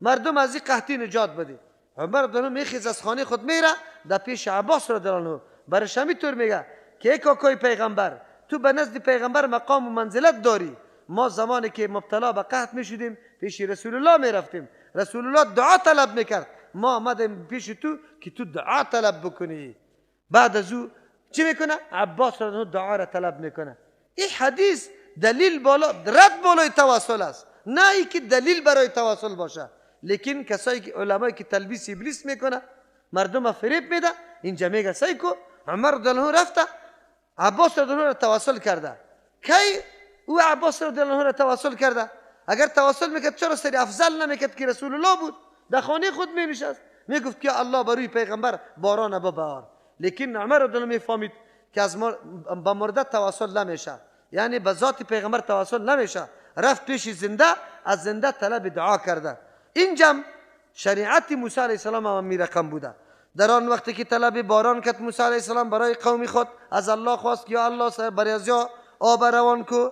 مردم از این قحطی نجات بده. عمر رضی الله عنه میخیز از خانه خود میره در پیش عباس رضی الله عنه، برش همینطور میگه که ای کاکای پیغمبر، تو به نزد پیغمبر مقام و منزلت داری. ما زمانی که مبتلا به قحط میشدیم پیش رسول الله میرفتیم، رسول الله دعا طلب میکرد، ما آمدیم پیش تو که تو دعا طلب بکنی. بعد از او چی میکنه؟ عباس رضی الله دعا را طلب میکنه. این حدیث دلیل بالا رد بالای توسل است، نه ای که دلیل برای توسل باشه. لیکن کسایی که علمایی که تلبیس ابلیس میکنه، مردم فریب میده، اینجا میگه سعی کو عمر رضی الله رفته عباس رضی الله را توسل کرده. کی او عباس رضی الله را توسل کرده؟ اگر توسل میکرد چرا سری افضل نمیکرد که رسول الله بود؟ در خانه خود مینشست میگفت که الله بروی پیغمبر باران ببار. لیکن عمر رضی الله میفهمید که از با مرده توسل نمیشه، یعنی به ذات پیغمبر توسل نمیشه. رفت پیش زنده، از زنده طلب دعا کرده. اینجا شریعت موسی علیه السلام هم می رقم بوده. در آن وقتی که طلب باران کرد موسی علیه السلام برای قوم خود، از الله خواست که یا الله برای از یا آب روان کو.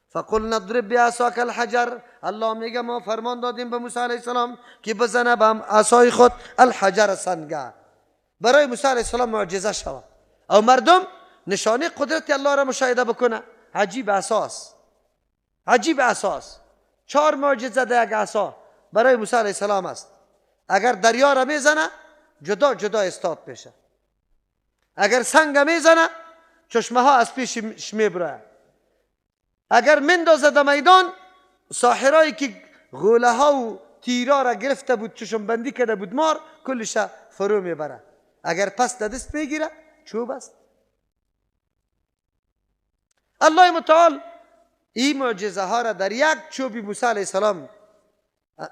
فقلنا اضرب بعصاک الحجر، الله میگه ما فرمان دادیم به موسی علیه السلام که بزنه به عصای خود الحجر سنگه، برای موسی علیه السلام معجزه شود او مردم نشانه قدرت الله را مشاهده بکنه. عجیب اساس، عجیب اساس. 4 معجزه در یک عصا برای موسی علیه السلام است. اگر دریا را میزنه جدا جدا استاد میشه، اگر سنگ میزنه چشمه ها از پیشش میبره، اگر مندازه در میدان ساحرایی که غوله ها و تیرا را گرفته بود چشم بندی کرده بود مار کلش فرو میبره، اگر پس در دست میگیره چوب است. الله متعال این معجزه ها را در یک چوب موسی علیه السلام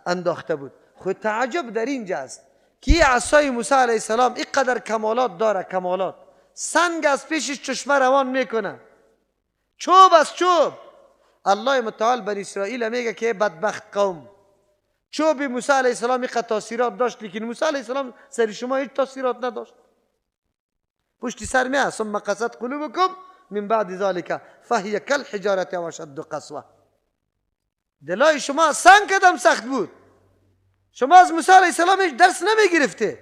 انداخته بود. خود تعجب در اینجا است که عصای موسی علیه السلام اینقدر کمالات داره، کمالات. سنگ از پیشش چشمه روان میکنه، چوب از چوب. الله متعال بنی اسرائیل میگه که بدبخت قوم، چوب موسی علیه السلام اینقدر تاثیرات داشت، لیکن موسی علیه السلام سر شما هیچ تاثیرات نداشت. پشتی سر میه ثم قست قلوبکم من بعد ذلك فهي كالحجارة واشد قسوة. دلای شما سنگ کدام سخت بود، شما از موسی علیه السلام هیچ درس نمیگرفته.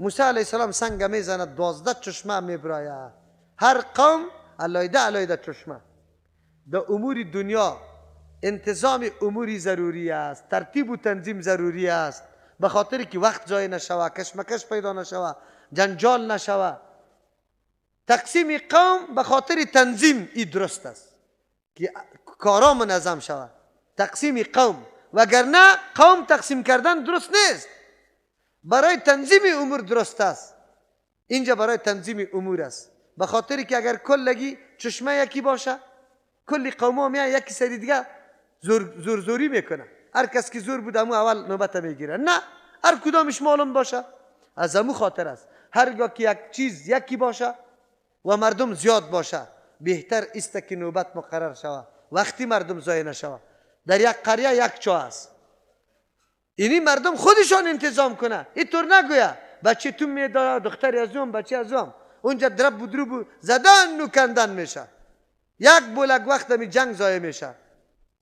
موسی علیه السلام سنگ میزند 12 چشمه میبرایه، هر قوم علایده علایده چشمه. در امور دنیا انتظام اموری ضروری است، ترتیب و تنظیم ضروری است، به خاطر که وقت ضایع نشوه، کشمکش پیدا نشوه، جنجال نشوه. تقسیم قوم به خاطر تنظیم ای درست است که کارا منظم شود، تقسیم قوم، وگرنه قوم تقسیم کردن درست نیست. برای تنظیم امور درست است، اینجا برای تنظیم امور است، به خاطر که اگر کلگی چشمه یکی باشه کلی قوم ها میان یکی سری دیگه زور زوری میکنه، هر کس که زور بود امو اول نوبت میگیره. نه، هر کدامش معلوم باشه. از امو خاطر است هرگاه که یک چیز یکی باشه و مردم زیاد باشه بهتر است که نوبت مقرر شود، وقتی مردم ضایع نشود. در یک قریه یک چاه است، اینی مردم خودشان انتظام کنه، اینطور نگویه بچه تو میداره دختری از اون بچه از اون، اونجا درب و دروب زدن و کندن میشه، یک بولک وقت می جنگ ضایع میشه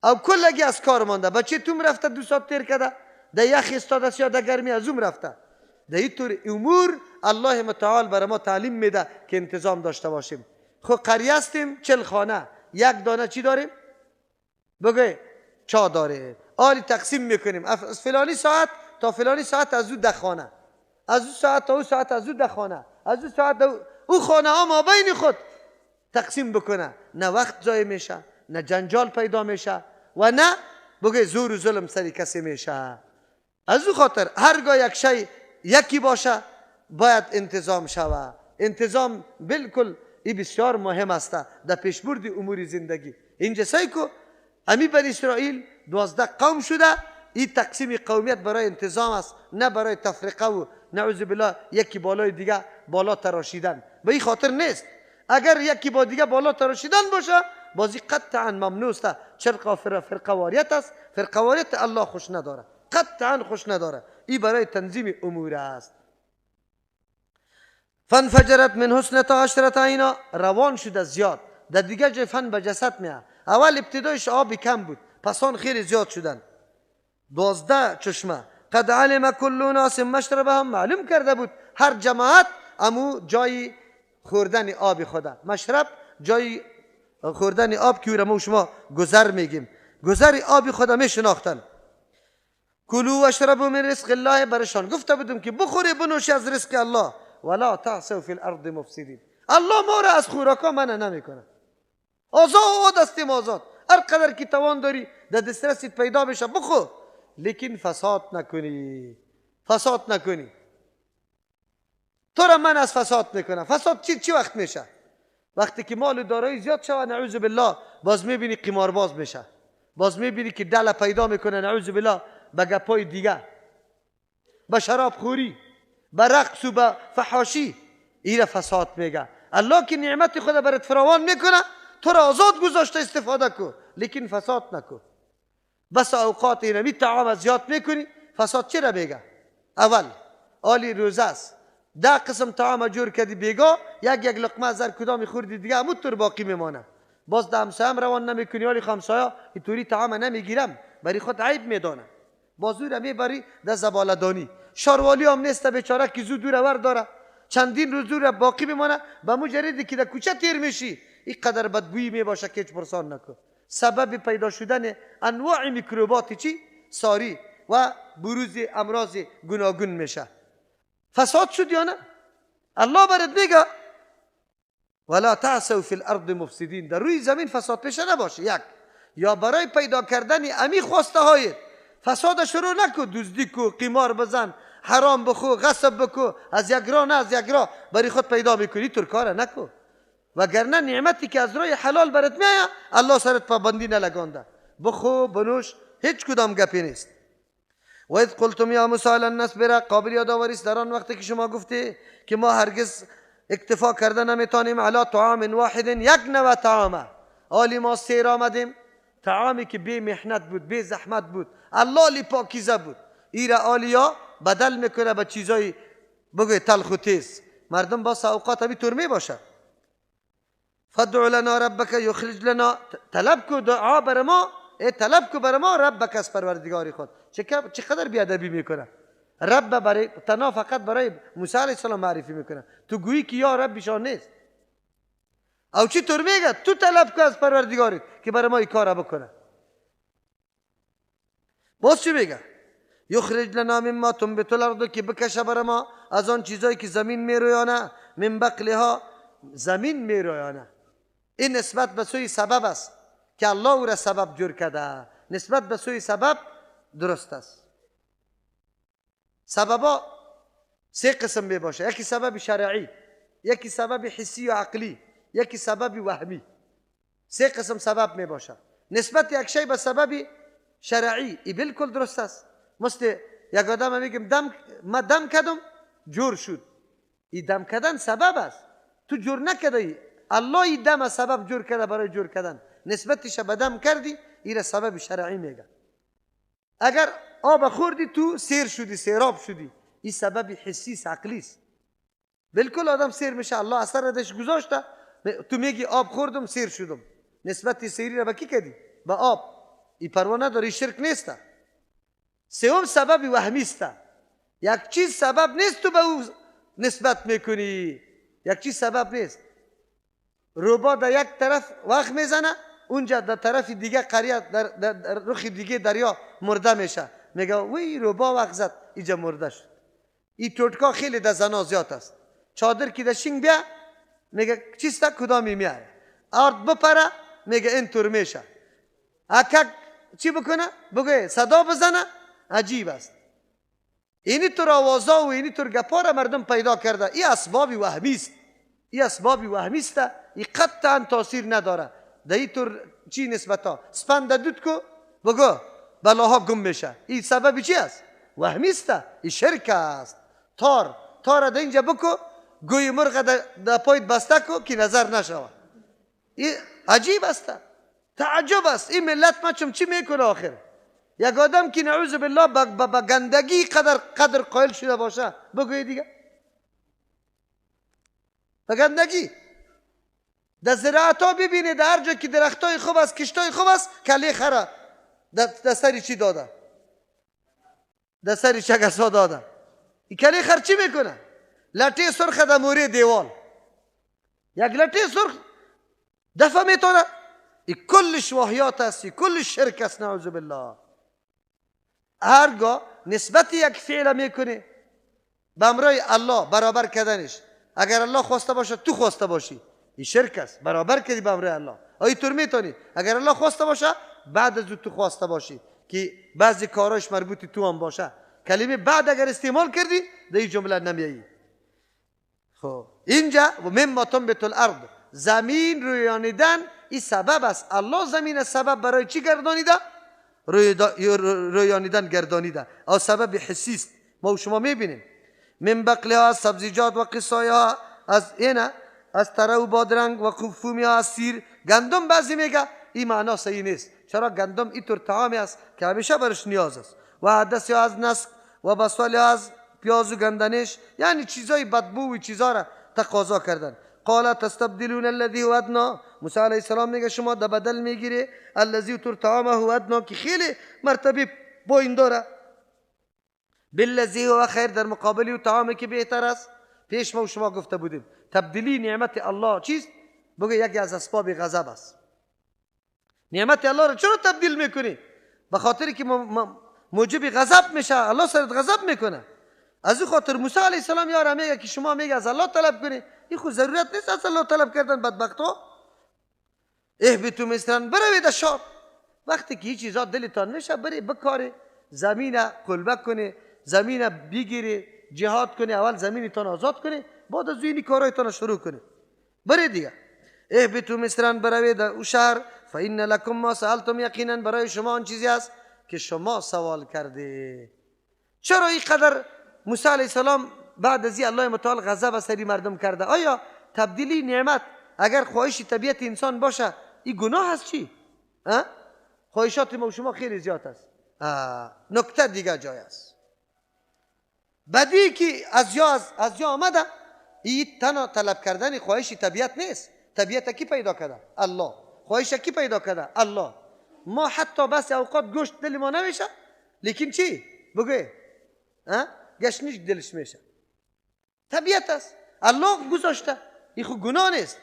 او کلگی از کار مانده. بچه توم رفته 2 ساعت تیر کرده در یخ استاده است یا در گرمی از اون رفته. در اینطور امور الله متعال برای ما تعلیم میده که انتظام داشته باشیم. خب قریه هستیم 40 خانه، یک دانه چی داریم؟ بگوی چا داره. آلی تقسیم میکنیم از فلانی ساعت تا فلانی ساعت از او 10 خانه، از او ساعت تا او ساعت از او 10 خانه، از او ساعت او خانه ها ما بین خود تقسیم بکنه. نه وقت ضایع میشه، نه جنجال پیدا میشه و نه بگه زور و ظلم سری کسی میشه. از او خاطر هرگاه یک شی یکی باشه باید انتظام شوه. انتظام بالکل ای بسیار مهم است در پیشبرد امور زندگی. اینجا سعی کو امی بنی اسرائیل 12 قوم شده. این تقسیم قومیت برای انتظام است، نه برای تفرقه و نعوذ بالله یکی بالای دیگه بالا تراشیدن. به این خاطر نیست. اگر یکی با دیگه بالا تراشیدن باشه بازی قطعا ممنوع است. چرا فرقه واریت است، فرقه واریت الله خوش نداره، قطعا خوش نداره. این برای تنظیم امور است. فانفجرت من حسنتا عشرة عینا، روان شده زیاد. در دیگه جای فن به جسد میاد. اول ابتدایش آب کم بود، پس آن خیلی زیاد شدن. 12 چشمه. قد علم كل ناس مشربهم، معلوم کرده بود هر جماعت امو جای خوردن آب خدا، مشرب جای خوردن آب که ما شما گذر میگیم، گذر آب خدا میشناختن. کلوا واشربوا من رزق الله، برشان گفته بودم که بخوری بنوشی از رزق الله. ولا تعثوا فی الارض مفسدین، الله ما را از خوراکا منع نمیکنه. آزاد هستیم، آزاد، هر قدر که توان داری در دسترست پیدا بشه بخور، لیکن فساد نکنی، فساد نکنی. تو را من از فساد میکنم. فساد چی وقت میشه؟ وقتی که مال و دارایی زیاد شود، نعوذ بالله، باز میبینی قمارباز میشه، باز میبینی که دل پیدا میکنه، نعوذ بالله، به گپای دیگه، به شراب خوری، به رقص و به فحاشی. ایره فساد میگه. الله که نعمت خود برات فراوان میکنه، تو را آزاد گذاشته استفاده کو، لیکن فساد نکو. بس اوقات اینمی طعام زیاد میکنی، فساد چرا میگه؟ اول آلی روزه است، 10 قسم طعام جور کردی، بیگا یک یک لقمه از هر کدام خوردی دیگه همون طور باقی میمانه. باز ده همسایه هم روان نمیکنی، آلی همسایه اینطوری طعام نمیگیرم، برای خود عیب میدانه. باز او را میبری در زباله‌دانی. شاروالی هم نیست بیچاره که زود دور ور داره، چندین روز دور باقی میمانه. به مجردی که در کوچه تیر میشی اینقدر بدبویی میباشه که هیچ پرسان نکن. سبب پیدا شدن انواع میکروبات چی؟ ساری و بروز امراض گوناگون میشه. فساد شد یا نه؟ الله برات میگه ولا تعثوا فی الارض مفسدین، در روی زمین فساد پیشه نباشه. یک، یا برای پیدا کردن امی خواسته هایت فساد شروع نکو، دزدی کو، قمار بزن، حرام بخو، غصب بکو، از یک راه نه از یک راه برای خود پیدا میکنی، تو کار نکو. وگرنه نعمتی که از راه حلال برات میآید الله سرت پابندی نلگانده. بخو بنوش، هیچ کدام گپی نیست. و اذ قلتم یا موسی لن نصبر، قابل یادآوری است در آن وقتی که شما گفتی که ما هرگز اکتفا کرده نمیتونیم علی طعام واحد، یک نوع طعامه. آلی ما سیر آمدیم، طعامی که بی محنت بود، بی زحمت بود، الله لی پاکیزه بود. ایره آلیا بدل میکنه به چیزای بگوی تلخ و تیز. مردم با اوقات همی طور میباشه. فادع لنا ربک یخرج لنا، طلب کو دعا بر ما، ای طلب کو بر ما ربک از پروردگار خود. چقدر بیادبی میکنه. رب برای تنها فقط برای موسی علیه السلام معرفی میکنه، تو گویی که یا ربشان نیست. او چی طور میگه تو طلب کو از پروردگارت که برای ما این کار بکنه. باز چی میگه؟ یخرج لنا مما تنبت الارض، که بکشه بر ما از آن چیزایی که زمین میرویانه، من بقلها، زمین میرویانه. این نسبت به سوی سبب است که الله او را سبب جور کرده. نسبت به سوی سبب درست است. سببا سه قسم می باشه، یکی سبب شرعی، یکی سبب حسی و عقلی، یکی سبب وهمی. سه قسم سبب می باشه. نسبت یک شی به سبب شرعی ای بالکل درست است. مثل یک آدم میگم دم، ما دم کردم جور شد. ای دم کردن سبب است، تو جور نکردی، الله ای دم سبب جور کرده برای جور کردن. نسبتش به دم کردی، ای را سبب شرعی میگه. اگر آب خوردی تو سیر شدی، سیراب شدی، این سبب حسی عقلی است. بالکل آدم سیر میشه، الله اثر دش گذاشته، تو میگی آب خوردم سیر شدم. نسبت سیری را به کی کردی؟ به آب. ای پروا نداره، شرک نیست. سوم سبب وهمی است. یک چیز سبب نیست تو به او نسبت میکنی، یک چیز سبب نیست. روبا در یک طرف وقت میزنه، اونجا در طرف دیگه قریه، در رخ دیگه دریا مرده میشه. میگه وی روبا وقت زد اینجا مرده شد. این توتکا خیلی در زنا زیاد است. چادر که در شینگ بیا میگه چیست کدامی میایه، آرد بپره میگه این طور میشه. اکک چی بکنه؟ بگه صدا بزنه. عجیب است. اینی طور آوازا و اینی طور گپا را مردم پیدا کرده. این اسباب وهمی است، این اسباب وهمی است، این قطعا تاثیر نداره. در این طور چی نسبتا سپند دود کو بگو بلاها گم میشه. این سبب چی است؟ وهمی است، این شرک است. تار تار در اینجا بکو، گوی مرغ در پایت بسته کو که نظر نشود. این عجیب است، تعجب است. این ملت ما چم چی میکنه آخر؟ یک آدم که نعوذ بالله با گندگی قدر قائل شده باشه، بگوی دیگه با گندگی در زراعت ها ببینه، در هر جا که درخت های خوب است، کشت های خوب است، کله خره در سری چی داده؟ در سری چگسا داده. این کله خر چی میکنه؟ لطه سرخ در موری دیوال، یک لطه سرخ دفع میتونه. این کلش واهیات است، این کلش شرک است، نعوذ بالله. هرگاه نسبت یک فعل میکنه به امرای الله برابر کردنش، اگر الله خواسته باشه تو خواسته باشی، این شرک است، برابر کردی به امرای الله. آیا تو میتونی اگر الله خواسته باشه بعد از تو خواسته باشی که بعضی کاراش مربوط تو هم باشه، کلمه بعد اگر استعمال کردی در این جمله نمیایی. خب اینجا و مما تنبت الارض، زمین رویانیدن این سبب است. الله زمین سبب برای چی گردانیده؟ رویانیدن گردانیده، او سبب حسی است. ما و شما میبینیم من بقلها، از سبزیجات و قصایها، از اینه، از تره و بادرنگ و فومی ها، از سیر، گندم. بعضی میگه این معنا صحیح نیست، چرا گندم اینطور طعامی است که همیشه برش نیاز است. و عدس ها از نسک و بسال ها از پیاز و گندنش، یعنی چیزای بدبو و چیزا را تقاضا کردن. قال تستبدلون الذي هو ادنى، موسی علیه السلام میگه شما در بدل میگیری الذی تر طعامه هو ادنى که خیلی مرتبه پایین داره، بالذی هو خیر، در مقابل او طعامی که بهتر است. پیش ما و شما گفته بودیم تبدیلی نعمت الله چیست؟ بگه یکی از اسباب غضب است. نعمت الله را چرا تبدیل میکنی؟ به خاطر که موجب غضب میشه، الله سرت غضب میکنه. از او خاطر موسی علیه السلام یارا میگه که شما میگه از الله طلب کنی، این خود ضرورت نیست از الله طلب کردن. بدبختا اهبطوا مصرا، بروید شام. وقتی که هیچ چیزا دلتان میشه بری بکاری، زمین قلبه کنی، زمین بگیری، جهاد کنی، اول زمینتان آزاد کنی، بعد از این کارایتان شروع کنی. بری دیگه اهبطوا مصرا، بروید او شهر، فان لکم ما سألتم، یقینا برای شما آن چیزی است که شما سوال کرده. چرا اینقدر موسی علیه السلام بعد از الله متعال غضب سری مردم کرده؟ آیا تبدیلی نعمت اگر خواهش طبیعت انسان باشه این گناه است چی؟ خواهشات ما و شما خیلی زیاد است. نکته دیگه جای است. بدی که از یا آمده، این تنها طلب کردن خواهش طبیعت نیست. طبیعت کی پیدا کرده؟ الله. خواهش کی پیدا کرده؟ الله. ما حتی بس اوقات گوشت دل ما نمیشه، لیکن چی؟ بگوی گشنیش دلش میشه. طبیعت است، الله گذاشته، این خو گناه نیست.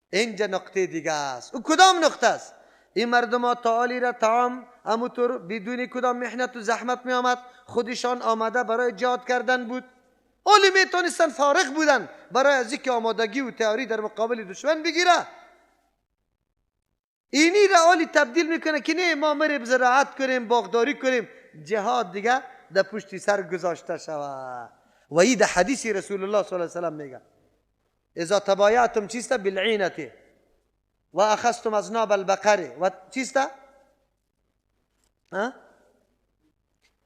اینجا نقطه دیگه است. او کدام نقطه است؟ این مردم ها تعالی را طعام همونطور بدون کدام محنت و زحمت می آمد، خودشان آماده برای جهاد کردن بود. اولی میتونستن فارغ بودن برای از اینکه آمادگی و تیاری در مقابل دشمن بگیره. اینی را اولی تبدیل میکنه که نه ما مریم زراعت کنیم، باغداری کنیم، جهاد دیگه در پشتی سر گذاشته شود. و این در حدیث رسول الله صلی الله علیه و سلم میگه اذا تبایعتم چیست؟ بالعینة و اخذتم اذناب البقر و چیست؟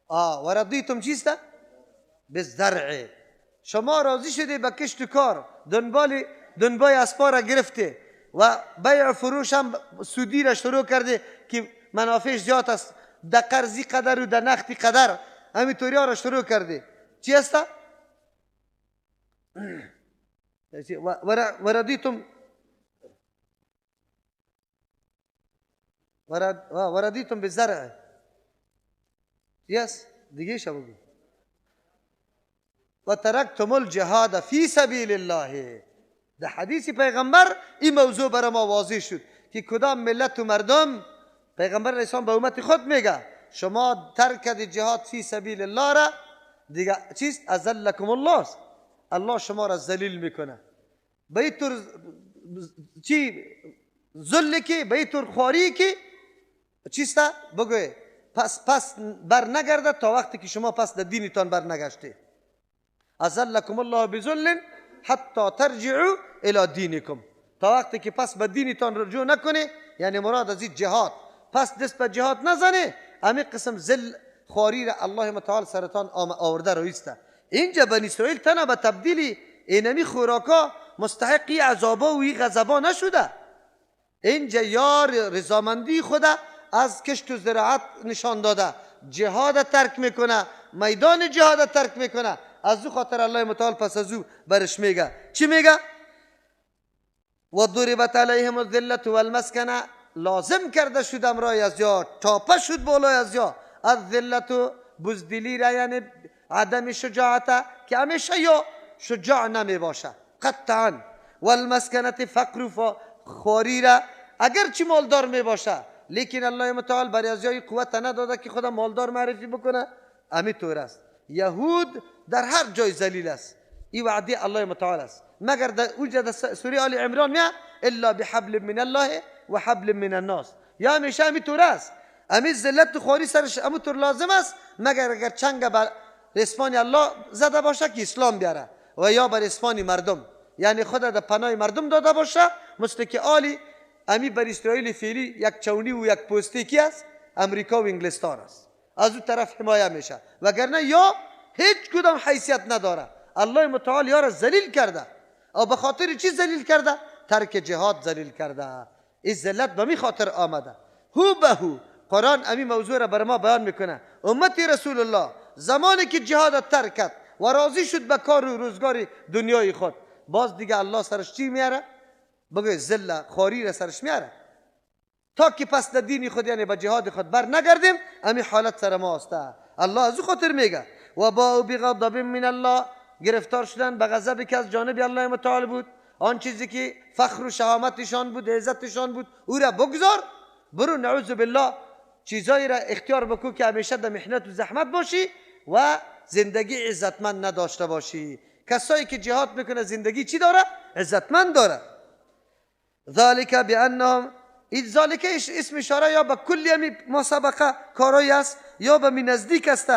و رضیتم چیست؟ بالزرع. شما راضی شده به کشت و کار، دنبال اسپا را گرفته و بیع فروش هم سودی را شروع کرده که منافعش زیاد است، در قرضی قدر و در نختی قدر همینطوری ها را شروع کرده. چی است؟ وردیتم وردیتم بالزرع. یس دیگه شو بگو. و ترکتم الجهاد فی سبیل الله. در حدیث پیغمبر این موضوع برای ما واضح شد که کدام ملت و مردم، پیغمبر اسلام به امت خود میگه شما ترک جهاد فی سبیل الله را دیگه چیست؟ اذلکم الله است. الله شما را ذلیل میکنه به این طور چی ذل که به این طور خواری که چیست؟ بگوی پس بر نگرده تا وقتی که شما پس در دینتان بر نگشته. اذلکم الله بذل حتی ترجعوا الی دینکم، تا وقتی که پس به دینتان رجوع نکنه، یعنی مراد از این جهاد، پس دست به جهاد نزنه، همین قسم ذل خواری را الله متعال سرتان آورده رویسته. اینجا بنی اسرائیل تنها به تبدیل اینمی خوراکا مستحقی عذابا و ای غضبا نشده. اینجا یار رضامندی خدا از کشت و زراعت نشان داده، جهاد ترک میکنه، میدان جهاد ترک میکنه. از او خاطر الله متعال پس از او برش میگه چی میگه؟ و ضربت علیهم الذلة والمسکنه، لازم کرده شد امرای از یا، تاپه شد بالای از یا از ذلت و بزدلی را، یعنی عدم شجاعت که همیشه یا شجاع نمی باشه قطعا، والمسکنه فقر و خواری را، اگر چی مالدار می باشه لیکن الله متعال برای از یای قوت نداده که خدا مالدار معرفی بکنه. امی طور است یهود در هر جای ذلیل است، این وعده الله متعال است. مگر در اونجا در سوره آل عمران میاد الا بحبل من الله و حبل من الناس، یا همیشه امی طور است، امی ذلت خواری سرش امی طور لازم است، مگر اگر چنگ بر رسمان الله زده باشه که اسلام بیاره و یا بر رسمان مردم، یعنی خدا در پناه مردم داده باشه، مثل که آلی امی بر اسرائیل فعلی یک چونی و یک پوستی کی است؟ امریکا و انگلستان است، از اون طرف حمایه میشه، وگرنه یا هیچ کدام حیثیت نداره. الله متعال یا را ذلیل کرده. او به خاطر چی ذلیل کرده؟ ترک جهاد ذلیل کرده. این ذلت به می خاطر آمده. هو به هو قرآن امی موضوع را بر ما بیان میکنه. امت رسول الله زمانی که جهاد ترک کرد و راضی شد به کار و روزگار دنیای خود، باز دیگه الله سرش چی میاره؟ بگه ذله خواری را سرش میاره تا که پس در دین خود یعنی به جهاد خود بر نگردیم. امی حالت سر ما است. الله از او خاطر میگه و باءوا بغضب من الله، گرفتار شدن به غضبی که از جانب الله متعال بود. آن چیزی که فخر و شهامتشان بود، عزتشان بود، او را بگذار، برو نعوذ بالله چیزایی را اختیار بکو که همیشه در محنت و زحمت باشی و زندگی عزتمند نداشته باشی. کسایی که جهاد میکنه زندگی چی داره؟ عزتمند داره. ذالک بانهم، این ذالک اسم اشاره یا به کلی امی ما سبقه کارایی است یا به می نزدیک است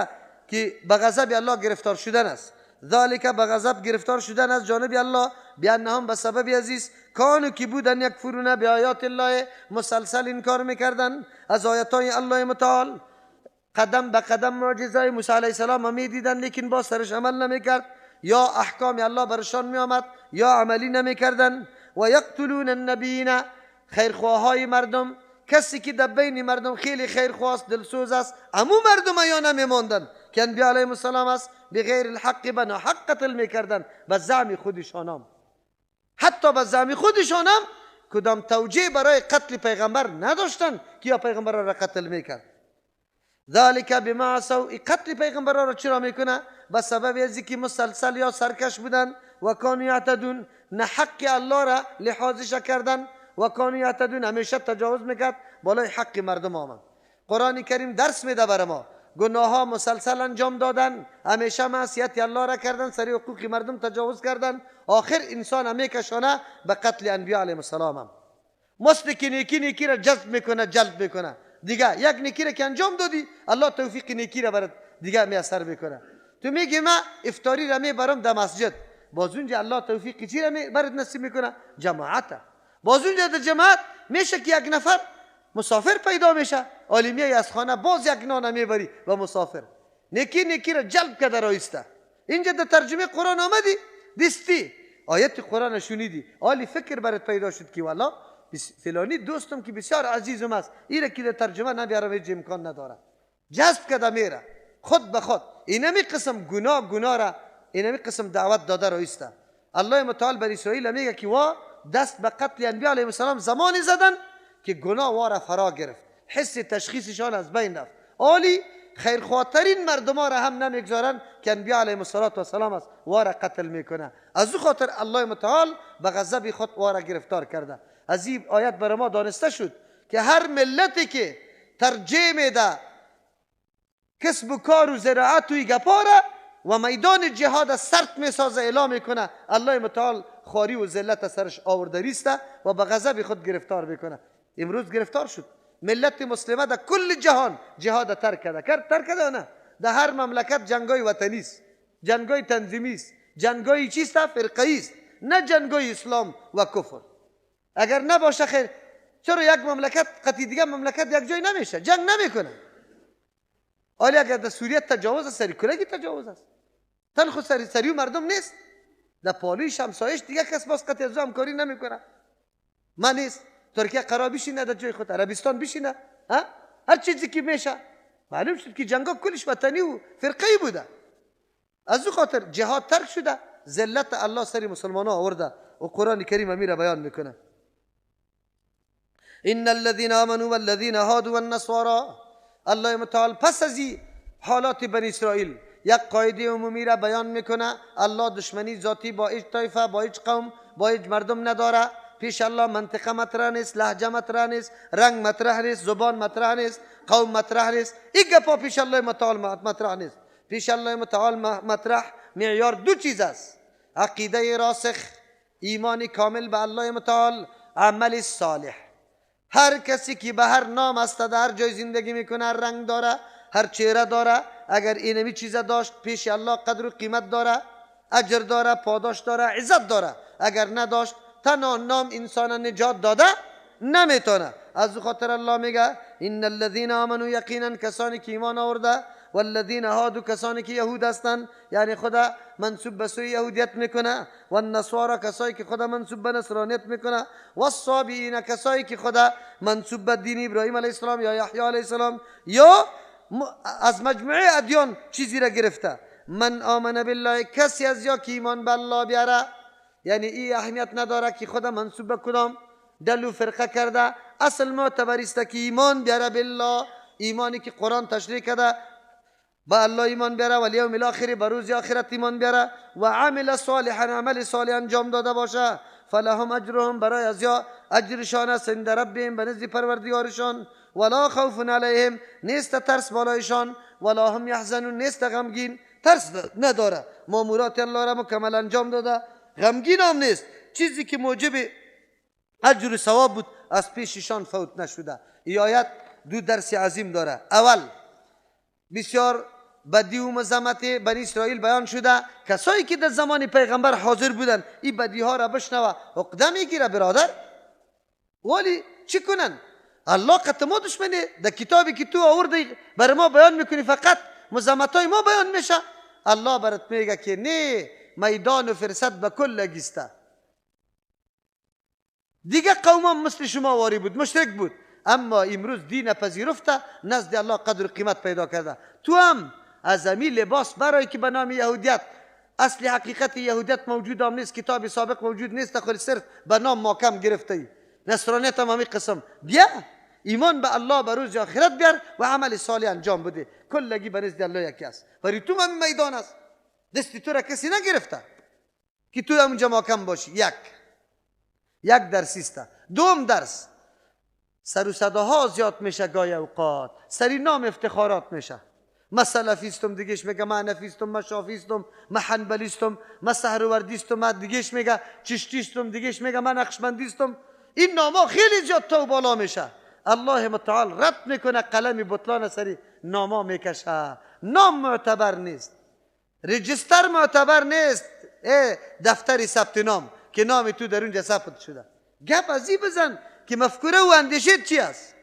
که به غضب الله گرفتار شدن است. ذالک به غضب گرفتار شدن از جانب الله، بانهم به سبب عزیز کانو که بودن یکفرون به آیات الله، مسلسل انکار میکردن از آیات الله متعال. قدم به قدم معجزه موسی علیه السلام میدیدن لیکن با سرش عمل نمیکرد، یا احکام الله برشان میآمد یا عملی نمیکردن. و یقتلون النبیین، خیرخواهای مردم، کسی که در بین مردم خیلی خیرخواست دلسوز است، امو مردم یا نمیماندن که انبیا علیهم السلام است، بغیر الحق به ناحق قتل میکردن به زعم خودشانم. حتی به زعم خودشانم کدام توجیه برای قتل پیغمبر نداشتن که یا پیغمبر را قتل میکرد. ذالک بما عصوا، قتل پیغمبر را چرا میکنه؟ به سبب از که مسلسل یا سرکش بودن و کانوا یعتدون، نه حق الله را لحاظش کردن و کانوا یعتدون، همیشه تجاوز میکرد بالای حق مردم آمد. قرآن کریم درس میده بر ما، گناه ها مسلسل انجام دادن، همیشه معصیت الله را کردن، سر حقوق مردم تجاوز کردن، آخر انسان همی کشانه به قتل انبیا علیهم السلام. هم مثل که نیکی نیکی را جذب میکنه، جلب میکنه، دیگه یک نیکی را که انجام دادی الله توفیق نیکی را برات دیگه میسر میکنه. تو میگی من افطاری را میبرم در مسجد، باز اونجا الله توفیق چی را برات نصیب میکنه؟ جماعت. باز اونجا در جماعت میشه که یک نفر مسافر پیدا میشه، عالمیه از خانه باز یک نان میبری و مسافر نیکی نیکی را جلب کرده رایسته. اینجا در ترجمه قرآن آمدی دیستی آیت قرآن شنیدی، عالی فکر برات پیدا شد که والا فلانی دوستم که بسیار عزیزم است، ایره که در ترجمه نبیارم هیچ امکان نداره، جذب کرده میره خود به خود. اینمی قسم گناه گناه را، اینمی قسم دعوت داده رایسته. الله متعال بر اسرائیل میگه که وا دست به قتل انبیا علیهم السلام زمانی زدن که گناه وارا فرا گرفت، حس تشخیصشان از بین رفت. عالی خیرخواهترین مردم را هم نمیگذارن که انبیا علیهم السلام است، وارا قتل میکنه. از او خاطر الله متعال به غضب خود وارا گرفتار کرده. از این آیت بر ما دانسته شد که هر ملتی که ترجیح میده کسب و کار و زراعت و گپاره و میدان جهاد سرد میسازه اعلام میکنه، الله متعال خواری و ذلت سرش آورده ریسته و به غضب خود گرفتار میکنه. امروز گرفتار شد ملت مسلمه در کل جهان، جهاد ترک کرده. ترک کرده نه، در هر مملکت جنگای وطنی است، جنگای تنظیمی است، جنگای چیست؟ فرقه است، نه جنگای اسلام و کفر. اگر نباشه خیر، چرا یک مملکت قطعی دیگه مملکت یک جای نمیشه، جنگ نمیکنه. آیا اگر در سوریه تجاوز است، سری کلگی تجاوز است، تن خود سری مردم نیست، در پالویش همسایش دیگه کس باز قطع از همکاری نمیکنه. من نیست ترکیه قرار بشینه در جای خود، عربستان بشینه، هر چیزی که میشه. معلوم شد که جنگا کلش وطنی و فرقه‌ای بوده. از او خاطر جهاد ترک شده، ذلت الله سری مسلمان ها آورده و قرآن کریم امیره بیان میکنه. ان الذين آمنوا والذين هادوا والنصارى. الله متعال پس از حالات بنی اسرائیل یک قاعده عمومی را بیان میکنه. الله دشمنی ذاتی با هیچ طایفه، با هیچ قوم، با هیچ مردم نداره. پیش الله منطقه مطرح نیست، لهجه مطرح نیست، رنگ مطرح نیست، زبان مطرح نیست، قوم مطرح نیست. این گپا پیش الله متعال مطرح نیست. پیش الله متعال مطرح معیار دو چیز است: عقیده راسخ، ایمان کامل به الله متعال، عمل صالح. هر کسی که به هر نام است، در هر جای زندگی میکنه، هر رنگ داره، هر چهره داره، اگر اینمی چیز داشت پیش الله قدر و قیمت داره، اجر داره، پاداش داره، عزت داره. اگر نداشت تنها نام انسان نجات داده نمیتونه. از خاطر الله میگه ان الذين آمنوا، یقینا کسانی که ایمان آورده، والذین هادوا، کسانی که یهود هستند، یعنی خدا منسوب به سوی یهودیت میکنه، و النصارى، کسایی که خدا منسوب به نصرانیت میکنه، و الصابئین، کسایی که خدا منسوب به دین ابراهیم علیه السلام یا یحیی علیه السلام یا از مجموعه ادیان چیزی را گرفته. من آمن بالله، کسی از یا که ایمان به الله بیاره، یعنی این اهمیت نداره که خدا منسوب به کدام دل و فرقه کرده، اصل معتبر است که ایمان بیاره بالله، ایمانی که قرآن تشریح کرده، با الله ایمان بیاره، و الیوم الاخر، به روز آخرت ایمان بیاره، و عمل صالحا، عمل صالح انجام داده باشه، فلهم اجرهم، برای از یا اجرشان است عند ربهم، به نزد پروردگارشان، ولا خوف علیهم، نیست ترس بالایشان، ولا هم یحزنون، نیست غمگین، ترس نداره، مامورات الله را مکمل انجام داده، غمگین هم نیست. چیزی که موجب اجر و ثواب بود از پیششان فوت نشده. این آیت دو درس عظیم داره. اول، بسیار بدی و مذمت بنی اسرائیل بیان شده. کسایی که در زمان پیغمبر حاضر بودن این بدی ها را بشنوه عقده میگیره برادر، ولی چی کنن؟ الله قط ما دشمنه، در کتابی که تو آوردی بر ما بیان میکنی فقط مذمت های ما بیان میشه. الله برات میگه که نه، میدان و فرصت به کل گیسته. دیگه قوم مثل شما واری بود، مشرک بود، اما امروز دین پذیرفته، نزد الله قدر و قیمت پیدا کرده. تو هم از امی لباس برای که به نام یهودیت، اصل حقیقت یهودیت موجود هم نیست، کتاب سابق موجود نیست، خود صرف به نام ماکم گرفته ای. نصرانیت هم همی قسم. بیا ایمان به الله، به روز آخرت بیار و عمل صالح انجام بده، کلگی به نزد الله یکی است. ولی تو هم میدان است، دستی تو را کسی نگرفته که تو همونجا ماکم باشی. یک درس است. دوم درس، سر و صداها زیاد میشه گاهی اوقات، سری نام افتخارات میشه. من سلفیستم، دیگهش میگه من حنفیستم، من شافیستم، من حنبلیستم، من سهروردیستم، من دیگهش میگه چشتیستم، دیگهش میگه من نقشبندیستم. این ناما خیلی زیاد تو بالا میشه. الله متعال رد میکنه، قلم بطلان سری ناما میکشه. نام معتبر نیست، رجستر معتبر نیست، دفتر ثبت نام که نام تو در اونجا ثبت شده. گپ از بزن که مفکوره و اندیشه چی است،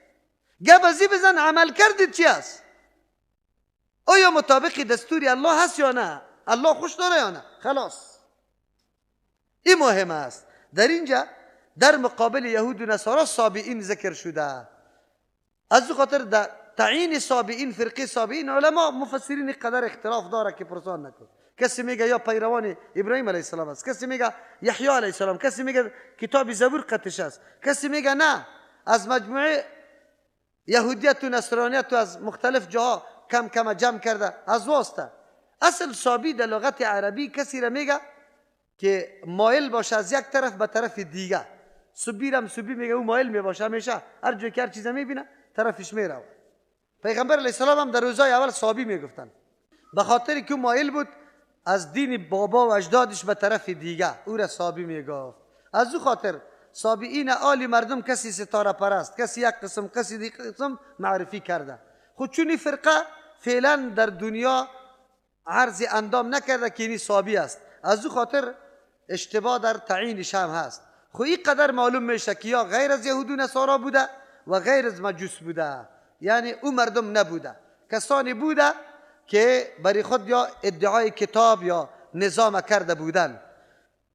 گپ از بزن عمل کردی چی است، آیا مطابق دستور الله هست یا نه، الله خوش داره یا نه. خلاص این مهم است. در اینجا در مقابل یهود و نصارا صابئین ذکر شده. از خاطر در تعیین صابئین، فرقه صابئین، علما مفسرین قدر اختلاف داره که پرسان نکن. کسی میگه یا پیروان ابراهیم علیه السلام است، کسی میگه یحیی علیه السلام، کسی میگه کتاب زبور قطش است، کسی میگه نه از مجموعه یهودیت و نصرانیت و از مختلف جاها کم کم جمع کرده از واسطه. اصل صابی در لغت عربی کسی را میگه که مایل باشه از یک طرف به طرف دیگه. صبی رم صبی میگه او مایل میباشه همیشه، هر جای که هر چیز میبینه طرفش میره. پیغمبر علیه السلام هم در روزای اول صابی میگفتن، به خاطر که مایل بود از دین بابا و اجدادش به طرف دیگه، او را صابی میگفت. از او خاطر صابئین عالی مردم کسی ستاره پرست، کسی یک قسم، کسی دیگه قسم معرفی کرده. خود چون این فرقه فعلا در دنیا عرض اندام نکرده که اینی صابی است، از او خاطر اشتباه در تعیینش هم هست. خو این قدر معلوم میشه که یا غیر از یهود و نصارا بوده و غیر از مجوس بوده، یعنی او مردم نبوده. کسانی بوده که برای خود یا ادعای کتاب یا نظام کرده بودن.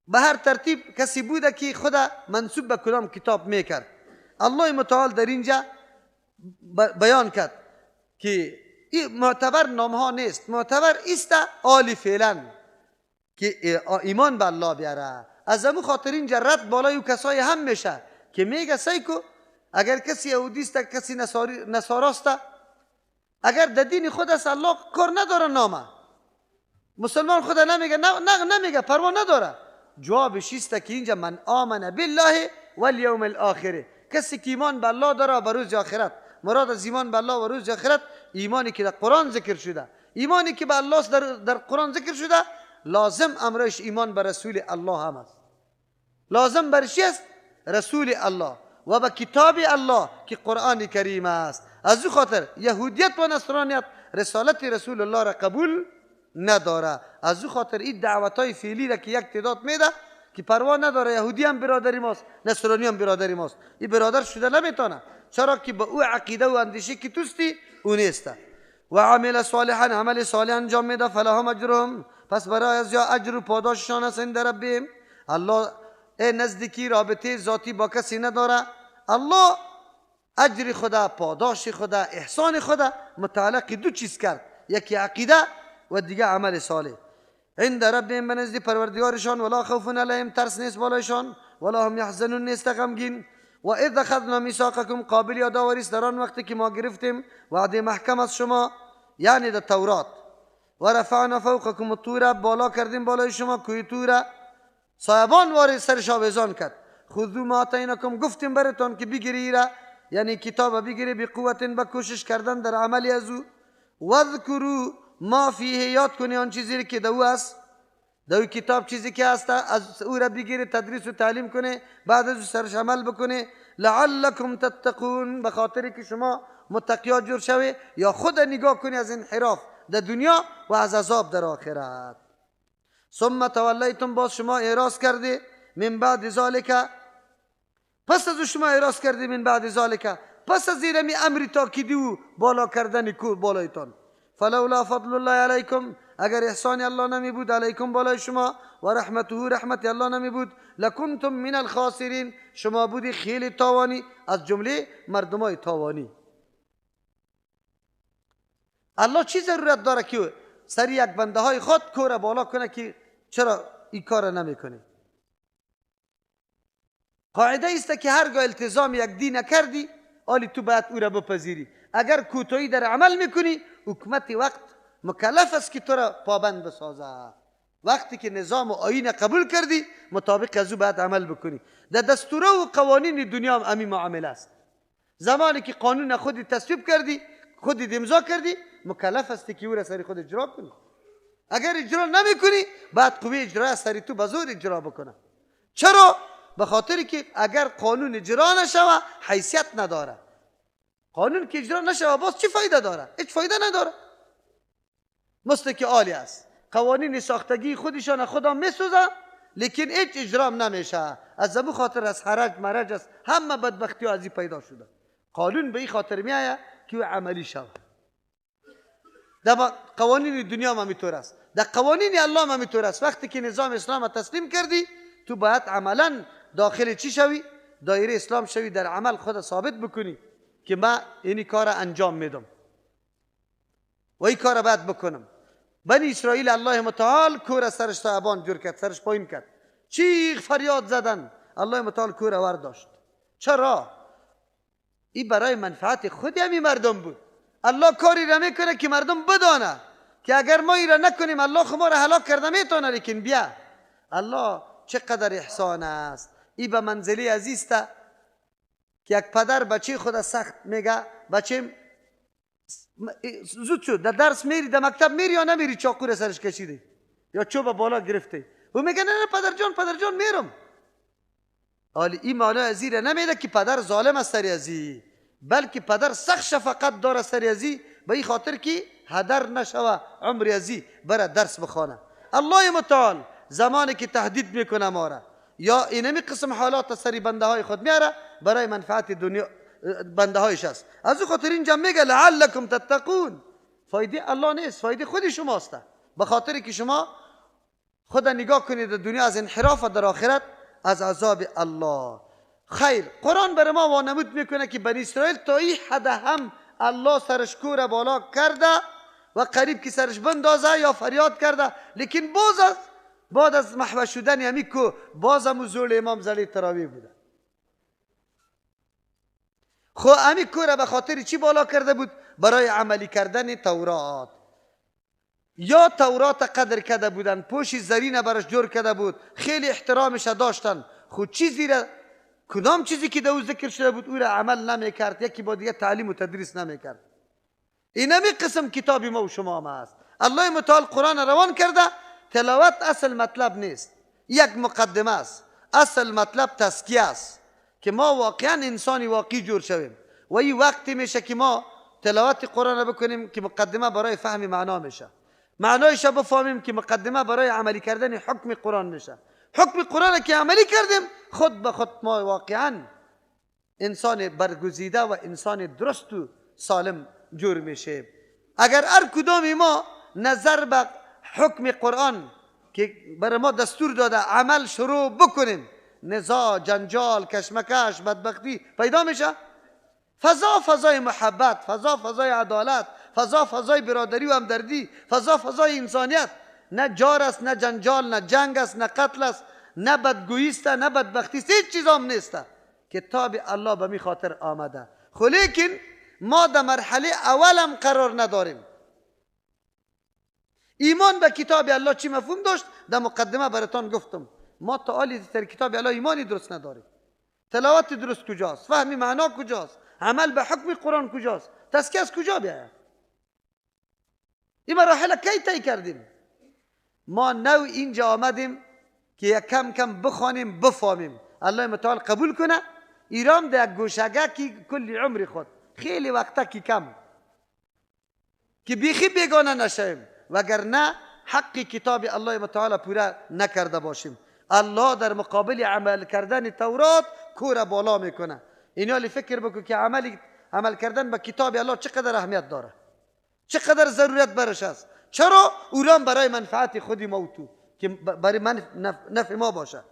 به هر ترتیب کسی بوده که خود منسوب به کدام کتاب میکرد. الله متعال در اینجا بیان کرد که این معتبر نام ها نیست، معتبر است آلی فعلا که ایمان به الله بیاره. از امو خاطر اینجا رد بالای کسای هم میشه که میگه سیکو اگر کسی یهودی است، کسی نصاراست، اگر در دین خود است الله کار نداره نامه، مسلمان خود نمیگه، نه نمیگه، پروا نداره. جوابش است که اینجا من آمن بالله والیوم الاخر، کسی که ایمان به الله داره و روز آخرت. مراد از ایمان به الله و روز آخرت ایمانی که در قرآن ذکر شده، ایمانی که به الله در قرآن ذکر شده، لازم امرش ایمان به رسول الله هم است. لازم برش است رسول الله و به کتاب الله که قرآن کریم است. از او خاطر یهودیت و نصرانیت رسالت رسول الله را قبول نداره. از او خاطر این دعوت های فعلی را که یک تعداد میده که پروا نداره، یهودی هم برادری ماست، نصرانی هم برادری ماست، این برادر شده نمیتونه، چرا که به او عقیده و اندیشه که توستی او نیست. و عمل صالحا، عمل صالح انجام میده، فلهم اجرهم، پس برای از یا اجر و پاداششان است عند ربهم. الله نزدیکی رابطه ذاتی با کسی نداره، الله اجر خدا، پاداش خدا، احسان خدا متعلق دو چیز کرد، یکی عقیده و دیگه عمل صالح. عند ربهم، به نزد پروردگارشان، ولا خوف علیهم، ترس نیست بالایشان، ولا هم یحزنون، نیست غمگین. و اذ اخذنا میثاقکم، قابل یادآوری است در آن وقتی که ما گرفتیم وعده محکم از شما، یعنی در تورات. و رفعنا فوقکم الطور، بالا کردیم بالای شما کوه طور، صاحبان وارد سرش آویزان کرد. خذوا ما آتیناکم، گفتیم براتان که بگیری را، یعنی کتاب بگیری، بقوت، به کوشش کردن در عمل از او. واذکروا ما فیه، یاد کنی آن چیزی که در او است، در او کتاب چیزی که هست از او را بگیری، تدریس و تعلیم کنه، بعد از او سرش عمل بکنه. لعلکم تتقون، به خاطر که شما متقیا جور شوی، یا خود نگاه کنی از انحراف در دنیا و از عذاب در آخرت. ثم تولیتم، باز شما اعراض کردی، من بعد ذالک، پس از شما اعراض کردی، من بعد ذالک، پس از اینمی امر تاکیدی و بالا کردن کوه بالایتان. فلولا فضل الله علیکم، اگر احسان الله نمی بود، علیکم بالای شما، و رحمته، رحمت الله نمی بود، لکنتم من الخاسرین، شما بودی خیلی تاوانی، از جمله مردمای تاوانی. الله چی ضرورت داره که سر یک بنده های خود کوره بالا کنه که چرا این کار نمی کنی؟ قاعده است که هرگاه التزام یک دین کردی، آلی تو باید او را بپذیری. اگر کوتاهی در عمل میکنی، حکومت وقت مکلف است که تو را پابند بسازه. وقتی که نظام و آیین قبول کردی، مطابق از او باید عمل بکنی. در دستور و قوانین دنیا هم همین معامله است. زمانی که قانون خودی تصویب کردی، خودی امضا کردی، مکلف هستی که او را سر خود اجرا کنی. اگر اجرا نمیکنی، بعد قوه اجرا سر تو به زور اجرا بکنه. چرا؟ به خاطر که اگر قانون اجرا نشوه حیثیت نداره. قانون که اجرا نشوه باز چی فایده داره؟ هیچ فایده نداره. مثل که عالی است، قوانین ساختگی خودشان خدا میسوزه، لیکن هیچ اجرام نمیشه. از ابو خاطر از حرج مرج است، همه بدبختی از این پیدا شده. قانون به این خاطر میآید که عملی شود. در قوانین دنیا هم همینطور است، در قوانین الله هم همینطور است. وقتی که نظام اسلام تسلیم کردی، تو باید عملا داخل چی شوی؟ دایره اسلام شوی، در عمل خود ثابت بکنی که ما این کار انجام میدم و این کار باید بکنم. بنی اسرائیل الله متعال کور سرش صاحبان جور کرد، سرش پایین کرد، چیغ فریاد زدن، الله متعال کور ورداشت. چرا؟ این برای منفعت خودی همی مردم بود. الله کاری را میکنه که مردم بدانه که اگر ما این را نکنیم الله خود ما را هلاک کرده میتونه. لیکن بیا الله چقدر احسان است. ای به منزله عزیز تا که یک پدر بچه خود سخت میگه، بچه زود شد در درس میری، در مکتب میری یا نمیری، چاقو را سرش کشیده یا چوب بالا گرفته، او میگه نه نه پدر جان، پدر جان میرم. حالی این معنی ازی را نمیده که پدر ظالم است سر ازی، بلکه پدر سخت شفقت داره سر ازی، به این خاطر که هدر نشوه عمر ازی بره درس بخوانه. الله متعال زمانی که تهدید میکنه ما را یا اینمی قسم حالات سری بنده های خود میاره برای منفعت دنیا بنده هایش است. از او خاطر اینجا میگه لعلکم تتقون، فایده الله نیست، فایده خود شماست. به خاطر که شما خود نگاه کنید در دنیا از انحراف و در آخرت از عذاب الله. خیر، قرآن بر ما وانمود میکنه که بنی اسرائیل تا این حد هم الله سرش کور بالا کرده و قریب که سرش بندازه یا فریاد کرده، لیکن باز از بعد از محو شدن همی کو باز هم زول امام زلی تراویح بوده. خو همی کو را به خاطر چی بالا کرده بود؟ برای عملی کردن تورات. یا تورات قدر کرده بودن، پوش زرین برش جور کرده بود، خیلی احترامش داشتن. خو چیزی را، کدام چیزی که در ذکر شده بود او را عمل نمیکرد، یکی با دیگه تعلیم و تدریس نمیکرد. اینمی قسم کتاب ما و شما ما است. الله متعال قرآن روان کرده، تلاوت اصل مطلب نیست، یک مقدمه است. اصل مطلب تزکیه است که ما واقعا انسانی واقعی جور شویم. و این وقتی میشه که ما تلاوت قرآن بکنیم که مقدمه برای فهم معنا میشه، معنایش بفهمیم که مقدمه برای عملی کردن حکم قرآن میشه. حکم قرآن که عملی کردیم، خود به خود ما واقعا انسان برگزیده و انسان درست و سالم جور میشه. اگر هر کدام ما نظر به حکم قرآن که برای ما دستور داده عمل شروع بکنیم، نزاع، جنجال، کشمکش، بدبختی پیدا میشه. فضا فضای محبت، فضا فضای عدالت، فضا فضای برادری و همدردی، فضا فضای انسانیت. نه جار است، نه جنجال، نه جنگ است، نه قتل است، نه بدگویی است، نه بدبختی است، هیچ چیز هم نیست. کتاب الله به می خاطر آمده. خو لیکن ما در مرحله اولم قرار نداریم. ایمان به کتاب الله چی مفهوم داشت؟ در مقدمه براتان گفتم ما تا حالی در کتاب الله ایمانی درست نداریم. تلاوت درست کجاست؟ فهم معنا کجاست؟ عمل به حکم قرآن کجاست؟ تزکیه از کجا بیاید؟ این مراحل کی طی کردیم؟ ما نو اینجا آمدیم که یک کم کم بخوانیم بفهمیم. الله متعال قبول کنه. ایران در گوشگه که کلی عمر خود خیلی وقتا که کم که بیخی بیگانه نشیم، وگرنه حق کتاب الله متعال پورا نکرده باشیم. الله در مقابل عمل کردن تورات کور بالا میکنه. اینا فکر بکن که عمل کردن به کتاب الله چقدر اهمیت داره، چقدر ضرورت برش است. چرا؟ اوران برای منفعت خودی ما و تو که برای من نفع ما باشه.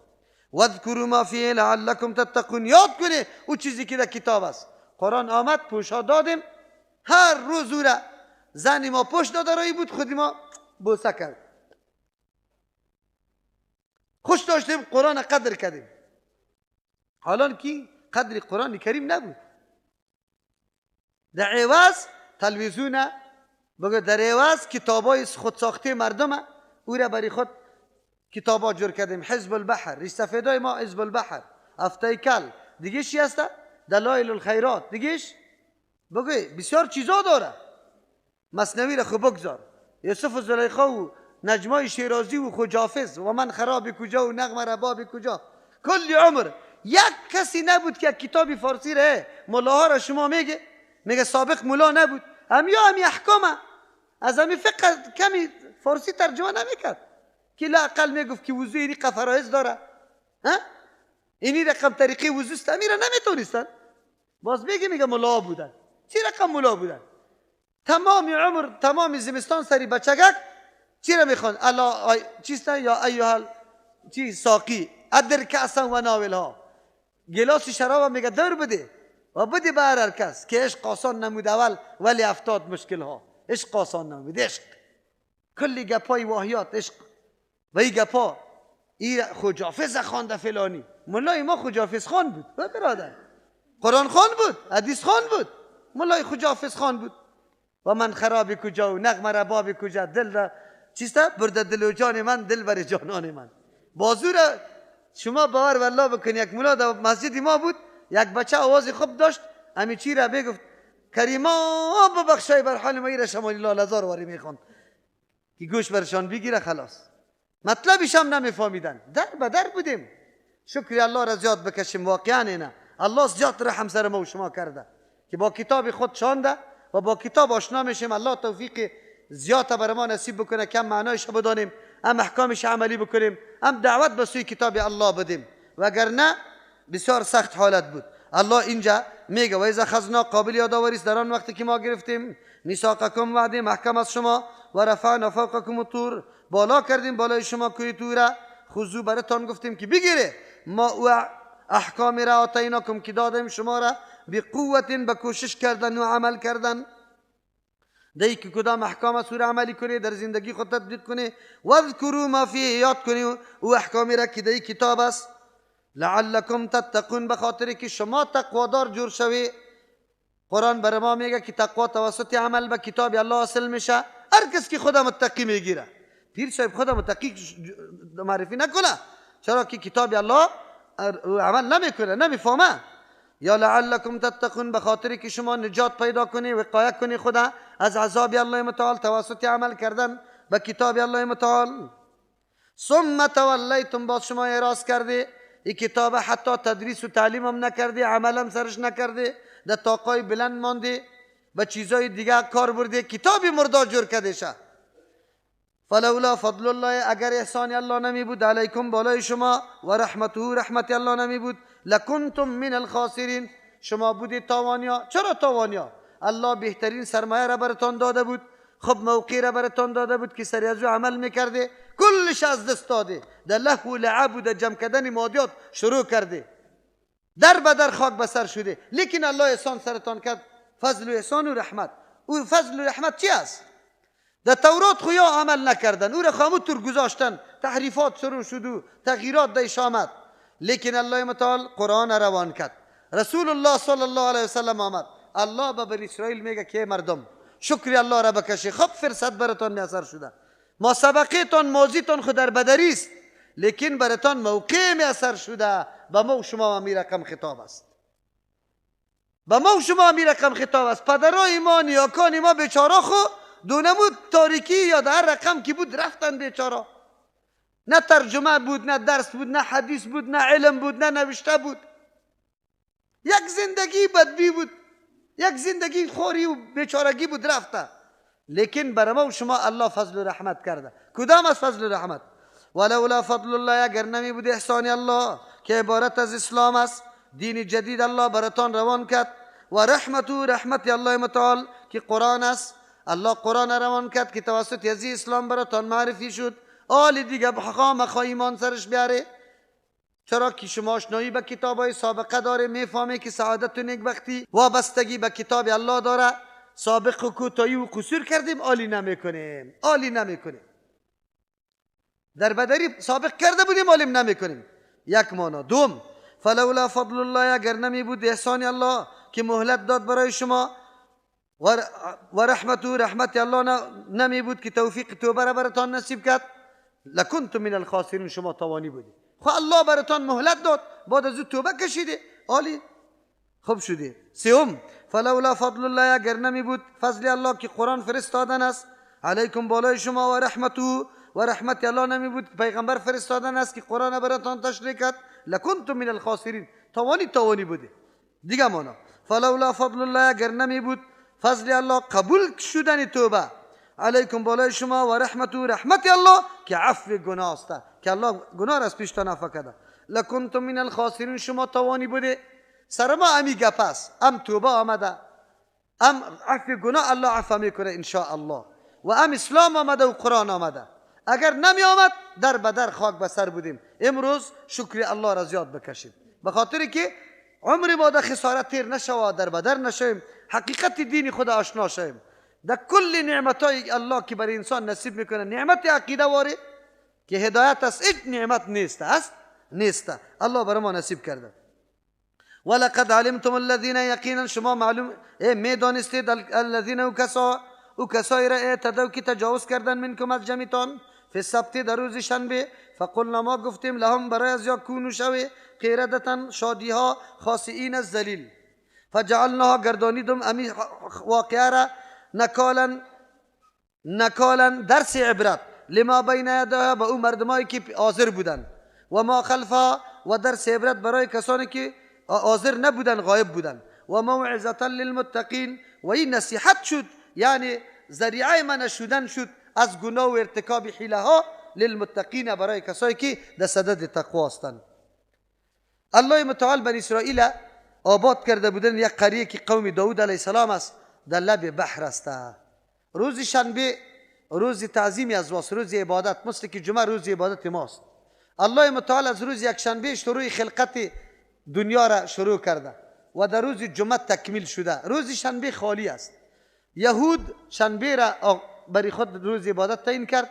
واذکروا ما فیه لعلکم تتقون. یاد کنه او چیزی که در کتاب است. قرآن آمد پوشا دادیم، هر روز او را زن ما پشت داده رایی بود، خودی ما بوسه کرد. خوش داشتیم قرآن قدر کردیم. حالا که قدر قرآن کریم نبود. در عوض تلویزیون بگو، در عوض کتابای خود ساخته مردم او را برای خود کتابا جور کردیم. حزب البحر، ریش سفیدای ما حزب البحر، هفته کل، دیگه چی هست؟ دلایل الخیرات، دیگهش بگو بسیار چیزا داره. مثنوی را خو بگذار، یوسف و زلیخا و نجمای شیرازی و خجافظ و من خراب کجا و نغمه رباب کجا. کلی عمر یک کسی نبود که کتابی فارسی را ملاها را شما میگه، میگه سابق ملا نبود، هم یا همی احکامه از همی فقه کمی فارسی ترجمه نمیکرد که لااقل میگفت که وضو اینی فرایض داره، ها اینی رقم طریقی وضو است، امیره نمیتونستن. باز میگه میگه ملا بودن. چی رقم ملا بودن؟ تمام عمر تمام زمستان سری بچگک چی را میخوان؟ الا چیست یا ایها چی ساقی ادر کأسا و ناولها، گلاس شراب میگه دور بده و بده به هر کس که عشق آسان نمود اول ولی افتاد مشکل ها. عشق آسان نمود، عشق کلی گپای واهیات، عشق و این گپا این خجافظ خوانده فلانی. ملای ما خجافظ خان بود برادر، قرآن خان بود، حدیث خان بود، ملای خجافظ خان بود. و من خراب کجا و نغمه رباب کجا، دل را چیست برده دل و جان من، دل بر جانان من. بازو را شما باور والله بکن، یک ملا در مسجد ما بود، یک بچه آواز خوب داشت، همی چی را بگفت کریما ببخشای بر حال ما، ایره شمالی لاله‌زار واری میخوند که گوش برشان بگیره خلاص. مطلبش هم نمیفهمیدن، در به در بودیم. شکر الله را زیاد بکشیم واقعا. اینه الله زیاد رحم سر ما و شما کرده که با کتاب خود شانده و با کتاب آشنا میشیم. الله توفیق زیاد بر ما نصیب بکنه کم معنایش بدانیم، هم احکامش عملی بکنیم، هم دعوت به سوی کتاب الله بدیم، وگرنه بسیار سخت حالت بود. الله اینجا میگه و اذا اخذنا، قابل یادآوری است در آن وقتی که ما گرفتیم میثاقکم وعده محکم از شما، و رفعنا فوقکم الطور بالا کردیم بالای شما کوه طور، خذوا براتان گفتیم که بگیره ما او احکام را آتیناکم که دادیم شما را، بقوت به کوشش کردن و عمل کردن، دی که کدام احکام سور عملی کنی در زندگی خود تطبیق کنی، واذکروا ما فیه یاد کنی او احکامی را که دی کتاب است، لعلکم تتقون به خاطر که شما تقوادار جور شوی. قرآن بر ما میگه که تقوا توسط عمل به کتاب الله حاصل میشه. هر کس که خدا متقی میگیره، پیر صاحب خدا متقی معرفی نکنه، چرا که کتاب الله عمل نمیکنه، نمیفهمه. یا لعلکم تتقون به خاطر که شما نجات پیدا کنی، وقایه کنی خدا از عذاب الله متعال توسط عمل کردن به کتاب الله متعال. ثم تولیتم باز شما اعراض کرده، این کتاب حتی تدریس و تعلیم هم نکرده، عمل هم سرش نکرده، در طاقای بلند مانده، به چیزای دیگه کار برده، کتابی مردا جور کرده شه. فلولا فضل الله اگر احسان الله نمی بود علیکم بالای شما، و رحمته رحمت الله نمی بود، لکنتم من الخاسرین شما بودید تاوانیا. چرا تاوانیا؟ الله بهترین سرمایه را براتان داده بود، خب موقع را براتان داده بود که سری از او عمل میکرده، کلش از دست داده، در لهو و لعب و در جمع کردن مادیات شروع کرده، در به در خاک به سر شده، لیکن الله احسان سرتان کرد، فضل و احسان و رحمت. او فضل و رحمت چی است؟ در تورات خو یا عمل نکردن، او را خاموش تر گذاشتن، تحریفات شروع شد و تغییرات دیش آمد، لیکن الله متعال قرآن روان کرد، رسول الله صلی الله علیه وسلم آمد. الله به بنی اسرائیل میگه که مردم شکر الله را بکشی، خب فرصت براتان میسر شده، ما سبقیتان ماضیتان خود در بدری است، لیکن براتان موقع میسر شده. به ما و شما می رقم خطاب است، به ما و شما می رقم خطاب است. پدرای ما، نیاکان ما بیچاره خو دونمود تاریکی یا در هر رقم که بود رفتن بیچاره، نه ترجمه بود، نه درس بود، نه حدیث بود، نه علم بود، نه نوشته بود، یک زندگی بدبی بود، یک زندگی خوری و بیچارگی بود رفته. لیکن بر ما و شما الله فضل و رحمت کرده. کدام از فضل و رحمت؟ ولولا فضل الله اگر نمی بود احسان الله که عبارت از اسلام است، دین جدید الله براتان روان کرد، و رحمت و رحمت الله متعال که قرآن است، الله قرآن روان کرد که توسط از اسلام براتان معرفی شد. آل دیگه خامخا ایمان سرش بیاره، چرا که شما آشنایی به کتاب های سابقه داره، میفهمه که سعادت و نیکبختی وابستگی به کتاب الله داره. سابق و کوتاهی و قصور کردیم، عالی نمیکنیم، عالی نمیکنیم. در بدری سابق کرده بودیم، عالیم نمیکنیم. یک معنا. دوم، فلولا فضل الله اگر نمی بود احسان الله که مهلت داد برای شما، و رحمت و رحمت الله نمی بود که توفیق توبه را براتان نصیب کرد، لکنتم من الخاسرین شما توانی بودید. خب الله براتان مهلت داد، بعد از او توبه کشیده، عالی خوب شده. سوم، فلولا فضل الله اگر نمی بود فضل الله که قرآن فرستادن است علیکم بالای شما، و رحمته و رحمت الله نمی بود پیغمبر فرستادن است که قرآن براتان تشریح کرد، لکنتم من الخاسرین توانی توانی بوده. دیگه معنا، فلولا فضل الله اگر نمی بود فضل الله قبول شدن توبه علیکم بالای شما، و رحمت و رحمت الله که عفو گناه است، که الله گناه را از پیشتان عفو کرده، لکنتم من الخاسرین شما توانی بوده. سر ما امی گپ است، ام توبه آمده، ام عفو گناه الله عفو میکنه ان شاء الله، و ام اسلام آمده و قرآن آمده. اگر نمی آمد در به در خاک به سر بودیم. امروز شکر الله را زیاد بکشیم، به خاطر که عمر ما در خسارت تیر نشود، در بدر نشویم، حقیقت دین خود آشنا شویم. در کل نعمتهای الله که برای انسان نصیب میکنه، نعمت عقیده واره که هدایت است، هیچ نعمت نیست، است نیست، الله برای ما نصیب کرده. ولقد علمتم الذين یقینا شما معلوم میدانستید الذين او کسایی را اعتدوا که تجاوز کردن منکم از جمعتان فی السبت در روز شنبه، فقلنا ما گفتیم لهم برای از یا کونو شوی قردة شادی ها خاسئین الذلیل، فجعلناها گردانیدم امی واقعه را نکالا نکالا درس عبرت لما بین یدیها به او مردمایی که حاضر بودن، و ما خلفها و درس عبرت برای کسانی که حاضر نبودن غایب بودن، و موعظة للمتقین و این نصیحت شد، یعنی ذریعه من شدن شد از گناه و ارتکاب حیله ها، للمتقین برای کسایی که در صدد تقوا هستند. الله متعال بنی اسرائیل آباد کرده بودن یک قریه که قوم داود علیه السلام است. در لب بحر است. روز شنبه روز تعظیم از واست، روز عبادت، مثل که جمعه روز عبادت ماست. الله متعال از روز یک شنبه شروع خلقت دنیا را شروع کرده و در روز جمعه تکمیل شده. روز شنبه خالی است. یهود شنبه را برای خود روز عبادت تعیین کرد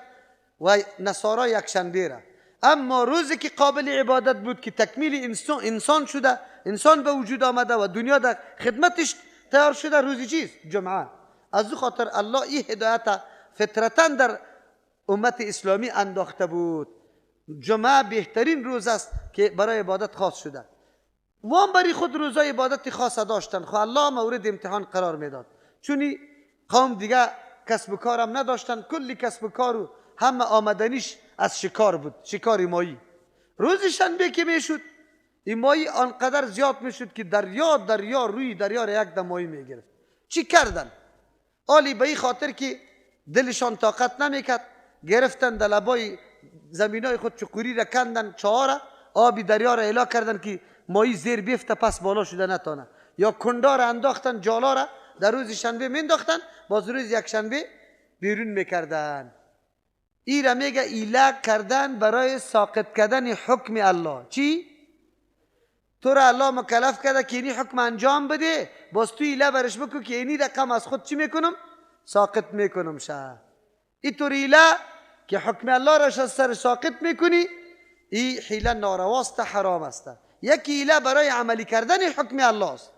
و نصارا یک شنبه را. اما روزی که قابل عبادت بود که تکمیل انسان شده، انسان به وجود آمده و دنیا در خدمتش تیار شده، روز چیست؟ جمعه. از او خاطر الله این هدایت فطرتاً در امت اسلامی انداخته بود. جمعه بهترین روز است که برای عبادت خاص شده. و هم برای خود روزای عبادت خاص داشتن. خو الله مورد امتحان قرار میداد، چون قوم دیگه کسب و کارم نداشتن، کلی کسب و کار و همه آمدنیش از شکار بود، شکار مایی. روز شنبه که میشد این مایی آنقدر زیاد میشد که دریا روی دریا را یک دم مایی میگرفت. چی کردن؟ آلی به این خاطر که دلشان طاقت نمیکرد، گرفتن در لبای زمینای خود چقوری را کندن، چهاره آبی دریا را اعلا کردن که مایی زیر بیفته پس بالا شده نتانه، یا کندا را انداختن، جالا را در روز شنبه مینداختن، باز روز یک شنبه بیرون میکردن. ای را میگه ایله کردن برای ساقط کردن حکم الله. چی؟ تو را الله مکلف کرده که اینی حکم انجام بده، باز تو ایله برش بکن که اینی رقم از خود چی میکنم؟ ساقط میکنم شه. ای تو ایله که حکم الله را از سر ساقط میکنی، ای حیله نارواست، حرام است. یکی ایله برای عملی کردن حکم الله است.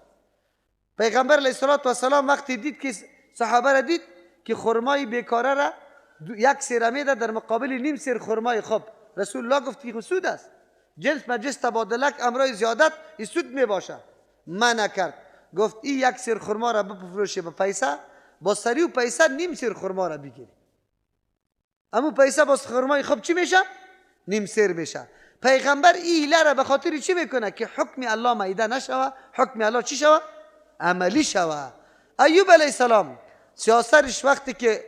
پیغمبر علیه الصلاة والسلام وقتی دید که صحابه را دید که خرمای بیکاره را یک سیر میده در مقابل نیم سیر خرمای خوب، رسول الله گفت که سود است، جنس به جنس تبادلک امرای زیادت ای سود می باشه. منع کرد، گفت ای یک سیر خرما را بفروشه به پیسه، با سری و پیسه نیم سیر خرما را بگیری، اما پیسه با خرمای خوب چی میشه؟ نیم سیر میشه. پیغمبر ای حیله را به خاطر چی میکنه؟ که حکم الله میده نشوه، حکم الله چی شوه؟ عملی شوه. ایوب علیه السلام سیاسرش وقتی که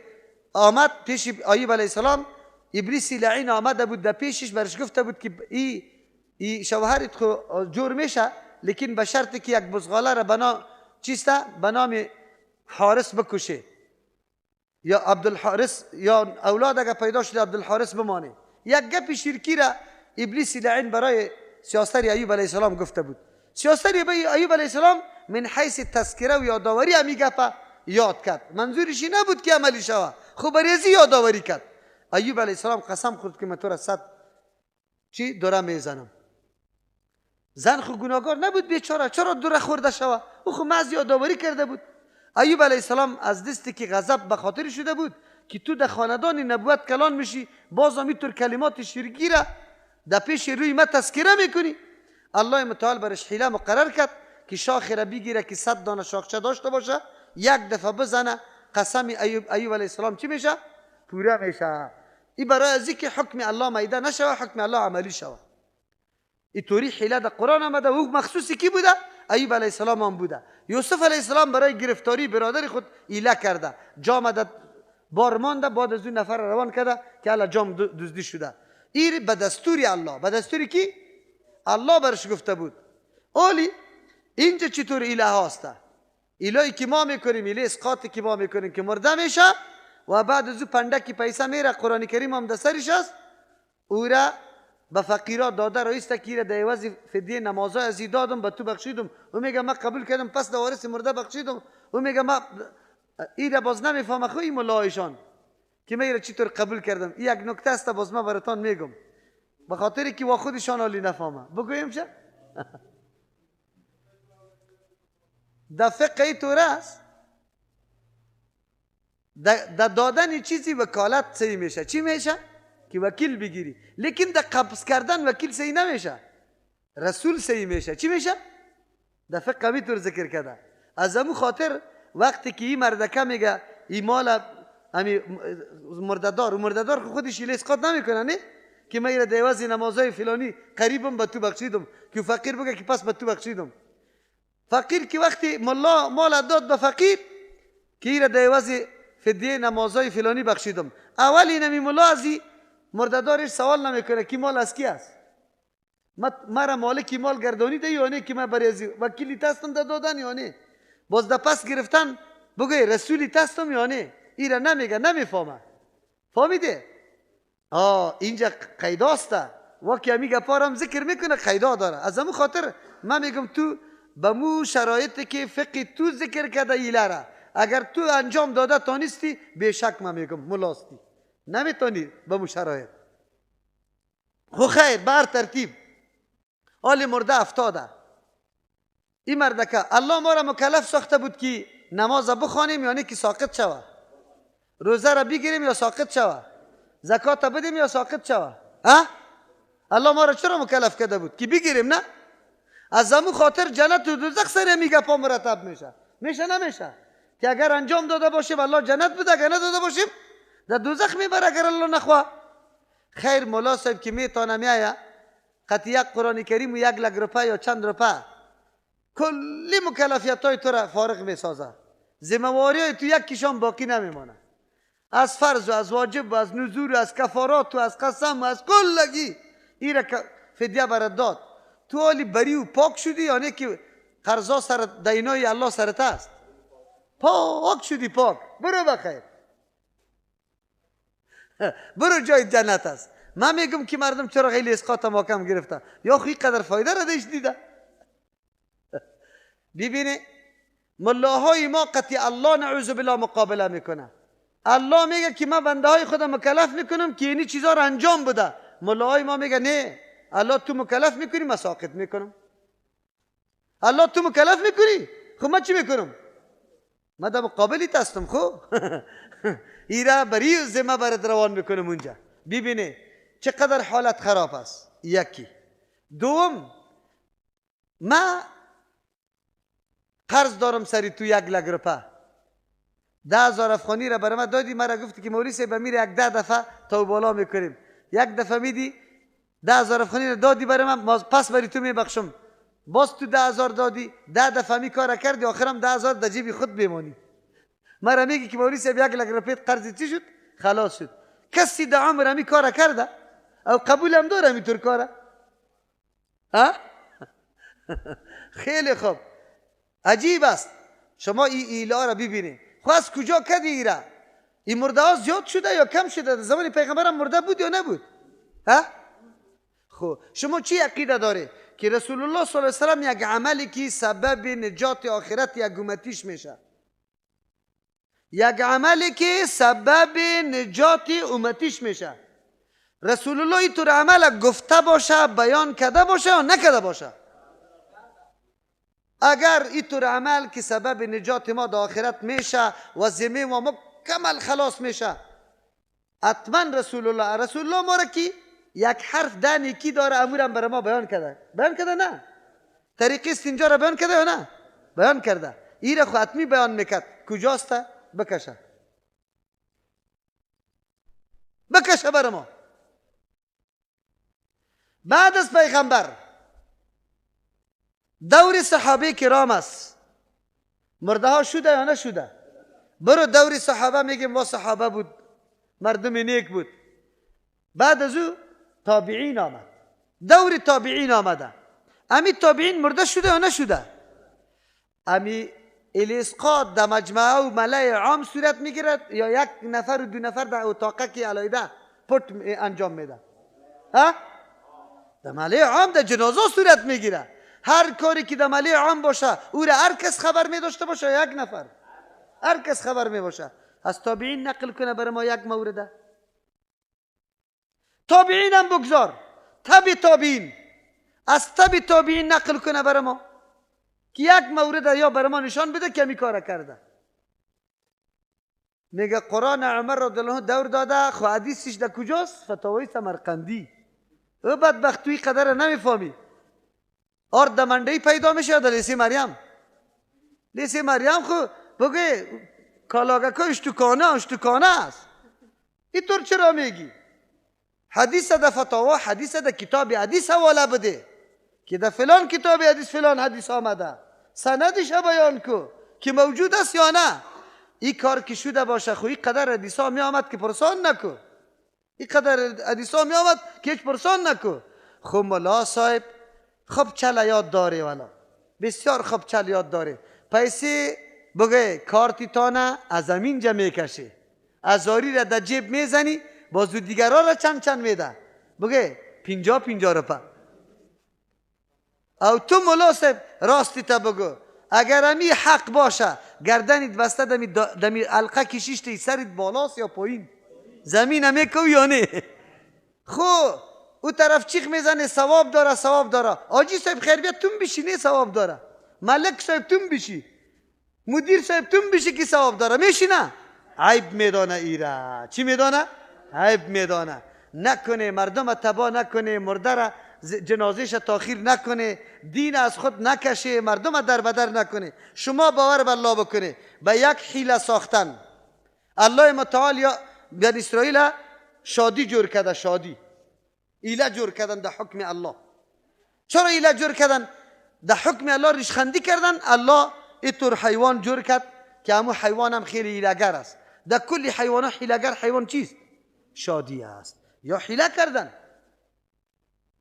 آمد پیش ایوب علیه السلام، ابلیس لعین آمده بود در پیشش، برش گفته بود که ای شوهرت خو جور میشه، لیکن به شرط که یک بزغاله را بنا چیسته؟ به نام حارس بکشه یا عبدالحارس یا اولاد اگر پیدا شده عبدالحارس بمانه. یک گپ شرکی را ابلیس لعین برای سیاسر ایوب علیه السلام گفته بود. سیاسر ایوب علیه السلام من حیث تذکره و یادآوری همی گپ یاد کرد، منظورش نبود که عملی شوه، خب برای یادآوری کرد. ایوب علیه السلام قسم خورد که من تو را 100 چی دوره میزنم. زن خو گناهکار نبود بیچاره، چرا دوره خورده شوه؟ او خو محض یادآوری کرده بود. ایوب علیه السلام از دستی که غضب به خاطر شده بود که تو در خاندان نبوت کلان میشی، باز هم اینطور کلمات شرکی را در پیش روی ما تذکره میکنی. الله متعال برش حیله مقرر کرد که شاخ را بگیره که 100 دانه شاخچه داشته باشه، یک دفعه بزنه قسم ایوب علیه السلام چی میشه؟ پوره میشه. این برای از که حکم الله میده نشوه، حکم الله عملی شوه. این طوری حیله در قرآن آمده و او مخصوصی کی بوده؟ ایوب علیه السلام هم بوده. یوسف علیه السلام برای گرفتاری برادر خود حیله کرده، جام در بار مانده، بعد از اون نفر روان کرده که الله جام دزدی شده. این به دستور الله، به دستور کی؟ الله برش گفته بود. اولی اینجا چطور ایله هاسته؟ ایلهی که ما میکنیم، ایله اسقاطی که ما میکنیم که مرده میشه و بعد از او پندکی پیسه میره، قرآن کریم هم در سرش است، او را به فقیرا داده رئیس که ایره در عوض فدیه نمازای ازی دادم به تو بخشیدم. او میگه من قبول کردم، پس در وارث مرده بخشیدم. او میگه من ایره باز نمیفهمه خو این ملایشان که من ایره چطور قبول کردم. این یک نکته است باز من براتان میگم، به خاطر که وا خودشان حالی نفهمه. بگویم چه؟ در فقه طور است، در دادن چیزی وکالت صحیح میشه. چی میشه؟ که وکیل بگیری. لیکن در قبض کردن وکیل صحیح نمیشه، رسول صحیح میشه. چی میشه؟ در فقه همی طور ذکر کرده. از امو خاطر وقتی که این مردکه میگه این مال همی مرددار، و مرددار خودش ایله اسقاط نمیکنه، نه که من ایره در عوض نمازهای فلانی قریبم به تو بخشیدم، که فقیر بگه که پس به تو بخشیدم. فقیر که وقتی ملا مال داد به فقیر که ایره در عوض فدیه نمازهای فلانی بخشیدم، اول اینمی ملا از مرددارش سوال نمیکنه که مال از کی است، مرا مالکی مال گردانی ده یا نه که من برای از وکیلی تستم ده دادن یا نه. باز ده پس گرفتن بگوی رسولی تستم یا نه؟ ایره نمیگه، نمیفهمه. فهمیده؟ اینجا قیداسته. واقعی همی گپارم ذکر میکنه، قیدا داره. از همون خاطر من میگم تو به مو شرایطی که فقه تو ذکر کرده ایله را اگر تو انجام داده تانستی، بیشک من میگم ملاستی، نمیتونی به مو شرایط. خو خیر، بر ترتیب حال مرده افتاده. این مردکه الله ما را مکلف ساخته بود که نماز بخوانیم یا نه که ساقط شوه، روزه را بگیریم یا ساقط شوه، زکات بدیم یا ساقط شوه. ها؟ الله ما را چرا مکلف کرده بود که بگیریم؟ نه؟ از همون خاطر جنت و دوزخ سر می گپا مرتب میشه. میشه نمیشه؟ که اگر انجام داده باشیم الله جنت بده، اگر نداده باشیم در دوزخ میبره اگر الله نخواه. خیر مولا صاحب که میتونه میایه قطعی یک قرآن کریم و 1 لک روپه یا چند روپه کلی مکلفیت های تو را فارغ میسازه، ذمه های تو یک کشان باقی نمیمانه. از فرض و از واجب و از نذور و از کفارات و از قسم و از کلگی ای را فدیه برات داد. تو حالی بری و پاک شدی یا نه که قرضا سر دینای الله سرت است؟ پاک شدی، پاک، برو بخیر، برو جای جنت است. من میگم که مردم چرا خیلی اسقاط محکم گرفته یا خو قدر فایده را دیش دیده. ببینه ملاهای ما قطعی الله نعوذ بالله مقابله میکنه. الله میگه که من بنده های خودم مکلف میکنم که اینی چیزا رو انجام بده. ملاهای ما میگه نه، الله تو مکلف میکنی من ساقط میکنم. الله تو مکلف میکنی، خب من چی میکنم؟ من در مقابلی هستم. خب ایره بری ذمه برات روان میکنم اونجا. ببینه چقدر حالت خراب است. یکی. دوم، من قرض دارم سری تو 1 لک روپه، 10,000 افغانی را برای من دادی، مرا گفتی که مولوی صاحب میره 10 دفعه تا بالا میکنیم، 1 دفعه میدی 10,000 افغانی را دادی برای من، پس بری تو میبخشم. باز تو 10,000 دادی، 10 دفعه می کار کردی، آخرم 10,000 در جیب خود بمانی. مرا میگی که مولوی صاحب 1 لک روپه قرض چی شد؟ خلاص شد. کسی در عمر می کار کرده او قبولم داره اینطور کاره؟ ها؟ خیلی خوب، عجیب است. شما این ایلا را ببینید. خب از کجا کدی ایره؟ این مرده ها زیاد شده یا کم شده؟ در زمان پیغمبرم مرده بود یا نبود؟ ها؟ خب شما چی عقیده داره که رسول الله صلی الله علیه و سلم یک عملی که سبب نجات آخرت یک امتیش میشه، یک عملی که سبب نجات امتیش میشه، رسول الله اینطور عمل گفته باشه، بیان کرده باشه یا نکرده باشه؟ اگر اینطور عمل که سبب نجات ما در آخرت میشه و ذمه ما مکمل خلاص میشه، حتما رسول الله ما را که یک حرف ده نیکی داره امورم برای ما بیان کرده. بیان کرده نه؟ طریقی استنجا را بیان کرده یا نه؟ بیان کرده. این را خو حتمی بیان میکرد. کجاست؟ بکشه، بکشه برای ما. بعد از پیغمبر دور صحابه کرام است. مرده ها شده یا نشده؟ برو دور صحابه میگیم ما صحابه بود، مردم نیک بود. بعد از او تابعین آمد، دور تابعین آمده. امی تابعین مرده شده یا نشده؟ امی الاسقاط در مجمعه و ملأ عام صورت میگیرد یا یک نفر و دو نفر در اتاقه که علیحده پت انجام میده؟ ها؟ در ملأ عام در جنازه صورت میگیره. هر کاری که در ملأ عام باشه او را هر کس خبر می داشته باشه، یک نفر هر کس خبر می باشه. از تابعین نقل کنه برای ما یک مورده. تابعین هم بگذار، تبع تابعین، از تبع تابعین نقل کنه برای ما که یک مورد یا برای ما نشان بده که می کار کرده. میگه قرآن عمر رضی الله عنه دور داده، خو حدیثش در کجاست؟ فتاوی سمرقندی. او بدبخت توی قدر نمیفهمی. آرد در منډی پیدا میشه یا در لیسه مریم؟ لیسه مریم خو بگه کالاگکا اشتکانه اشتکانه است. اینطور چرا میگی؟ حدیث در فتاوا، حدیث در کتاب حدیث حواله بده که در فلان کتاب حدیث فلان حدیث آمده، سندش بیان کو که موجود است یا نه. این کار که شده باشه خو این قدر حدیث ها می آمد که پرسان نکو، این قدر حدیث ها می آمد که هیچ پرسان نکو. خو ملا صاحب خب چل یاد داره، والا بسیار خب چل یاد داره. پیسه بگه کارتی تانه از همینجا میکشه، هزاری را در جیب میزنی، بازو دیگرها را چند چند میده، بگه 50-50 روپه. او تو ملا صاحب راستی تا بگو، اگر امی حق باشه گردنت بسته دمی القه کشیشتی سرت بالاست یا پایین؟ زمین همی کو یا نه؟ خو او طرف چیخ میزنه ثواب داره، ثواب داره. آجی صاحب خیر بیا تون بشی، نه ثواب داره. ملک صاحب تون بشی، مدیر صاحب تون بشی که ثواب داره، میشی نه؟ عیب میدانه ایره. چی میدانه؟ عیب میدانه. نکنه مردم تبا نکنه، مرده را جنازهش تاخیر نکنه، دین از خود نکشه، مردم در بدر نکنه. شما باور به الله بکنه به یک حیله ساختن. الله متعال یا بنی اسرائیل شادی جور کرده، شادی ایله جور کردن در حکم الله. چرا ایله جور کردن؟ در حکم الله ریشخندی کردن. الله اینطور حیوان جور کرد که همون حیوان هم خیلی حیله‌گر است. در کل حیوان حیله‌گر حیوان چیست؟ شادی است. یا حیله کردن.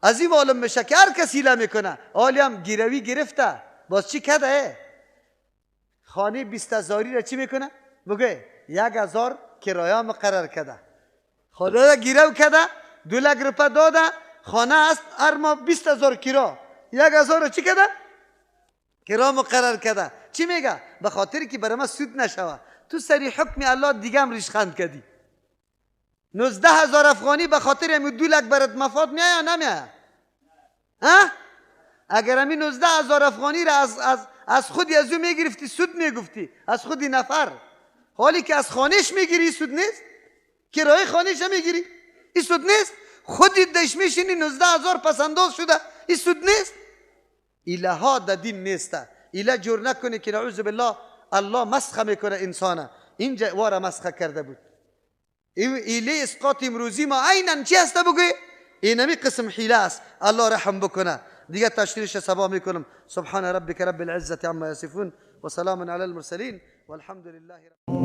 از این معلوم میشه که هر کس حیله میکنه. حالی هم گیروی گرفته، باز چی کرده؟ خانه 20,000 را چی میکنه؟ بگه 1,000 کرایه مقرر کرده. خانه را گیرو کرده، 2 لک روپه داده، خانه است هر ماه 20,000 کرا، 1,000 را چی کرده؟ کرا مقرر کرده. چی میگه؟ به خاطر که برای ما سود نشوه. تو سری حکم الله دیگه هم ریشخند کردی. 19,000 افغانی به خاطر همین 2 لک برات مفاد میایه یا نمیایه؟ ها؟ اگر همین 19,000 افغانی را از خودی از او میگرفتی سود میگفتی، از خودی نفر. حالی که از خانهش میگیری سود نیست، کرایه خانهش میگیری این سود نیست، خودی دش میشینی 19,000 پس انداز شده، این سود نیست. ایله ها در دین نیسته. ایله جور نکنه که نعوذ بالله الله مسخه میکنه انسانه. اینجا واره مسخه کرده بود. ایله اسقاط امروزی ما عینا چی هسته بگوی؟ اینمی قسم حیله است. الله رحم بکنه. دیگه تشریحش سبا میکنم. سبحان ربک رب العزة عما یصفون و سلام علی المرسلین والحمد لله رب.